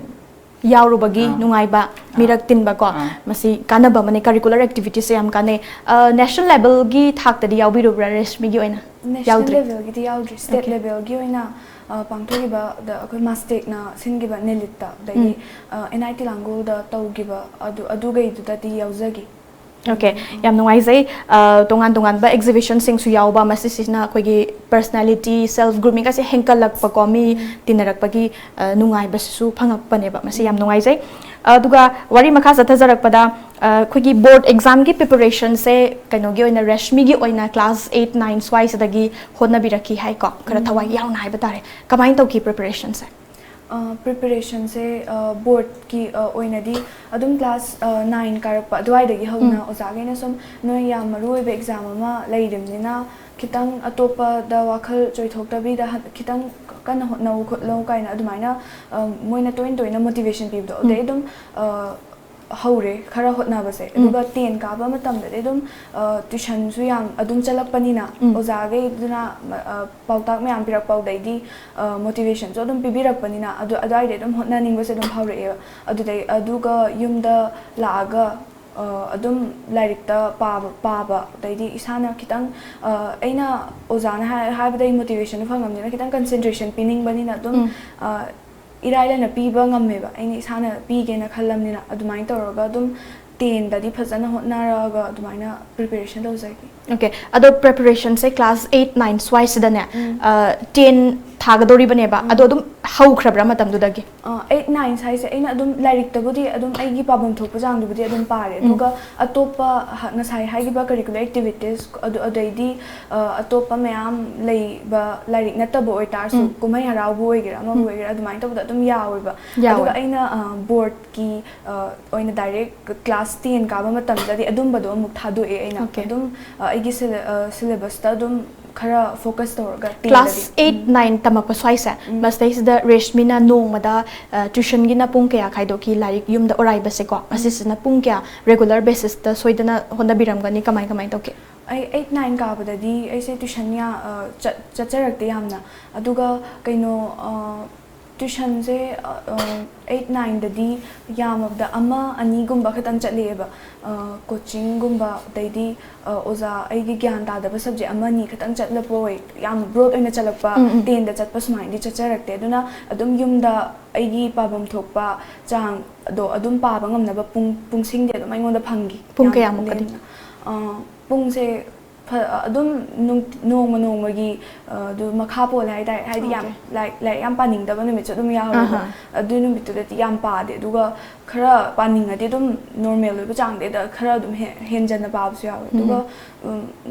ꯌꯥꯎꯔꯨꯕꯒꯤ ꯑꯥ꯫ ꯅꯨꯡꯉꯥꯏꯕ, ꯑꯥ꯫ ꯃꯤꯔꯛ ꯇꯤꯟꯕꯀꯣ, ꯑꯥ꯫ ꯃꯁꯤ ꯀꯥꯟꯅꯕ ꯑꯃꯅꯤ, ꯀꯔꯤꯀꯨꯂꯔ ꯑꯦꯛꯇꯤꯚꯤꯇꯤꯁꯁꯦ ꯌꯥꯝ ꯀꯥꯟꯅꯩ꯫ ꯑ, ꯅꯦꯁꯅꯦꯜ ꯂꯦꯕꯦꯜꯒꯤ ꯊꯥꯛꯇꯗꯤ ꯌꯥꯎꯕꯤꯔꯨꯕ꯭ꯔꯥ, ꯔꯦꯁꯃꯤꯒꯤ ꯑꯣꯏꯅ? ꯅꯦꯁꯅꯦꯜ ꯌꯥꯎꯗ꯭ꯔꯤ? ꯂꯦꯕꯦꯜꯒꯤꯗꯤ ꯌꯥꯎꯗ꯭ꯔꯤ꯫ State okay. ꯂꯦꯕꯦꯜꯒꯤ ꯑꯣꯏꯅ, ꯑ, ꯄꯥꯡꯊꯣꯛꯈꯤꯕꯗ ꯑꯩꯈꯣꯏ ꯃꯥꯁꯇꯦꯛꯅ ꯁꯤꯟꯈꯤꯕ ꯅꯦꯂꯤꯠꯇ, ꯑꯗꯒꯤ, ꯎꯝ꯫ ꯑ, ꯑꯦꯟ ꯑꯥꯏ ꯇꯤ ꯂꯥꯡꯒꯣꯜꯗ ꯇꯧꯈꯤꯕ ꯑꯗꯨ, ꯑꯗꯨꯒꯩꯗꯨꯗꯗꯤ ꯌꯥꯎꯖꯈꯤ꯫ ꯑꯣꯀꯦ, ꯎꯝ꯫ ꯌꯥꯝ ꯅꯨꯡꯉꯥꯏꯖꯩ꯫ ꯑ, ꯇꯣꯉꯥꯟ ꯇꯣꯉꯥꯟꯕ ꯑꯦꯛꯖꯤꯕꯤꯁꯟꯁꯤꯡꯁꯨ ꯌꯥꯎꯕ, ꯃꯁꯤꯁꯤꯅ ꯑꯩꯈꯣꯏꯒꯤ ꯄꯔꯁꯅꯦꯂꯤꯇꯤ, ꯁꯦꯜꯐ ꯒ꯭ꯔꯨꯃꯤꯡ ꯑꯁꯦ ꯍꯦꯟꯀꯠꯂꯛꯄꯀꯣ, ꯃꯤ ꯎꯝ꯫ ꯇꯤꯟꯅꯔꯛꯄꯒꯤ, ꯑ, ꯅꯨꯡꯉꯥꯏꯕꯁꯤꯁꯨ ꯐꯪꯉꯛꯄꯅꯦꯕ꯫ ꯃꯁꯤ ꯌꯥꯝ ꯎꯝ꯫ ꯅꯨꯡꯉꯥꯏꯖꯩ꯫ ꯑꯗꯨꯒ ꯋꯥꯔꯤ ꯃꯈꯥ ꯆꯠꯊꯖꯔꯛꯄꯗ, ꯑ, ꯑꯩꯈꯣꯏꯒꯤ ꯕꯣꯔꯗ ꯑꯦꯛꯖꯥꯝꯒꯤ ꯄ꯭ꯔꯤꯄꯦꯔꯦꯁꯟꯁꯦ ꯀꯩꯅꯣꯒꯤ ꯑꯣꯏꯅ ꯔꯦꯁꯃꯤꯒꯤ ꯑꯣꯏꯅ ꯀ꯭ꯂꯥꯁ ꯑꯩꯠ ꯅꯥꯏꯟ ꯁ꯭ꯋꯥꯏꯁꯤꯗꯒꯤ ꯍꯣꯠꯅꯕꯤꯔꯛꯈꯤ ꯍꯥꯏꯀꯣ, ꯈꯔ ꯎꯝ꯫ ꯊꯋꯥꯏ ꯌꯥꯎꯅ ꯍꯥꯏꯕ ꯇꯥꯔꯦ꯫ ꯀꯃꯥꯏꯅ ꯇꯧꯈꯤ ꯄ꯭ꯔꯤꯄꯦꯔꯦꯁꯟꯁꯦ? ꯑ, ꯄ꯭ꯔꯤꯄꯦꯔꯦꯁꯟꯁꯦ, ꯑ, ꯕꯣꯔꯗꯀꯤ, ꯑ, ꯑꯣꯏꯅꯗꯤ ꯑꯗꯨꯝ ꯀ꯭ꯂꯥꯁ, ꯑ, ꯅꯥꯏꯟ ꯀꯥꯔꯛꯄ ꯑꯗꯨꯋꯥꯏꯗꯒꯤ ꯍꯧꯅ ꯎꯝ꯫ ꯑꯣꯖꯥꯈꯩꯅ ꯁꯨꯝ, "ꯅꯣꯏ ꯌꯥꯝ ꯃꯔꯨ ꯑꯣꯏꯕ ꯑꯦꯛꯖꯥꯝ ꯑꯃ ꯂꯩꯔꯤꯕꯅꯤꯅ ꯈꯤꯇꯪ ꯑꯇꯣꯞꯄꯗ ꯋꯥꯈꯜ ꯆꯣꯏꯊꯣꯛꯇꯕꯤꯗ ꯍꯟ-, ꯈꯤꯇꯪ ꯀꯟꯅ ꯍꯣꯠꯅꯧ ꯈꯣꯠꯂꯧ" ꯀꯥꯏꯅ ꯑꯗꯨꯃꯥꯏꯅ, ꯑ, ꯃꯣꯏꯅ ꯇꯣꯏꯅ ꯇꯣꯏꯅ ꯃꯣꯇꯤꯚꯦꯁꯟ ꯄꯤꯕꯗꯣ꯫ ꯑꯗꯩ ꯎꯝ꯫ ꯑꯗꯨꯝ, ꯑ, ꯍꯧꯔꯦ ꯈꯔ ꯍꯣꯠꯅꯕꯁꯦ꯫ ꯎꯝ꯫ ꯑꯗꯨꯒ ꯇꯦꯟ ꯀꯥꯕ ꯃꯇꯝꯗꯗꯤ ꯑꯗꯨꯝ, ꯑ, ꯇ꯭ꯌꯨꯁꯟꯁꯨ ꯌꯥꯝ ꯑꯗꯨꯝ ꯆꯠꯂꯛꯄꯅꯤꯅ, ꯎꯝ꯫ ꯑꯣꯖꯥꯈꯩꯗꯨꯅ, ꯑ, ꯄꯥꯎꯇꯥꯛ ꯃꯌꯥꯝ ꯄꯤꯔꯛꯄ, ꯑꯗꯩꯗꯤ, ꯑ, ꯃꯣꯇꯤꯚꯦꯁꯟꯁꯨ ꯑꯗꯨꯝ ꯄꯤꯕꯤꯔꯛꯄꯅꯤꯅ, ꯑꯗꯨ ꯑꯗꯨꯋꯥꯏꯗꯩ ꯑꯗꯨꯝ ꯍꯣꯠꯅꯅꯤꯡꯕꯁꯦ ꯑꯗꯨꯝ ꯍꯧꯔꯛꯑꯦꯕ꯫ ꯑꯗꯨꯗꯩ, ꯑꯗꯨꯒ ꯌꯨꯝꯗ ꯂꯥꯛꯑꯒ, ꯑ, ꯑꯗꯨꯝ ꯂꯥꯏꯔꯤꯛꯇ ꯄꯥꯕ, ꯄꯥꯕ, ꯑꯗꯩꯗꯤ ꯏꯁꯥꯅ ꯈꯤꯇꯪ, ꯑ, ꯑꯩꯅ ꯑꯣꯖꯥꯅ ꯍꯥꯏ-, ꯍꯥꯏꯕꯗ ꯑꯩ ꯃꯣꯇꯤꯚꯦꯁꯟꯗꯣ ꯐꯪꯉꯕꯅꯤꯅ ꯈꯤꯇꯪ ꯀꯟꯁꯦꯟꯇ꯭ꯔꯦꯁꯟ ꯄꯤꯅꯤꯡꯕꯅꯤꯅ ꯑꯗꯨꯝ, ꯎꯝ꯫ ꯑ, ꯏꯔꯥꯏ ꯂꯥꯏꯅ ꯄꯤꯕ ꯉꯝꯃꯦꯕ, ꯑꯩꯅ ꯏꯁꯥꯅ ꯄꯤꯒꯦꯅ ꯈꯜꯂꯝꯅꯤꯅ꯫ ꯑꯗꯨꯃꯥꯏꯅ ꯇꯧꯔꯒ ꯑꯗꯨꯝ ꯇꯦꯟꯗꯗꯤ ꯐꯖꯅ ꯍꯣꯠꯅꯔꯒ ꯑꯗꯨꯃꯥꯏꯅ ꯄ꯭ꯔꯤꯄꯦꯔꯦꯁꯟ ꯇꯧꯖꯈꯤ꯫ ꯑꯣꯀꯦ, ꯑꯗꯣ ꯄ꯭ꯔꯤꯄꯦꯔꯦꯁꯟꯁꯦ ꯀ꯭ꯂꯥꯁ ꯑꯩꯠ ꯅꯥꯏꯟ ꯁ꯭ꯋꯥꯏꯁꯤꯗꯅꯦ, ꯎꯝ꯫ ꯑ, ꯇꯦꯟ ꯊꯥꯒꯗꯧꯔꯤꯕꯅꯦꯕ, ꯎꯝ꯫ ꯑꯗꯣ ꯑꯗꯨꯝ ꯍꯧꯈ꯭ꯔꯕ꯭ꯔꯥ ꯃꯇꯝꯗꯨꯗꯒꯤ? ꯑ, ꯑꯩꯠ ꯅꯥꯏꯟ ꯍꯥꯏꯁꯦ ꯑꯩꯅ ꯑꯗꯨꯝ ꯂꯥꯏꯔꯤꯛꯇꯕꯨꯗꯤ ꯑꯗꯨꯝ ꯑꯩꯒꯤ ꯄꯥꯐꯝ ꯊꯣꯛꯄ ꯆꯥꯡꯗꯨꯕꯨꯗꯤ ꯑꯗꯨꯝ ꯄꯥꯔꯦ, ꯎꯝ꯫ ꯑꯗꯨꯒ ꯑꯇꯣꯞꯄ ꯍ-, ꯉꯁꯥꯏ ꯍꯥꯏꯈꯤꯕ ꯀꯔꯤꯀꯨꯂꯔ ꯑꯦꯛꯇꯤꯚꯤꯇꯤꯁ ꯑꯗꯨ, ꯑꯗꯩꯗꯤ, ꯑ, ꯑꯇꯣꯞꯄ ꯃꯌꯥꯝ ꯂꯩꯕ ꯂꯥꯏꯔꯤꯛ ꯅꯠꯇꯕ ꯑꯣꯏꯇꯥꯔꯁꯨ, ꯎꯝ꯫ ꯀꯨꯝꯍꯩ ꯍꯔꯥꯎꯕ ꯑꯣꯏꯒꯦꯔꯥ ꯑꯃꯕꯨ ꯎꯝ꯫ ꯑꯣꯏꯒꯦꯔꯥ ꯑꯗꯨꯃꯥꯏꯅ ꯇꯧꯕꯗ ꯑꯗꯨꯝ ꯌꯥꯎꯋꯦꯕ꯫ ꯌꯥꯎꯋꯦ꯫ ꯑꯗꯨꯒ ꯑꯩꯅ, ꯑ, ꯕꯣꯔꯗꯀꯤ, ꯑ, ꯑꯣꯏꯅ ꯗꯥꯏꯔꯦꯛ ꯀ꯭ꯂꯥꯁ ꯇꯦꯟ ꯀꯥꯕ ꯃꯇꯝꯗꯗꯤ ꯑꯗꯨꯝꯕꯗꯣ ꯑꯃꯨꯛ ꯊꯥꯗꯣꯛꯑꯦ ꯑꯩꯅ꯫ ꯑꯣꯀꯦ꯫ ꯑꯗꯨꯝ, ꯑ, ꯑꯩꯒꯤ ꯁꯤꯂꯦ-, ꯑ, ꯁꯤꯂꯦꯕꯁꯇ ꯑꯗꯨꯝ ꯈꯔ ꯐꯣꯀꯁ ꯇꯧꯔꯒ ꯇꯦꯟꯗꯗꯤ꯫ ꯀ꯭ꯂꯥꯁ ꯑꯩꯠ ꯎꯝ꯫ ꯅꯥꯏꯟ ꯇꯝꯃꯛꯄ ꯁ꯭ꯋꯥꯏꯁꯦ, ꯎꯝ꯫ ꯃꯁꯤꯗꯩꯁꯤꯗ ꯔꯦꯁꯃꯤꯅ ꯅꯣꯡꯃꯗ, ꯑ, ꯇ꯭ꯌꯨꯁꯟꯒꯤꯅ ꯄꯨꯡ ꯀꯌꯥ ꯈꯥꯏꯗꯣꯛꯈꯤ? ꯂꯥꯏꯔꯤꯛ ꯌꯨꯝꯗ ꯑꯣꯔꯥꯏꯕꯁꯦꯀꯣ, ꯎꯝ꯫ ꯑꯁꯤꯁꯤꯅ ꯄꯨꯡ ꯀꯌꯥ ꯔꯦꯒꯨꯂꯔ ꯕꯦꯁꯤꯁꯇ ꯁꯣꯏꯗꯅ ꯍꯣꯠꯅꯕꯤꯔꯝꯒꯅꯤ? ꯀꯃꯥꯏ ꯀꯃꯥꯏ ꯇꯧꯒꯦ? ꯑꯩ ꯑꯩꯠ ꯅꯥꯏꯟ ꯀꯥꯕꯗꯗꯤ ꯑꯩꯁꯦ ꯇ꯭ꯌꯨꯁꯟ ꯌꯥ-, ꯑ, ꯆꯠ-, ꯆꯠꯆꯔꯛꯇꯦ ꯌꯥꯝꯅ꯫ ꯑꯗꯨꯒ ꯀꯩꯅꯣ, ꯑ, ꯇ꯭ꯌꯨꯁꯟꯁꯦ, ꯑ, ꯑ, ꯑꯩꯠ ꯅꯥꯏꯟꯗꯗꯤ ꯌꯥꯝꯃꯕꯗ ꯑꯃ ꯑꯅꯤꯒꯨꯝꯕ ꯈꯛꯇꯪ ꯆꯠꯂꯛꯑꯦꯕ꯫ ꯑ, ꯀꯣꯆꯤꯡꯒꯨꯝꯕ, ꯑꯗꯩꯗꯤ, ꯑ, ꯑꯣꯖꯥ ꯑꯩꯒꯤ ꯒ꯭ꯌꯥꯟ ꯇꯥꯗꯕ ꯁꯕꯖꯦꯛ ꯑꯃ ꯑꯅꯤ ꯈꯛꯇꯪ ꯆꯠꯂꯛꯄ ꯑꯣꯏ, ꯌꯥꯝ ꯕ꯭ꯔꯣꯗ ꯑꯣꯏꯅ ꯆꯠꯂꯛꯄ, ꯎꯝ, ꯎꯝ꯫ ꯇꯦꯟꯗ ꯆꯠꯄ ꯁꯨꯃꯥꯏꯅꯗꯤ ꯆꯠꯆꯔꯛꯇꯦ꯫ ꯑꯗꯨꯅ ꯑꯗꯨꯝ ꯌꯨꯝꯗ ꯑꯩꯒꯤ ꯄꯥꯐꯝ ꯊꯣꯛꯄ ꯆꯥꯡꯗꯣ ꯑꯗꯨꯝ ꯄꯥꯕ ꯉꯝꯅꯕ ꯄꯨꯡ, ꯄꯨꯡꯁꯤꯡꯗꯤ ꯑꯗꯨꯝ ꯑꯩꯉꯣꯟꯗ ꯐꯪꯈꯤ꯫ ꯄꯨꯡ ꯌꯥꯝ ꯀꯌꯥꯃꯨꯛꯀꯗꯤ? ꯂꯦꯝꯅ꯫ ꯑ, ꯄꯨꯡꯁꯦ ꯐ- ꯑꯗꯨꯝ ꯅꯨꯡ- ꯅꯣꯡꯃ ꯅꯣꯡꯃꯒꯤ ꯑ, ꯑꯗꯨ ꯃꯈꯥ ꯄꯣꯜꯂꯦ ꯍꯥꯏꯇꯥꯔꯦ꯫ ꯍꯥꯏꯗꯤ ꯌꯥꯝ ꯂꯥꯏ- ꯂꯥꯏꯔꯤꯛ ꯌꯥꯝ ꯄꯥꯅꯤꯡꯗꯕ ꯅꯨꯃꯤꯠꯁꯨ ꯑꯗꯨꯝ ꯌꯥꯎꯋꯦꯕ꯫ ꯑꯗꯨ ꯅꯨꯃꯤꯠꯇꯨꯗꯗꯤ ꯌꯥꯝ ꯄꯥꯗꯦ, ꯑꯗꯨꯒ ꯈꯔ ꯄꯥꯅꯤꯡꯉꯗꯤ ꯑꯗꯨꯝ ꯅꯣꯔꯃꯦꯜ ꯑꯣꯏꯕ ꯆꯥꯡꯗꯩꯗ ꯈꯔ ꯑꯗꯨꯝ ꯍꯦ- ꯍꯦꯟꯖꯟꯅ ꯄꯥꯕꯁꯨ ꯌꯥꯎꯋꯦ꯫ ꯑꯗꯨꯒ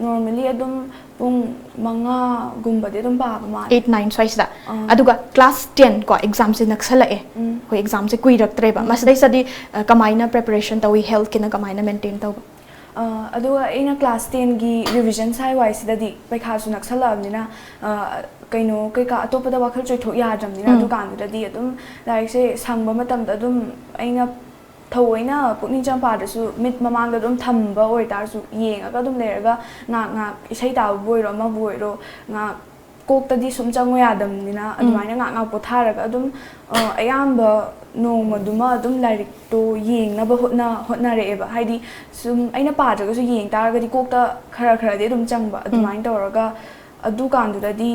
ꯅꯣꯔꯃꯦꯜꯂꯤ ꯑꯗꯨꯝ ꯄꯨꯡ ꯃꯉꯥꯒꯨꯝꯕꯗꯤ ꯑꯗꯨꯝ ꯄꯥꯕ ꯃꯥꯜꯂꯦ꯫ ꯑꯩꯠ ꯅꯥꯏꯟ ꯁ꯭ꯋꯥꯏꯁꯤꯗ꯫ ꯑꯥ꯫ ꯑꯗꯨꯒ ꯀ꯭ꯂꯥꯁ ꯇꯦꯟ ꯀꯣ, ꯑꯦꯛꯖꯥꯝꯁꯦ ꯅꯛꯁꯜꯂꯛꯑꯦ꯫ ꯎꯝ꯫ ꯑꯩꯈꯣꯏ ꯑꯦꯛꯖꯥꯝꯁꯦ ꯀꯨꯏꯔꯛꯇ꯭ꯔꯦꯕ꯫ ꯃꯁꯤꯗꯩꯁꯤꯗꯗꯤ ꯑ, ꯀꯃꯥꯏꯅ ꯄ꯭ꯔꯤꯄꯦꯔꯦꯁꯟ ꯇꯧꯏ? ꯍꯦꯜꯠꯀꯤꯅ ꯀꯃꯥꯏꯅ ꯃꯦꯟꯇꯦꯟ ꯇꯧꯕ? ꯑ, ꯑꯗꯨꯒ ꯑꯩꯅ ꯀ꯭ꯂꯥꯁ ꯇꯦꯟꯒꯤ ꯔꯤꯚꯤꯖꯟ ꯁꯥꯏ ꯋꯥꯏꯁꯤꯗꯗꯤ ꯄꯩꯈꯥꯁꯨ ꯅꯛꯁꯜꯂꯛꯑꯕꯅꯤꯅ, ꯑ, ꯀꯩꯅꯣ ꯀꯩꯀꯥ ꯑꯇꯣꯞꯄꯗ ꯋꯥꯈꯜ ꯆꯣꯏꯊꯣꯛ ꯌꯥꯗ꯭ꯔꯕꯅꯤꯅ, ꯎꯝ꯫ ꯑꯗꯨꯀꯥꯟꯗꯨꯗꯗꯤ ꯑꯗꯨꯝ ꯂꯥꯏꯔꯤꯛꯁꯦ ꯁꯪꯕ ꯃꯇꯝꯗ ꯑꯗꯨꯝ ꯑꯩꯅ ꯊꯑꯣꯏꯅ ꯄꯨꯛꯅꯤꯡ ꯆꯪ ꯄꯥꯗ꯭ꯔꯁꯨ ꯃꯤꯠ ꯃꯃꯥꯡꯗ ꯑꯗꯨꯝ ꯊꯝꯕ ꯑꯣꯏꯇꯥꯔꯁꯨ, ꯌꯦꯡꯉꯒ ꯑꯗꯨꯝ ꯂꯩꯔꯒ ꯉꯥꯏꯍꯥꯛ ꯉꯥꯏꯍꯥꯛ ꯏꯁꯩ ꯇꯥꯕꯕꯨ ꯑꯣꯏꯔꯣ, ꯑꯃꯕꯨ ꯑꯣꯏꯔꯣ, ꯉꯥꯏꯍꯥꯛ ꯀꯣꯛꯇꯗꯤ ꯁꯨꯝ ꯆꯪꯉꯨ ꯌꯥꯗꯕꯅꯤꯅ, ꯑꯗꯨꯃꯥꯏꯅ ꯉꯥꯏꯍꯥꯛ ꯉꯥꯏꯍꯥꯛ ꯄꯣꯊꯥꯔꯒ ꯑꯗꯨꯝ, ꯑ, ꯑꯌꯥꯝꯕ ꯅꯣꯡꯃꯗꯨꯃ ꯑꯗꯨꯝ ꯂꯥꯏꯔꯤꯛꯇꯣ ꯌꯦꯡꯅꯕ ꯍꯣꯠꯅ ꯍꯣꯠꯅꯔꯛꯑꯦꯕ꯫ ꯍꯥꯏꯗꯤ ꯁꯨꯝ ꯑꯩꯅ ꯄꯥꯗ꯭ꯔꯒꯁꯨ ꯌꯦꯡ ꯇꯥꯔꯒꯗꯤ ꯀꯣꯛꯇ ꯈꯔ ꯈꯔꯗꯤ ꯑꯗꯨꯝ ꯆꯪꯕ꯫ ꯑꯗꯨꯃꯥꯏꯅ ꯇꯧꯔꯒ ꯑꯗꯨꯀꯥꯟꯗꯨꯗꯗꯤ,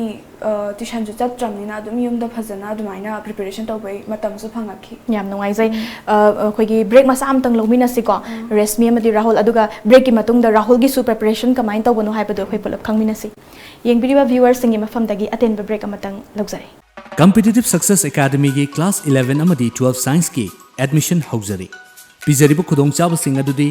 ꯑ, ꯇ꯭ꯌꯨꯁꯟꯁꯨ ꯆꯠꯇ꯭ꯔꯕꯅꯤꯅ ꯑꯗꯨꯝ ꯌꯨꯝꯗ ꯐꯖꯅ ꯑꯗꯨꯃꯥꯏꯅ ꯄ꯭ꯔꯤꯄꯦꯔꯦꯁꯟ ꯇꯧꯕꯩ ꯃꯇꯝꯁꯨ ꯐꯪꯉꯛꯈꯤ꯫ ꯌꯥꯝ ꯅꯨꯡꯉꯥꯏꯖꯩ꯫ ꯑ, ꯑꯩꯈꯣꯏꯒꯤ ꯕ꯭ꯔꯦꯛ ꯃꯆꯥ ꯑꯃꯇꯪ ꯂꯧꯃꯤꯟꯅꯁꯤꯀꯣ, ꯔꯦꯁꯃꯤ ꯑꯃꯗꯤ ꯔꯥꯍꯨꯜ, ꯑꯗꯨꯒ ꯕ꯭ꯔꯦꯛꯀꯤ ꯃꯇꯨꯡꯗ ꯔꯥꯍꯨꯜꯒꯤꯁꯨ ꯄ꯭ꯔꯤꯄꯦꯔꯦꯁꯟ ꯀꯃꯥꯏꯅ ꯇꯧꯕꯅꯣ ꯍꯥꯏꯕꯗꯣ ꯑꯩꯈꯣꯏ ꯄꯨꯂꯞ ꯈꯪꯃꯤꯟꯅꯁꯤ꯫ ꯌꯦꯡꯕꯤꯔꯤꯕ ꯚ꯭ꯌꯨꯋꯔꯁꯤꯡꯒꯤ ꯃꯐꯝꯗꯒꯤ ꯑꯇꯦꯟꯕ ꯕ꯭ꯔꯦꯛ ꯑꯃꯇꯪ ꯂꯧꯖꯔꯦ꯫ Competitive Success Academyꯒꯤ ꯀ꯭ꯂꯥꯁ ꯏꯂꯦꯚꯦꯟ ꯑꯃꯗꯤ ꯇꯨꯋꯦꯜꯐ ꯁꯥꯏꯟꯁꯀꯤ ꯑꯦꯗꯃꯤꯁꯟ ꯍꯧꯖꯔꯤ꯫ ꯄꯤꯖꯔꯤꯕ ꯈꯨꯗꯣꯡꯆꯥꯕꯁꯤꯡ ꯑꯗꯨꯗꯤ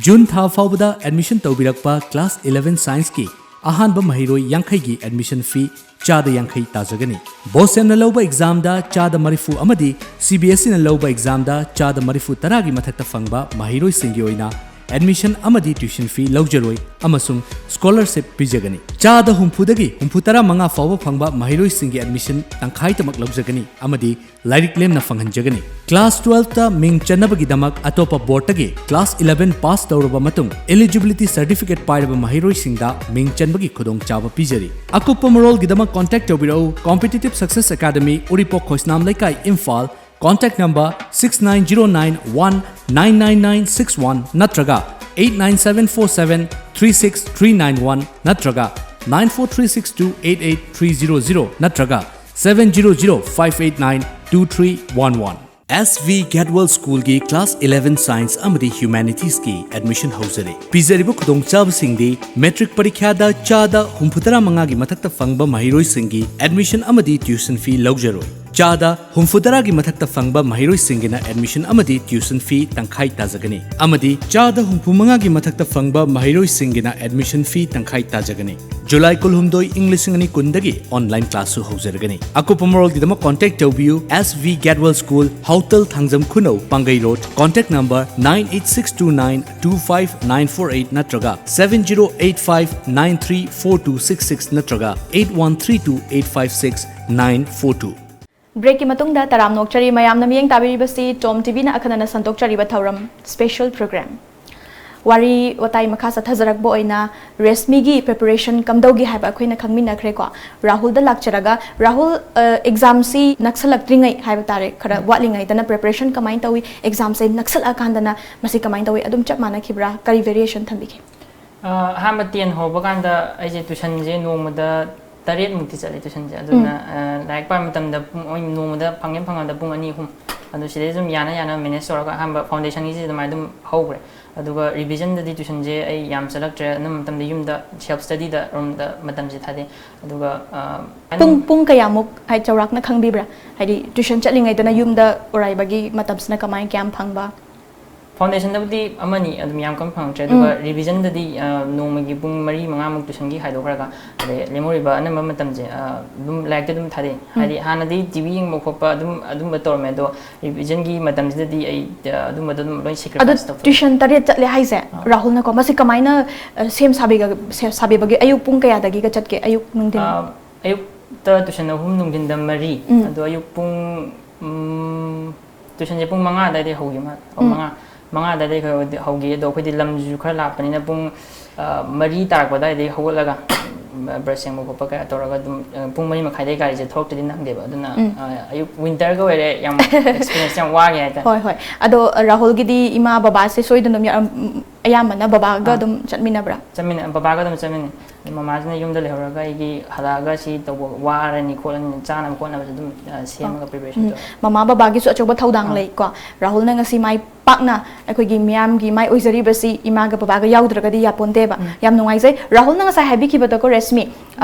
ꯖꯨꯟ ꯊꯥ ꯐꯥꯎꯕꯗ ꯑꯦꯗꯃꯤꯁꯟ ꯇꯧꯕꯤꯔꯛꯄ ꯀ꯭ꯂꯥꯁ ꯏꯂꯦꯚꯦꯟ ꯁꯥꯏꯟꯁꯀꯤ ꯑꯍꯥꯟꯕ ꯃꯍꯩꯔꯣꯏ ꯌꯥꯡꯈꯩꯒꯤ ꯑꯦꯗꯃꯤꯁꯟ ꯐꯤ ꯆꯥꯗ ꯌꯥꯡꯈꯩ ꯇꯥꯖꯒꯅꯤ꯫ ꯕꯣꯁꯦꯝꯅ ꯂꯧꯕ ꯑꯦꯛꯖꯥꯝꯗ ꯆꯥꯗ ꯃꯔꯤꯐꯨ ꯑꯃꯗꯤ ꯁꯤ ꯕꯤ ꯑꯦꯁ ꯏꯅ ꯂꯧꯕ ꯑꯦꯛꯖꯥꯝꯗ ꯆꯥꯗ ꯃꯔꯤꯐꯨ ꯇꯔꯥꯒꯤ ꯃꯊꯛꯇ ꯐꯪꯕ ꯃꯍꯩꯔꯣꯏꯁꯤꯡꯒꯤ ꯑꯣꯏꯅ ꯑꯦꯗꯃꯤꯁꯟ ꯑꯃꯗꯤ ꯇ꯭ꯌꯨꯁꯟ ꯐꯤ ꯂꯧꯖꯔꯣꯏ ꯑꯃꯁꯨꯡ ꯁ꯭ꯀꯣꯂꯔꯁꯤꯞ ꯄꯤꯖꯒꯅꯤ꯫ ꯆꯥꯗ ꯍꯨꯝꯐꯨꯗꯒꯤ ꯍꯨꯝꯐꯨ ꯇꯔꯥ ꯃꯉꯥ ꯐꯥꯎꯕ ꯐꯪꯕ ꯃꯍꯩꯔꯣꯏꯁꯤꯡꯒꯤ ꯑꯦꯗꯃꯤꯁꯟ ꯇꯪꯈꯥꯏꯗꯃꯛ ꯂꯧꯖꯒꯅꯤ ꯑꯃꯗꯤ ꯂꯥꯏꯔꯤꯛ ꯂꯦꯝꯅ ꯐꯪꯍꯟꯖꯒꯅꯤ꯫ ꯀ꯭ꯂꯥꯁ ꯇꯨꯋꯦꯜꯐꯇ ꯃꯤꯡ ꯆꯟꯅꯕꯒꯤꯗꯃꯛ ꯑꯇꯣꯞꯄ ꯕꯣꯔꯗꯇꯒꯤ ꯀ꯭ꯂꯥꯁ ꯏꯂꯦꯚꯦꯟ ꯄꯥꯁ ꯇꯧꯔꯕ ꯃꯇꯨꯡ eligibility certificate ꯄꯥꯏꯔꯕ ꯃꯍꯩꯔꯣꯏꯁꯤꯡꯗ ꯃꯤꯡ ꯆꯟꯕꯒꯤ ꯈꯨꯗꯣꯡꯆꯥꯕ ꯄꯤꯖꯔꯤ꯫ ꯑꯀꯨꯞꯄ ꯃꯔꯣꯜꯒꯤꯗꯃꯛ ꯀꯣꯟꯇꯦꯛ ꯇꯧꯕꯤꯔꯛꯎ Competitive Success Academy, ꯎꯔꯤꯄꯣꯛ ꯈꯣꯏꯁꯅꯥꯝ ꯂꯩꯀꯥꯏ, Imphal, contact number six nine zero nine one nine nine nine six one ꯅꯠꯇ꯭ꯔꯒ eight nine seven four seven three six three nine one ꯅꯠꯇ꯭ꯔꯒ nine four three six two eight eight three zero zero ꯅꯠꯇ꯭ꯔꯒ seven zero zero five eight nine two three one one꯫ ꯑꯦꯁ ꯚꯤ ꯒꯦꯠꯋꯦꯜ ꯁ꯭ꯀꯨꯜꯒꯤ ꯀ꯭ꯂꯥꯁ ꯏꯂꯦꯚꯦꯟ ꯁꯥꯏꯟꯁ ꯑꯃꯗꯤ ꯍ꯭ꯌꯨꯃꯦꯅꯤꯇꯤꯁꯀꯤ ꯑꯦꯗꯃꯤꯁꯟ ꯍꯧꯖꯔꯦ꯫ ꯄꯤꯖꯔꯤꯕ ꯈꯨꯗꯣꯡꯆꯥꯕꯁꯤꯡꯗꯤ ꯃꯦꯇ꯭ꯔꯤꯛ ꯄꯔꯤꯈ꯭ꯌꯥꯗ ꯆꯥꯗ ꯍꯨꯝꯐꯨꯇꯔꯥ ꯃꯉꯥꯒꯤ ꯃꯊꯛꯇ ꯐꯪꯕ ꯃꯍꯩꯔꯣꯏꯁꯤꯡꯒꯤ ꯑꯦꯗꯃꯤꯁꯟ ꯑꯃꯗꯤ ꯇ꯭ꯌꯨꯁꯟ ꯐꯤ ꯂꯧꯖꯔꯣꯏ꯫ ꯆꯥꯗ ꯍꯨꯝꯐꯨꯇꯔꯥꯒꯤ ꯃꯊꯛꯇ ꯐꯪꯕ ꯃꯍꯩꯔꯣꯏꯁꯤꯡꯒꯤꯅ ꯑꯦꯗꯃꯤꯁꯟ ꯑꯃꯗꯤ ꯇ꯭ꯌꯨꯁꯟ ꯐꯤ ꯇꯪꯈꯥꯏ ꯇꯥꯖꯒꯅꯤ, ꯑꯃꯗꯤ ꯆꯥꯗ ꯍꯨꯝꯐꯨꯃꯉꯥꯒꯤ ꯃꯊꯛꯇ ꯐꯪꯕ ꯃꯍꯩꯔꯣꯏꯁꯤꯡꯒꯤꯅ ꯑꯦꯗꯃꯤꯁꯟ ꯐꯤ ꯇꯪꯈꯥꯏ ꯇꯥꯖꯒꯅꯤ꯫ ꯖꯨꯂꯥꯏ ꯀꯨꯟꯍꯨꯝꯗꯣꯏ, ꯏꯪ ꯂꯤꯁꯤꯡ ꯑꯅꯤ ꯀꯨꯟꯗꯒꯤ ꯑꯣꯟꯂꯥꯏꯟ ꯀ꯭ꯂꯥꯁꯁꯨ ꯍꯧꯖꯔꯒꯅꯤ꯫ ꯑꯀꯨꯞꯄ ꯃꯔꯣꯜꯒꯤꯗꯃꯛ ꯀꯣꯟꯇꯦꯛ ꯇꯧꯕꯤꯌꯨ, ꯑꯦꯁ ꯚꯤ ꯒꯦꯠꯋꯦꯜ ꯁ꯭ꯀꯨꯜ, ꯍꯥꯎꯇꯜ, Thangjam Khunou, Pangei road, contact number nine eight six two nine two five nine four eight ꯅꯠꯇ꯭ꯔꯒ seven zero eight five nine three four two six six ꯅꯠꯇ꯭ꯔꯒ eight one three two eight five six nine four two꯫ ꯕ꯭ꯔꯦꯛꯀꯤ ꯃꯇꯨꯡꯗ ꯇꯔꯥꯝꯅ ꯑꯣꯛꯆꯔꯤ꯫ ꯃꯌꯥꯝꯅ ꯃꯤꯠꯌꯦꯡ ꯇꯥꯕꯤꯔꯤꯕꯁꯤ ꯇꯣꯝ ꯇꯤꯚꯤꯅ ꯑꯈꯟꯅꯅ ꯁꯟꯗꯣꯛꯆꯔꯤꯕ ꯊꯧꯔꯝ, ꯁ꯭ꯄꯦꯁꯦꯜ ꯄ꯭ꯔꯣꯒ꯭ꯔꯥꯝ꯫ ꯋꯥꯔꯤ ꯋꯥꯇꯥꯏ ꯃꯈꯥ ꯆꯠꯊꯖꯔꯛꯄ ꯑꯣꯏꯅ ꯔꯦꯁꯃꯤꯒꯤ ꯄ꯭ꯔꯤꯄꯦꯔꯦꯁꯟ ꯀꯝꯗꯧꯒꯤ ꯍꯥꯏꯕ ꯑꯩꯈꯣꯏꯅ ꯈꯪꯃꯤꯟꯅꯈ꯭ꯔꯦꯀꯣ꯫ ꯔꯥꯍꯨꯜꯗ ꯂꯥꯛꯆꯔꯒ, ꯔꯥꯍꯨꯜ, ꯑ, ꯑꯦꯛꯖꯥꯝꯁꯤ ꯅꯛꯁꯜꯂꯛꯇ꯭ꯔꯤꯉꯩ ꯍꯥꯏꯕ ꯇꯥꯔꯦ, ꯈꯔ ꯋꯥꯠꯂꯤꯉꯩꯗꯅ ꯄ꯭ꯔꯤꯄꯦꯔꯦꯁꯟ ꯀꯃꯥꯏꯅ ꯇꯧꯏ, ꯑꯦꯛꯖꯥꯝꯁꯦ ꯅꯛꯁꯜꯂꯛꯑꯀꯥꯟꯗꯅ ꯃꯁꯤ ꯀꯃꯥꯏꯅ ꯇꯧꯏ, ꯑꯗꯨꯝ ꯆꯞ ꯃꯥꯟꯅꯈꯤꯕ꯭ꯔꯥ, ꯀꯔꯤ ꯚꯦꯔꯤꯌꯦꯁꯟ ꯊꯝꯕꯤꯒꯦ? ꯑ, ꯑꯍꯥꯟꯕ ꯇꯦꯟ ꯍꯧꯕ ꯀꯥꯟꯗ ꯑꯩꯁꯦ ꯇ꯭ꯌꯨꯁꯟꯁꯦ ꯅꯣꯡꯃꯗ ꯇꯔꯦꯠꯃꯨꯛꯇꯤ ꯆꯠꯂꯦ ꯇ꯭ꯌꯨꯁꯟꯁꯦ꯫ ꯑꯗꯨꯅ, ꯎꯝ꯫ ꯑ, ꯂꯥꯏꯔꯤꯛ ꯄꯥꯕ ꯃꯇꯝꯗ ꯄꯨꯡ, ꯑꯩ ꯅꯣꯡꯃꯗ ꯐꯪꯉꯦ ꯐꯪꯉꯕꯗ ꯄꯨꯡ ꯑꯅꯤ ꯑꯍꯨꯝ꯫ ꯑꯗꯨ ꯁꯤꯗꯩ ꯑꯗꯨꯝ ꯌꯥꯅ ꯌꯥꯅ ꯃꯦꯅꯦꯖ ꯇꯧꯔꯒ ꯑꯍꯥꯟꯕ ꯐꯥꯎꯟꯗꯦꯁꯟꯒꯤꯁꯤ ꯑꯗꯨꯃꯥꯏꯅ ꯑꯗꯨꯝ ꯍꯧꯈ꯭ꯔꯦ꯫ ꯑꯗꯨꯒ ꯔꯤꯚꯤꯖꯟꯗꯗꯤ ꯇ꯭ꯌꯨꯁꯟꯁꯦ ꯑꯩ ꯌꯥꯝ ꯆꯠꯂꯛꯇ꯭ꯔꯦ꯫ ꯑꯅꯝꯕ ꯃꯇꯝꯗ ꯌꯨꯝꯗ ꯁꯦꯜꯐ ꯁ꯭ꯇꯗꯤꯗ ꯔꯨꯝꯗ ꯃꯇꯝꯁꯦ ꯊꯥꯗꯩ꯫ ꯑꯗꯨꯒ, ꯑ, ꯄꯨꯡ, ꯑꯗꯨꯝ ꯄꯨꯡ ꯀꯌꯥꯃꯨꯛ ꯍꯥꯏ ꯆꯥꯎꯔꯥꯛꯅ ꯈꯪꯕꯤꯕ꯭ꯔꯥ? ꯍꯥꯏꯗꯤ ꯇ꯭ꯌꯨꯁꯟ ꯆꯠꯂꯤꯉꯩꯗꯅ ꯌꯨꯝꯗ ꯎꯔꯥꯏꯕꯒꯤ ꯃꯇꯝꯁꯤꯅ ꯀꯃꯥꯏꯅ, ꯀꯌꯥꯝ ꯐꯪꯕ? ꯐꯥꯎꯟꯗꯦꯁꯟꯗꯕꯨꯗꯤ ꯑꯃꯅꯤ ꯑꯗꯨꯝ ꯌꯥꯝ ꯀꯟꯅ ꯐꯪꯉꯛꯇ꯭ꯔꯦ, ꯑꯗꯨꯒ ꯎꯝ꯫ ꯔꯤꯚꯤꯖꯟꯗꯗꯤ, ꯑ, ꯅꯣꯡꯃꯒꯤ ꯄꯨꯡ ꯃꯔꯤ ꯃꯉꯥꯃꯨꯛ ꯇ꯭ꯌꯨꯁꯟꯒꯤ ꯈꯥꯏꯗꯣꯛꯈ꯭ꯔꯒ, ꯑꯗꯩ ꯂꯦꯝꯍꯧꯔꯤꯕ ꯑꯅꯝꯕ ꯃꯇꯝꯁꯦ, ꯑ, ꯑꯗꯨꯝ ꯂꯥꯏꯔꯤꯛꯇ ꯑꯗꯨꯝ ꯊꯥꯗꯩ꯫ ꯎꯝ꯫ ꯍꯥꯏꯗꯤ ꯍꯥꯟꯅꯗꯤ ꯇꯤ ꯚꯤ ꯌꯦꯡꯕ ꯈꯣꯠꯄ ꯑꯗꯨꯝ, ꯑꯗꯨꯝꯕ ꯇꯧꯔꯝꯃꯦ, ꯑꯗꯣ ꯔꯤꯚꯤꯖꯟꯒꯤ ꯃꯇꯝꯁꯤꯗꯗꯤ ꯑꯩ, ꯑ, ꯑꯗꯨꯝꯕꯗꯣ ꯑꯗꯨꯝ ꯂꯣꯏ ꯑꯗꯨ sacrifice ꯇꯧꯊꯣꯛꯑꯦ꯫ ꯇ꯭ꯌꯨꯁꯟ ꯇꯔꯦꯠ ꯆꯠꯂꯦ ꯍꯥꯏꯁꯦ, ꯑꯥ꯫ ꯔꯥꯍꯨꯜꯅꯀꯣ, ꯃꯁꯤ ꯀꯃꯥꯏꯅ, ꯑ, ꯁꯦꯝ ꯁꯥꯕꯤꯒ-, ꯁꯦ-, ꯁꯥꯕꯤꯕꯒꯦ? ꯑꯌꯨꯛ ꯄꯨꯡ ꯀꯌꯥꯗꯒꯤꯒ ꯆꯠꯀꯦ? ꯑꯌꯨꯛ, ꯅꯨꯡꯊꯤꯟ? ꯑ, ꯑꯌꯨꯛꯇ ꯇ꯭ꯌꯨꯁꯟ ꯑꯍꯨꯝ, ꯅꯨꯡꯊꯤꯟꯗ ꯃꯔꯤ, ꯎꯝ꯫ ꯑꯗꯣ ꯑꯌꯨꯛ ꯄꯨꯡ, ꯎꯝ, ꯇ꯭ꯌꯨꯁꯟꯁꯦ ꯄꯨꯡ ꯃꯉꯥ ꯑꯗꯥꯏꯗꯩ ꯍꯧꯈꯤ ꯃꯥꯜꯂꯦ꯫ ꯑꯣ, ꯎꯝ꯫ ꯃꯉꯥ, ꯃꯉꯥ ꯑꯗꯥꯏꯗꯩ ꯈꯔ ꯍꯧꯈꯤ꯫ ꯑꯗꯣ ꯑꯩꯈꯣꯏꯗꯤ ꯂꯝꯁꯤꯁꯨ ꯈꯔ ꯂꯥꯞꯄꯅꯤꯅ ꯄꯨꯡ, ꯑ, ꯃꯔꯤ ꯇꯥꯔꯛꯄ ꯑꯗꯥꯏꯗꯩ ꯍꯧꯒꯠꯂꯒ, ꯎꯝ, ꯕ꯭ꯔꯁ ꯁꯦꯡꯕ ꯈꯣꯠꯄ ꯀꯌꯥ ꯇꯧꯔꯒ ꯑꯗꯨꯝ, ꯑ, ꯄꯨꯡ ꯃꯔꯤ ꯃꯈꯥꯏꯗꯩ ꯒꯥꯔꯤꯁꯦ ꯊꯣꯛꯂꯛꯇ꯭ꯔꯗꯤ ꯅꯪꯗꯦꯕ꯫ ꯑꯗꯨꯅ, ꯎꯝ꯫ ꯑ, ꯑꯌꯨꯛ ꯋꯤꯟꯇꯔꯒ ꯑꯣꯏꯔꯦ, ꯌꯥꯝ ꯑꯦꯛꯁꯄꯤꯔꯤꯌꯟꯁ ꯌꯥꯝ ꯋꯥꯈꯤ ꯍꯥꯏꯇꯥꯔꯦ꯫ ꯍꯣꯏ, ꯍꯣꯏ꯫ ꯑꯗꯣ, ꯑ, ꯔꯥꯍꯨꯜꯒꯤꯗꯤ ꯏꯃꯥ ꯕꯕꯥꯁꯦ ꯁꯣꯏꯗꯅ ꯌꯥꯝ, ꯎꯝ, ꯑꯌꯥꯝꯕꯅ ꯕꯕꯥꯒ ꯑꯥ꯫ ꯑꯗꯨꯝ ꯆꯠꯃꯤꯟꯅꯕ꯭ꯔꯥ? ꯆꯠꯃꯤꯟꯅ ꯕꯕꯥꯒ ꯑꯗꯨꯝ ꯆꯠꯃꯤꯟꯅꯩ꯫ ꯑꯗꯩ ꯃꯃꯥꯁꯤꯅ ꯌꯨꯝꯗ ꯂꯩꯍꯧꯔꯒ ꯑꯩꯒꯤ ꯍꯜꯂꯛꯑꯒ ꯁꯤ ꯇꯧꯕ ꯋꯥꯔꯅꯤ ꯈꯣꯠꯂꯅꯤ ꯆꯥꯅꯕ ꯈꯣꯠꯅꯕꯁꯨ ꯑꯗꯨꯝ ꯑ, ꯁꯦꯝꯃꯒ ꯎꯝ꯫ ꯄ꯭ꯔꯤꯄꯦꯔꯦꯁꯟꯗꯣ ꯃꯃꯥ ꯕꯕꯥꯒꯤꯁꯨ ꯑꯆꯧꯕ ꯊꯧꯗꯥꯡ ꯑꯥ꯫ ꯂꯩꯀꯣ꯫ ꯔꯥꯍꯨꯜꯅ ꯉꯁꯤ ꯃꯥꯏ ꯄꯥꯛꯅ ꯑꯩꯈꯣꯏꯒꯤ ꯃꯤꯌꯥꯝꯒꯤ ꯃꯥꯏ ꯑꯣꯏꯖꯔꯤꯕꯁꯤ ꯏꯃꯥꯒ ꯕꯕꯥꯒ ꯌꯥꯎꯗ꯭ꯔꯒꯗꯤ ꯌꯥꯄꯣꯟꯇꯦꯕ꯫ ꯎꯝ꯫ ꯌꯥꯝ ꯅꯨꯡꯉꯥꯏꯖꯩ꯫ ꯔꯥꯍꯨꯜꯅ ꯉꯁꯥꯏ ꯍꯥꯏꯕꯤꯈꯤꯕꯗꯀꯣ, ꯔꯦꯁꯃꯤ,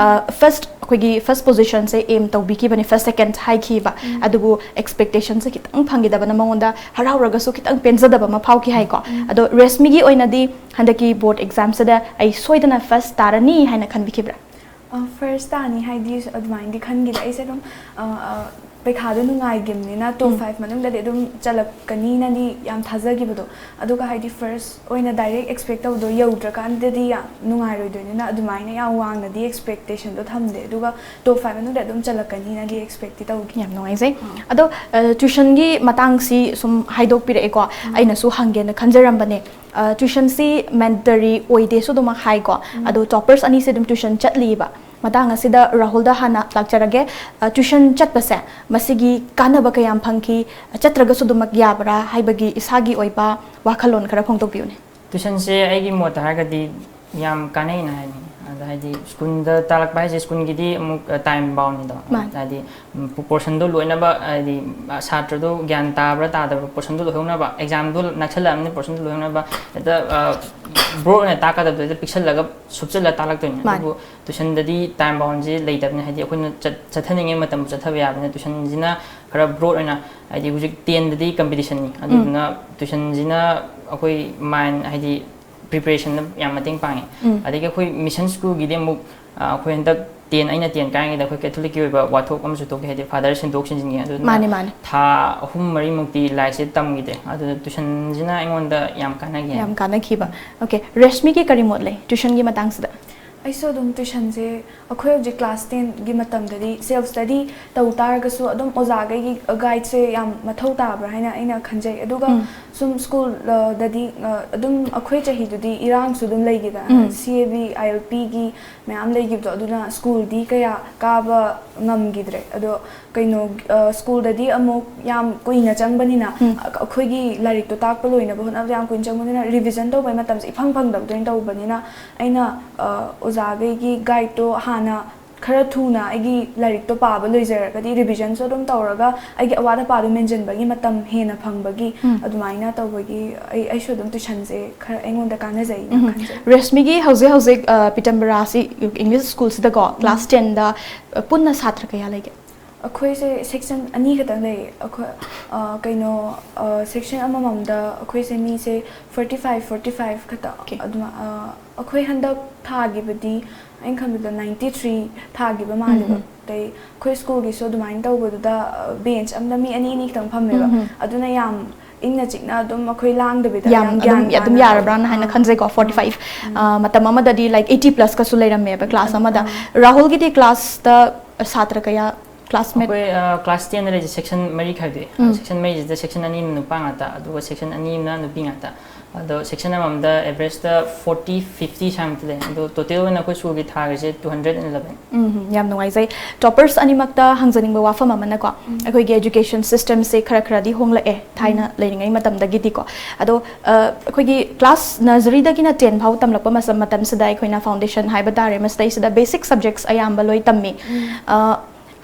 ꯐꯥꯔꯁ, ꯑꯩꯈꯣꯏꯒꯤ ꯐꯥꯔꯁ ꯄꯣꯖꯤꯁꯟꯁꯦ ꯑꯦꯝ ꯇꯧꯕꯤꯈꯤꯕꯅꯦ, ꯐꯥꯔꯁ ꯁꯦꯀꯦꯟ ꯍꯥꯏꯈꯤꯕ꯫ ꯑꯗꯨꯕꯨ ꯑꯦꯛꯁꯄꯦꯛꯇꯦꯁꯟꯁꯦ ꯈꯤꯇꯪ ꯐꯪꯈꯤꯗꯕꯅ ꯃꯉꯣꯟꯗ ꯍꯔꯥꯎꯔꯒꯁꯨ ꯈꯤꯇꯪ ꯄꯦꯟꯖꯗꯕ ꯑꯃ ꯐꯥꯎꯈꯤ ꯍꯥꯏꯀꯣ꯫ ꯑꯗꯣ ꯔꯦꯁꯃꯤꯒꯤ ꯑꯣꯏꯅꯗꯤ ꯍꯟꯗꯛꯀꯤ ꯕꯣꯔꯗ ꯑꯦꯛꯖꯥꯝꯁꯤꯗ ꯑꯩ ꯁꯣꯏꯗꯅ ꯐꯥꯔꯁ ꯇꯥꯔꯅꯤ ꯍꯥꯏꯅ ꯈꯟꯕꯤꯈꯤꯕ꯭ꯔꯥ? ꯐꯥꯔꯁ ꯇꯥꯅꯤ ꯍꯥꯏꯗꯤ ꯑꯗꯨꯃꯥꯏꯅꯗꯤ ꯈꯟꯈꯤꯗꯦ꯫ ꯑꯩꯁꯦ ꯑꯗꯨꯝ ꯑ, ꯑ, ꯄꯩꯈꯥꯗꯣ ꯅꯨꯡꯉꯥꯏꯈꯤꯕꯅꯤꯅ ꯇꯣꯞ ꯎꯝ꯫ ꯐꯥꯏꯚ ꯃꯅꯨꯡꯗꯗꯤ ꯑꯗꯨꯝ ꯆꯜꯂꯛꯀꯅꯤꯅꯗꯤ ꯌꯥꯝ ꯊꯥꯖꯈꯤꯕꯗꯣ꯫ ꯑꯗꯨꯒ ꯍꯥꯏꯗꯤ ꯐꯥꯔꯁ ꯑꯣꯏꯅ ꯗꯥꯏꯔꯦꯛ ꯑꯦꯛꯁꯄꯦꯛ ꯇꯧꯕꯗꯣ ꯌꯧꯗ꯭ꯔꯀꯥꯟꯗꯗꯤ ꯌꯥꯝ ꯅꯨꯡꯉꯥꯏꯔꯣꯏꯗꯣꯏꯅꯤꯅ ꯑꯗꯨꯃꯥꯏꯅ ꯌꯥꯝ ꯋꯥꯡꯅꯗꯤ ꯑꯦꯛꯁꯄꯦꯛꯇꯦꯁꯟꯗꯣ ꯊꯝꯗꯦ꯫ ꯑꯗꯨꯒ ꯇꯣꯞ ꯐꯥꯏꯚ ꯃꯅꯨꯡꯗ ꯑꯗꯨꯝ ꯆꯜꯂꯛꯀꯅꯤꯅꯗꯤ ꯑꯦꯛꯁꯄꯦꯛꯇꯤ ꯇꯧꯈꯤ꯫ ꯌꯥꯝ ꯅꯨꯡꯉꯥꯏꯖꯩ꯫ ꯑꯥ꯫ ꯑꯗꯣ, ꯑ, ꯇ꯭ꯌꯨꯁꯟꯒꯤ ꯃꯇꯥꯡꯁꯤ ꯁꯨꯝ ꯍꯥꯏꯗꯣꯛꯄꯤꯔꯛꯑꯦꯀꯣ꯫ ꯑꯩꯅꯁꯨ ꯍꯪꯒꯦꯅ ꯈꯟꯖꯔꯝꯕꯅꯦ꯫ ꯑ, ꯇ꯭ꯌꯨꯁꯟꯁꯤ ꯃꯦꯟꯗꯦꯇꯔꯤ ꯑꯣꯏꯗꯦꯁꯨ ꯑꯗꯨꯃꯛ ꯍꯥꯏꯀꯣ꯫ ꯑꯗꯣ ꯇꯣꯄꯔꯁ ꯑꯅꯤꯁꯦ ꯑꯗꯨꯝ ꯇ꯭ꯌꯨꯁꯟ ꯆꯠꯂꯤꯕ꯫ ꯃꯇꯥꯡ ꯑꯁꯤꯗ ꯔꯥꯍꯨꯜꯗ ꯍꯥꯟꯅ ꯂꯥꯛꯆꯔꯒꯦ꯫ ꯑ, ꯇ꯭ꯌꯨꯁꯟ ꯆꯠꯄꯁꯦ ꯃꯁꯤꯒꯤ ꯀꯥꯟꯅꯕ ꯀꯌꯥꯝ ꯐꯪꯈꯤ? ꯆꯠꯇ꯭ꯔꯒꯁꯨ ꯑꯗꯨꯃꯛ ꯌꯥꯕ꯭ꯔꯥ ꯍꯥꯏꯕꯒꯤ ꯏꯁꯥꯒꯤ ꯑꯣꯏꯕ ꯋꯥꯈꯜꯂꯣꯟ ꯈꯔ ꯐꯣꯡꯗꯣꯛꯄꯤꯌꯨꯅꯦ꯫ ꯇ꯭ꯌꯨꯁꯟꯁꯦ ꯑꯩꯒꯤ ꯃꯣꯠꯇ ꯍꯥꯏꯔꯒꯗꯤ ꯌꯥꯝ ꯀꯥꯟꯅꯩꯅ ꯍꯥꯏꯅꯤꯡꯉꯤ꯫ ꯑꯗ ꯍꯥꯏꯗꯤ ꯁ꯭ꯀꯨꯜꯗ ꯇꯥꯛꯂꯛꯄ ꯍꯥꯏꯁꯦ ꯁ꯭ꯀꯨꯜꯒꯤꯗꯤ ꯑꯃꯨꯛ ꯇꯥꯏꯝ ꯕꯥꯎꯟꯅꯤꯗꯣ꯫ ꯃꯥꯅꯤ꯫ ꯍꯥꯏꯗꯤ ꯄꯣꯔꯁꯟꯗꯣ ꯂꯣꯏꯅꯕ, ꯍꯥꯏꯗꯤ ꯁꯥꯇ꯭ꯔꯗꯣ ꯒ꯭ꯌꯥꯟ ꯇꯥꯕ꯭ꯔꯥ ꯇꯥꯗꯕ꯭ꯔꯥ ꯄꯣꯔꯁꯟꯗꯣ ꯂꯣꯏꯍꯧꯅꯕ, ꯑꯦꯛꯖꯥꯝꯗꯣ ꯅꯛꯁꯜꯂꯛꯑꯕꯅꯤꯅ ꯄꯣꯔꯁꯟꯗꯣ ꯂꯣꯏꯍꯧꯅꯕ ꯍꯦꯛꯇ ꯕ꯭ꯔꯣꯗ ꯑꯣꯏꯅ ꯇꯥꯛꯀꯗꯕꯗꯣ ꯍꯦꯛꯇ ꯄꯤꯛꯁꯜꯂꯒ ꯁꯨꯞꯆꯜꯂ ꯇꯥꯛꯂꯛꯇꯣꯏꯅꯤ꯫ ꯃꯥꯅꯤ꯫ ꯑꯗꯨꯕꯨ ꯇ꯭ꯌꯨꯁꯟꯗꯗꯤ ꯇꯥꯏꯝ ꯕꯥꯎꯟꯁꯦ ꯂꯩꯇꯕꯅꯤ꯫ ꯍꯥꯏꯗꯤ ꯑꯩꯈꯣꯏꯅ ꯆꯠ- ꯆꯠꯊꯅꯤꯡꯉꯤ ꯃꯇꯝꯗ ꯆꯠꯊꯕ ꯌꯥꯕꯅꯤꯅ ꯇ꯭ꯌꯨꯁꯟꯁꯤꯅ ꯈꯔ ꯕ꯭ꯔꯣꯗ ꯑꯣꯏꯅ, ꯍꯥꯏꯗꯤ ꯍꯧꯖꯤꯛ ꯇꯦꯟꯗꯗꯤ ꯀꯝꯄꯤꯇꯤꯁꯟꯅꯤ꯫ ꯑꯗꯨꯗꯨꯅ ꯇ꯭ꯌꯨꯁꯟꯁꯤꯅ ꯑꯩꯈꯣꯏ ꯃꯥꯏꯟ ꯍꯥꯏꯗꯤ ꯄ꯭ꯔꯤꯄꯦꯔꯦꯁꯟꯗ ꯌꯥꯝ ꯃꯇꯦꯡ ꯄꯥꯡꯉꯤ꯫ ꯎꯝ꯫ ꯑꯗꯒꯤ ꯑꯩꯈꯣꯏ ꯃꯤꯁꯟ ꯁ꯭ꯀꯨꯜꯒꯤꯗꯤ ꯑꯃꯨꯛ ꯑ, ꯑꯩꯈꯣꯏ ꯍꯟꯗꯛ ꯇꯦꯟ, ꯑꯩꯅ ꯇꯦꯟ ꯀꯥꯏꯉꯩꯗ ꯑꯩꯈꯣꯏ ꯀꯦꯊꯣꯂꯤꯛꯀꯤ ꯑꯣꯏꯕ ꯋꯥꯊꯣꯛ ꯑꯃꯁꯨ ꯊꯣꯛꯈꯤ꯫ ꯍꯥꯏꯗꯤ ꯐꯥꯗꯔ ꯁꯤꯟꯗꯣꯛ ꯁꯤꯟꯖꯤꯟꯒꯤ꯫ ꯑꯗꯨꯗꯨꯅ ꯃꯥꯅꯦ, ꯃꯥꯅꯦ꯫ ꯊꯥ ꯑꯍꯨꯝ ꯃꯔꯤꯃꯨꯛꯇꯤ ꯂꯥꯏꯔꯤꯛꯁꯦ ꯇꯝꯈꯤꯗꯦ꯫ ꯑꯗꯨꯅ ꯇ꯭ꯌꯨꯁꯟꯁꯤꯅ ꯑꯩꯉꯣꯟꯗ ꯌꯥꯝ ꯀꯥꯟꯅꯈꯤ꯫ ꯌꯥꯝ ꯀꯥꯟꯅꯈꯤꯕ꯫ ꯑꯣꯀꯦ, ꯔꯦꯁꯃꯤꯒꯤ ꯀꯔꯤ ꯃꯣꯠ ꯂꯩ ꯇ꯭ꯌꯨꯁꯟꯒꯤ ꯃꯇꯥꯡꯁꯤꯗ? ꯑꯩꯁꯨ ꯑꯗꯨꯝ ꯇ꯭ꯌꯨꯁꯟꯁꯦ ꯑꯩꯈꯣꯏ ꯍꯧꯖꯤꯛ ꯀ꯭ꯂꯥꯁ ꯇꯦꯟꯒꯤ ꯃꯇꯝꯗꯗꯤ ꯁꯦꯜꯐ ꯁ꯭ꯇꯗꯤ ꯇꯧ ꯇꯥꯔꯒꯁꯨ ꯑꯗꯨꯝ ꯑꯣꯖꯥꯈꯩꯒꯤ ꯒꯥꯏꯗꯁꯦ ꯌꯥꯝ ꯃꯊꯧ ꯇꯥꯕ꯭ꯔꯥ ꯍꯥꯏꯅ ꯑꯩꯅ ꯈꯟꯖꯩ꯫ ꯑꯗꯨꯒ ꯎꯝ꯫ ꯁꯨꯝ ꯁ꯭ꯀꯨꯜꯗꯗꯤ ꯑꯗꯨꯝ ꯑꯩꯈꯣꯏ ꯆꯍꯤꯗꯨꯗꯤ ꯏꯔꯥꯡꯁꯨ ꯑꯗꯨꯝ ꯂꯩꯈꯤꯗꯅ, ꯎꯝ. ꯁꯤ ꯑꯦ ꯕꯤ ꯑꯥꯏ ꯑꯦꯜ ꯄꯤꯒꯤ ꯃꯌꯥꯝ ꯂꯩꯈꯤꯕꯗꯣ, ꯑꯗꯨꯅ ꯁ꯭ꯀꯨꯜꯗꯤ ꯀꯌꯥ ꯀꯥꯕ ꯉꯝꯈꯤꯗ꯭ꯔꯦ꯫ ꯑꯗꯣ ꯀꯩꯅꯣ, ꯁ꯭ꯀꯨꯜꯗꯗꯤ ꯑꯃꯨꯛ ꯌꯥꯝ ꯀꯨꯏꯅ ꯆꯪꯕꯅꯤꯅ, ꯎꯝ. ꯑꯩꯈꯣꯏꯒꯤ ꯂꯥꯏꯔꯤꯛꯇꯣ ꯇꯥꯛꯄ ꯂꯣꯏꯅꯕ ꯍꯣꯠꯅꯕꯗ ꯌꯥꯝ ꯀꯨꯏꯅ ꯆꯪꯕꯅꯤꯅ, ꯔꯤꯚꯤꯖꯟ ꯇꯧꯕꯩ ꯃꯇꯝꯁꯦ ꯏꯐꯪ ꯐꯪꯗꯕꯗꯣ ꯑꯣꯏꯅ ꯇꯧꯕꯅꯤꯅ, ꯑꯩꯅ ꯑꯣꯖꯥꯈꯩꯒꯤ ꯒꯥꯏꯗꯇꯣ ꯍꯥꯟꯅ ꯈꯔ ꯊꯨꯅ ꯑꯩꯒꯤ ꯂꯥꯏꯔꯤꯛꯇꯣ ꯄꯥꯕ ꯂꯣꯏꯖꯔꯒꯗꯤ, ꯔꯤꯚꯤꯖꯟꯁꯨ ꯑꯗꯨꯝ ꯇꯧꯔꯒ ꯑꯩꯒꯤ ꯑꯋꯥꯠ ꯑꯄꯥꯗꯣ ꯃꯦꯟꯁꯤꯟꯕꯒꯤ ꯃꯇꯝ ꯍꯦꯟꯅ ꯐꯪꯕꯒꯤ, ꯎꯝ. ꯑꯗꯨꯃꯥꯏꯅ ꯇꯧꯕꯒꯤ ꯑꯩ, ꯑꯩꯁꯨ ꯑꯗꯨꯝ ꯇ꯭ꯌꯨꯁꯟꯁꯦ ꯈꯔ ꯑꯩꯉꯣꯟꯗ ꯀꯥꯟꯅꯖꯩꯅ ꯎꯝ. ꯈꯟꯖꯩ꯫ ꯔꯦꯁꯃꯤꯒꯤ ꯍꯧꯖꯤꯛ ꯍꯧꯖꯤꯛ ꯑ, ꯄꯤꯇꯝꯕꯔꯥꯁꯤ ꯏꯪꯂꯤꯁ ꯁ꯭ꯀꯨꯜꯁꯤꯗꯀꯣ, ꯀ꯭ꯂꯥꯁ ꯇꯦꯟꯗ, ꯑ, ꯄꯨꯟꯅ ꯁꯥꯇ꯭ꯔ ꯀꯌꯥ ꯂꯩꯒꯦ? ꯑꯩꯈꯣꯏꯁꯦ ꯁꯦꯛꯁꯟ ꯑꯅꯤ ꯈꯛꯇꯪ ꯂꯩꯌꯦ꯫ ꯑꯩꯈꯣꯏ, ꯑ, ꯀꯩꯅꯣ, ꯁꯦꯛꯁꯟ ꯑꯃꯃꯝꯗ ꯑꯩꯈꯣꯏꯁꯦ ꯃꯤꯁꯦ ꯐꯣꯔꯇꯤ ꯐꯥꯏꯚ, ꯐꯣꯔꯇꯤ ꯐꯥꯏꯚ ꯈꯛꯇ꯫ Okay. ꯑꯗꯨꯃ-, ꯑ, ꯑꯩꯈꯣꯏ ꯍꯟꯗꯛ ꯊꯥꯈꯤꯕꯗꯤ ꯑꯩꯅ ꯈꯟꯕꯗ ꯅꯥꯏꯟꯇꯤ ꯊ꯭ꯔꯤ ꯊꯥꯈꯤꯕ ꯃꯥꯜꯂꯦꯕ꯫ ꯎꯝ. ꯑꯗꯩ ꯑꯩꯈꯣꯏ ꯁ꯭ꯀꯨꯜꯒꯤꯁꯨ ꯑꯗꯨꯃꯥꯏꯅ ꯇꯧꯕꯗꯨꯗ, ꯑ, ꯕꯦꯟꯆ ꯑꯃꯗ ꯃꯤ ꯑꯅꯤ ꯑꯅꯤ ꯈꯛꯇꯪ ꯐꯝꯃꯦꯕ꯫ ꯎꯝ. ꯑꯗꯨꯅ ꯌꯥꯝ ꯏꯪꯅ ꯆꯤꯛꯅ ꯑꯗꯨꯝ ꯑꯩꯈꯣꯏ ꯂꯥꯡꯗꯕꯤꯗ ꯌꯥꯝ ꯌꯥꯝ ꯑꯗꯨꯝ ꯒ꯭ꯌꯥꯟ ꯑꯗꯨꯝ ꯇꯥꯅ ꯌꯥꯔꯕ꯭ꯔꯥꯅ ꯍꯥꯏꯅ ꯑꯥ. ꯈꯟꯖꯩꯀꯣ, ꯐꯣꯔꯇꯤ ꯐꯥꯏꯚ ꯃꯇꯝ ꯑꯃꯗꯗꯤ ꯂꯥꯏꯛ ꯑꯩꯠꯇꯤ ꯄ꯭ꯂꯁꯀꯁꯨ ꯂꯩꯔꯝꯃꯦꯕ ꯀ꯭ꯂꯥꯁ ꯑꯗꯨ, ꯑꯃꯗ꯫ ꯑꯥ. ꯔꯥꯍꯨꯜꯒꯤꯗꯤ ꯀ꯭ꯂꯥꯁꯇ ꯁꯥꯇ꯭ꯔ ꯀꯌꯥ, ꯀ꯭ꯂꯥꯁꯃꯦꯠ? ꯑꯩꯈꯣꯏ ꯀ꯭ꯂꯥꯁ ꯇꯦꯟꯗ ꯂꯩꯁꯦ ꯁꯦꯛꯁꯟ ꯃꯔꯤ ꯈꯥꯏꯗꯣꯛꯑꯦ꯫ ꯎꯝ. ꯁꯦꯛꯁꯟ ꯃꯔꯤꯁꯤꯗ ꯁꯦꯛꯁꯟ ꯑꯅꯤ ꯑꯃꯅ ꯅꯨꯄꯥ ꯉꯥꯛꯇ, ꯑꯗꯨꯒ ꯁꯦꯛꯁꯟ ꯑꯅꯤ ꯑꯃꯅ ꯅꯨꯄꯤ ꯉꯥꯛꯇ꯫ ꯑꯗꯣ ꯁꯦꯛꯁꯟ ꯑꯃꯃꯝꯗ ꯑꯦꯚꯔꯦꯖꯇ ꯐꯣꯔꯇꯤ, ꯐꯤꯐꯇꯤ ꯁ꯭ꯋꯥꯏꯃꯨꯛꯇ ꯂꯩ꯫ ꯑꯗꯣ ꯇꯣꯇꯦꯜ ꯑꯣꯏꯅ ꯑꯩꯈꯣꯏ ꯁ꯭ꯀꯨꯜꯒꯤ ꯊꯥꯈ꯭ꯔꯤꯁꯦ ꯇꯨ ꯍꯟꯗ꯭ꯔꯦꯗ ꯑꯦꯟ ꯏꯂꯚꯦꯟ꯫ ꯎꯝ, ꯌꯥꯝ ꯅꯨꯡꯉꯥꯏꯖꯩ꯫ ꯇꯣꯄꯔꯁ ꯑꯅꯤꯃꯛꯇ ꯍꯪꯖꯅꯤꯡꯕ ꯋꯥꯐꯝ ꯑꯃꯅꯀꯣ, ꯎꯝ. ꯑꯩꯈꯣꯏꯒꯤ ꯑꯦꯖꯨꯀꯦꯁꯟ ꯁꯤꯁꯇꯦꯝꯁꯦ ꯈꯔ ꯈꯔꯗꯤ ꯍꯣꯡꯂꯛꯑꯦ ꯊꯥꯏꯅ ꯎꯝ. ꯂꯩꯔꯤꯉꯩ ꯃꯇꯝꯗꯒꯤꯗꯤꯀꯣ꯫ ꯑꯗꯣ ꯑ, ꯑꯩꯈꯣꯏꯒꯤ ꯀ꯭ꯂꯥꯁ ꯅꯔꯖꯔꯤꯗꯒꯤꯅ ꯇꯦꯟ ꯐꯥꯎ ꯇꯝꯂꯛꯄ ꯃꯇꯝ-, ꯃꯇꯝꯁꯤꯗ ꯑꯩꯈꯣꯏꯅ ꯐꯥꯎꯟꯗꯦꯁꯟ ꯍꯥꯏꯕ ꯇꯥꯔꯦ, ꯃꯁꯤꯗꯩꯁꯤꯗ ꯕꯦꯁꯤꯛ ꯁꯕꯖꯦꯛꯁ ꯑꯌꯥꯝꯕ ꯂꯣꯏ ꯇꯝꯃꯤ꯫ ꯎꯝ. ꯑ,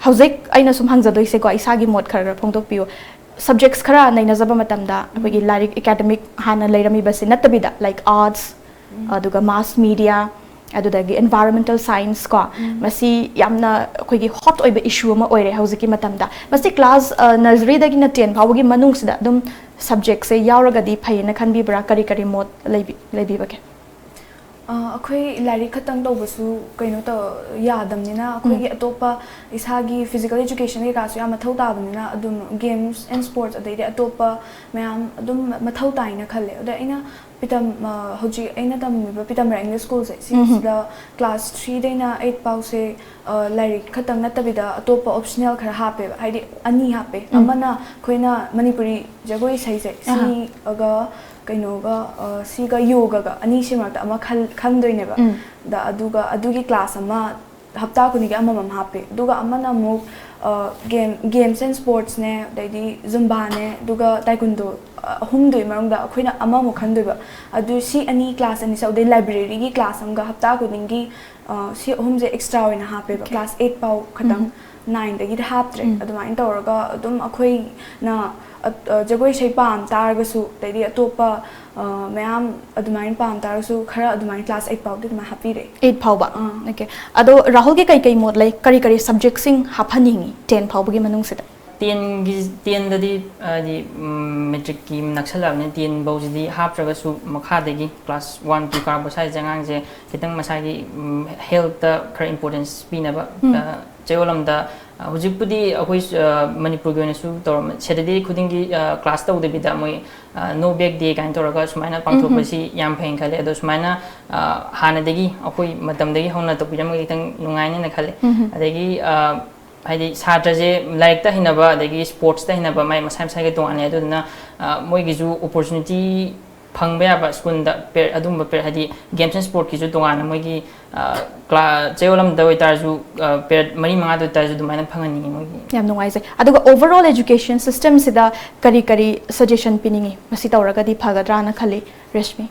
ꯍꯧꯖꯤꯛ ꯑꯩꯅ ꯁꯨꯝ ꯍꯪꯖꯗꯣꯏꯁꯦꯀꯣ, ꯏꯁꯥꯒꯤ ꯃꯣꯠ ꯈꯔ ꯈꯔ ꯐꯣꯡꯗꯣꯛꯄꯤꯌꯨ꯫ ꯁꯕꯖꯦꯛꯁ ꯈꯔ ꯅꯩꯅꯖꯕ ꯃꯇꯝꯗ ꯑꯩꯈꯣꯏꯒꯤ ꯂꯥꯏꯔꯤꯛ ꯑꯦꯀꯥꯗꯃꯤꯛ ꯍꯥꯟꯅ ꯂꯩꯔꯝꯃꯤꯕꯁꯤ ꯅꯠꯇꯕꯤꯗ, ꯂꯥꯏꯛ ꯑꯥꯔꯠꯁ, ꯎꯝ. ꯑꯗꯨꯒ ꯃꯥꯁ ꯃꯤꯗꯤꯌꯥ, ꯑꯗꯨꯗꯒꯤ ꯏꯟꯚꯥꯏꯔꯣꯟꯃꯦꯟꯇꯦꯜ ꯁꯥꯏꯟꯁ ꯀꯣ, ꯎꯝ. ꯃꯁꯤ ꯌꯥꯝꯅ ꯑꯩꯈꯣꯏꯒꯤ ꯍꯣꯠ ꯑꯣꯏꯕ ꯏꯁꯨ ꯑꯃ ꯑꯣꯏꯔꯦ ꯍꯧꯖꯤꯛꯀꯤ ꯃꯇꯝꯗ꯫ ꯃꯁꯤ ꯀ꯭ꯂꯥꯁ, ꯑ, ꯅꯔꯖꯔꯤꯗꯒꯤꯅ ꯇꯦꯟ ꯐꯥꯎꯕꯒꯤ ꯃꯅꯨꯡꯁꯤꯗ ꯑꯗꯨꯝ ꯁꯕꯖꯦꯛꯁꯦ ꯌꯥꯎꯔꯒꯗꯤ ꯐꯩꯌꯦꯅ ꯈꯟꯕꯤꯕ꯭ꯔꯥ? ꯀꯔꯤ ꯀꯔꯤ ꯃꯣꯠ ꯂꯩꯕꯤ-, ꯂꯩꯕꯤꯕꯒꯦ? ꯑ, ꯑꯩꯈꯣꯏ ꯂꯥꯏꯔꯤꯛ ꯈꯛꯇꯪ ꯇꯧꯕꯁꯨ ꯀꯩꯅꯣ ꯇꯧ ꯌꯥꯗꯕꯅꯤꯅ, ꯑꯩꯈꯣꯏꯒꯤ ꯑꯇꯣꯞꯄ ꯏꯁꯥꯒꯤ physical education ꯀꯩꯀꯥꯁꯨ ꯌꯥꯝ ꯃꯊꯧ ꯇꯥꯕꯅꯤꯅ, ꯑꯗꯨꯝ games and sports ꯑꯗꯩꯗꯤ ꯑꯇꯣꯞꯄ ꯃꯌꯥꯝ ꯑꯗꯨꯝ ꯃꯊꯧ ꯇꯥꯏꯅ ꯈꯜꯂꯦ꯫ ꯑꯗꯣ ꯑꯩꯅ ꯄꯤꯇꯝ ꯑ, ꯍꯧꯖꯤꯛ ꯑꯩꯅ ꯇꯝꯃꯤꯕ ꯄꯤꯇꯝꯕꯔꯥ English Schoolꯁꯦ, ꯁꯤꯁꯤꯗ class threeꯗꯩꯅ eight ꯐꯥꯎꯁꯦ, ꯑ, ꯂꯥꯏꯔꯤꯛ ꯈꯛꯇꯪ ꯅꯠꯇꯕꯤꯗ ꯑꯇꯣꯞꯄ optional ꯈꯔ ꯍꯥꯞꯄꯦꯕ꯫ ꯍꯥꯏꯗꯤ ꯑꯅꯤ ꯍꯥꯞꯄꯦ꯫ ꯑꯃꯅ ꯑꯩꯈꯣꯏꯅ ꯃꯅꯤꯄꯨꯔꯤ ꯖꯒꯣꯏ ꯏꯁꯩꯁꯦ, ꯑꯍꯥ꯫ ꯁꯤꯒ ꯀꯩꯅꯣꯒ, ꯑ, ꯁꯤꯒ ꯌꯣꯒꯒ, ꯑꯅꯤꯁꯤ ꯃꯔꯛꯇ ꯑꯃ ꯈꯜ-, ꯈꯟꯗꯣꯏꯅꯦꯕ꯫ ꯎꯝ꯫ ꯗ ꯑꯗꯨꯒ ꯑꯗꯨꯒꯤ class ꯑꯃ ꯍꯞꯇꯥ ꯈꯨꯗꯤꯡꯒꯤ ꯑꯃꯃꯝ ꯍꯥꯞꯄꯦ꯫ ꯑꯗꯨꯒ ꯑꯃꯅ ꯑꯃꯨꯛ, ꯑ, game, games and sportsꯅꯦ, ꯑꯗꯩꯗꯤ Zumbaꯅꯦ, ꯑꯗꯨꯒ Taekwondo, ꯑ, ꯑꯍꯨꯝꯗꯨꯒꯤ ꯃꯅꯨꯡꯗ ꯑꯩꯈꯣꯏꯅ ꯑꯃꯃꯨꯛ ꯈꯟꯗꯣꯏꯕ꯫ ꯑꯗꯨ ꯁꯤ ꯑꯅꯤ, class ꯑꯅꯤꯁꯦ, ꯑꯗꯩ libraryꯒꯤ class ꯑꯃꯒ ꯍꯞꯇꯥ ꯈꯨꯗꯤꯡꯒꯤ, ꯑ, ꯁꯤ ꯑꯍꯨꯝꯁꯦ extra ꯑꯣꯏꯅ ꯍꯥꯞꯄꯦꯕ꯫ Okay. Class eight ꯐꯥꯎ ꯈꯇꯪ, ꯎꯝ꯫ Nineꯗꯒꯤꯗꯤ ꯍꯥꯞꯇ꯭ꯔꯦ꯫ ꯎꯝ꯫ ꯑꯗꯨꯃꯥꯏꯅ ꯇꯧꯔꯒ ꯑꯗꯨꯝ ꯑꯩꯈꯣꯏꯅ, ꯑ, ꯑ, ꯖꯒꯣꯏ ꯏꯁꯩ ꯄꯥꯝ ꯇꯥꯔꯒꯁꯨ, ꯑꯗꯩꯗꯤ ꯑꯇꯣꯞꯄ, ꯑ, ꯃꯌꯥꯝ ꯑꯗꯨꯃꯥꯏꯅ ꯄꯥꯝ ꯇꯥꯔꯒꯁꯨ, ꯈꯔ ꯑꯗꯨꯃꯥꯏꯅ class eight ꯐꯥꯎꯗꯤ ꯑꯗꯨꯃꯥꯏꯅ ꯍꯥꯞꯄꯤꯔꯦ꯫ Eight ꯐꯥꯎꯕ? ꯑꯥ꯫ Okay. ꯑꯗꯣ ꯔꯥꯍꯨꯜꯒꯤ ꯀꯩꯀꯩ ꯃꯣꯠ ꯂꯩ? ꯀꯔꯤ ꯀꯔꯤ subjectꯁꯤꯡ ꯍꯥꯞꯍꯟꯅꯤꯡꯉꯤ ten ꯐꯥꯎꯕꯒꯤ ꯃꯅꯨꯡꯁꯤꯗ? Tenꯒꯤ, tenꯗꯗꯤ ꯍꯥꯏꯗꯤ, ꯎꯝ, matricꯀꯤ ꯅꯛꯁꯜꯂꯛꯑꯕꯅꯤꯅ ten ꯐꯥꯎꯁꯤꯗꯤ ꯍꯥꯞꯇ꯭ꯔꯒꯁꯨ, ꯃꯈꯥꯗꯒꯤ class one, two ꯀꯥꯔꯛꯄ ꯁ꯭ꯋꯥꯏꯁꯦ ꯑꯉꯥꯡꯁꯦ ꯈꯤꯇꯪ ꯃꯁꯥꯒꯤ, ꯎꯝ, healthꯇ ꯈꯔ importance ꯄꯤꯅꯕ, ꯎꯝ꯫ ꯑ, ꯆꯌꯣꯜ ꯑꯃꯗ, ꯑ, ꯍꯧꯖꯤꯛꯄꯨꯗꯤ ꯑꯩꯈꯣꯏ, ꯑ, ꯃꯅꯤꯄꯨꯔꯒꯤ ꯑꯣꯏꯅꯁꯨ ꯇꯧꯔꯝꯕ, Saturday ꯈꯨꯗꯤꯡꯒꯤ, ꯑ, class ꯇꯧꯗꯕꯤꯗ ꯃꯣꯏ, ꯑ, no back day ꯀꯥꯏꯅ ꯇꯧꯔꯒ ꯁꯨꯃꯥꯏꯅ ꯄꯥꯡꯊꯣꯛꯄꯁꯤ ꯌꯥꯝ ꯐꯩꯅ ꯈꯜꯂꯦ꯫ ꯑꯗꯣ ꯁꯨꯃꯥꯏꯅ, ꯑ, ꯍꯥꯟꯅꯗꯒꯤ ꯑꯩꯈꯣꯏ ꯃꯇꯝꯗꯒꯤ ꯍꯧꯅ ꯇꯧꯕꯤꯔꯝꯃꯒꯗꯤ ꯈꯤꯇꯪ ꯅꯨꯡꯉꯥꯏꯅꯦꯅ ꯈꯜꯂꯦ꯫ ꯎꯝ꯫ ꯑꯗꯒꯤ, ꯑ, ꯍꯥꯏꯗꯤ ꯁꯥꯇ꯭ꯔꯁꯦ ꯂꯥꯏꯔꯤꯛꯇ ꯍꯩꯅꯕ ꯑꯗꯒꯤ sportsꯇ ꯍꯩꯅꯕ ꯃꯥꯏ ꯃꯁꯥ ꯃꯁꯥꯒꯤ ꯇꯣꯉꯥꯟꯅ ꯂꯩ꯫ ꯑꯗꯨꯗꯨꯅ, ꯑ, ꯃꯣꯏꯒꯤꯁꯨ opportunity ꯐꯪꯕ ꯌꯥꯕ ꯁ꯭ꯀꯨꯜꯗ ꯄꯦ-, ꯑꯗꯨꯝꯕ ꯄꯦ-, ꯍꯥꯏꯗꯤ games and sportꯀꯤꯁꯨ ꯇꯣꯉꯥꯟꯅ ꯃꯣꯏꯒꯤ, ꯑ, ꯀ꯭ꯂꯥ-, ꯆꯌꯣꯜ ꯑꯃꯗ ꯑꯣꯏꯇꯥꯔꯁꯨ, ꯑ, period ꯃꯔꯤ ꯃꯉꯥꯗ ꯑꯣꯏꯇꯥꯔꯁꯨ ꯑꯗꯨꯃꯥꯏꯅ ꯐꯪꯍꯟꯅꯤꯡꯉꯤ ꯃꯣꯏꯒꯤ꯫ ꯌꯥꯝ ꯅꯨꯡꯉꯥꯏꯖꯩ꯫ ꯑꯗꯨꯒ overall education systemꯁꯤꯗ ꯀꯔꯤ ꯀꯔꯤ suggestion ꯄꯤꯅꯤꯡꯉꯤ? ꯃꯁꯤ ꯇꯧꯔꯒꯗꯤ ꯐꯒꯗ꯭ꯔꯥꯅ ꯈꯜꯂꯤ, ꯔꯦꯁꯃꯤ?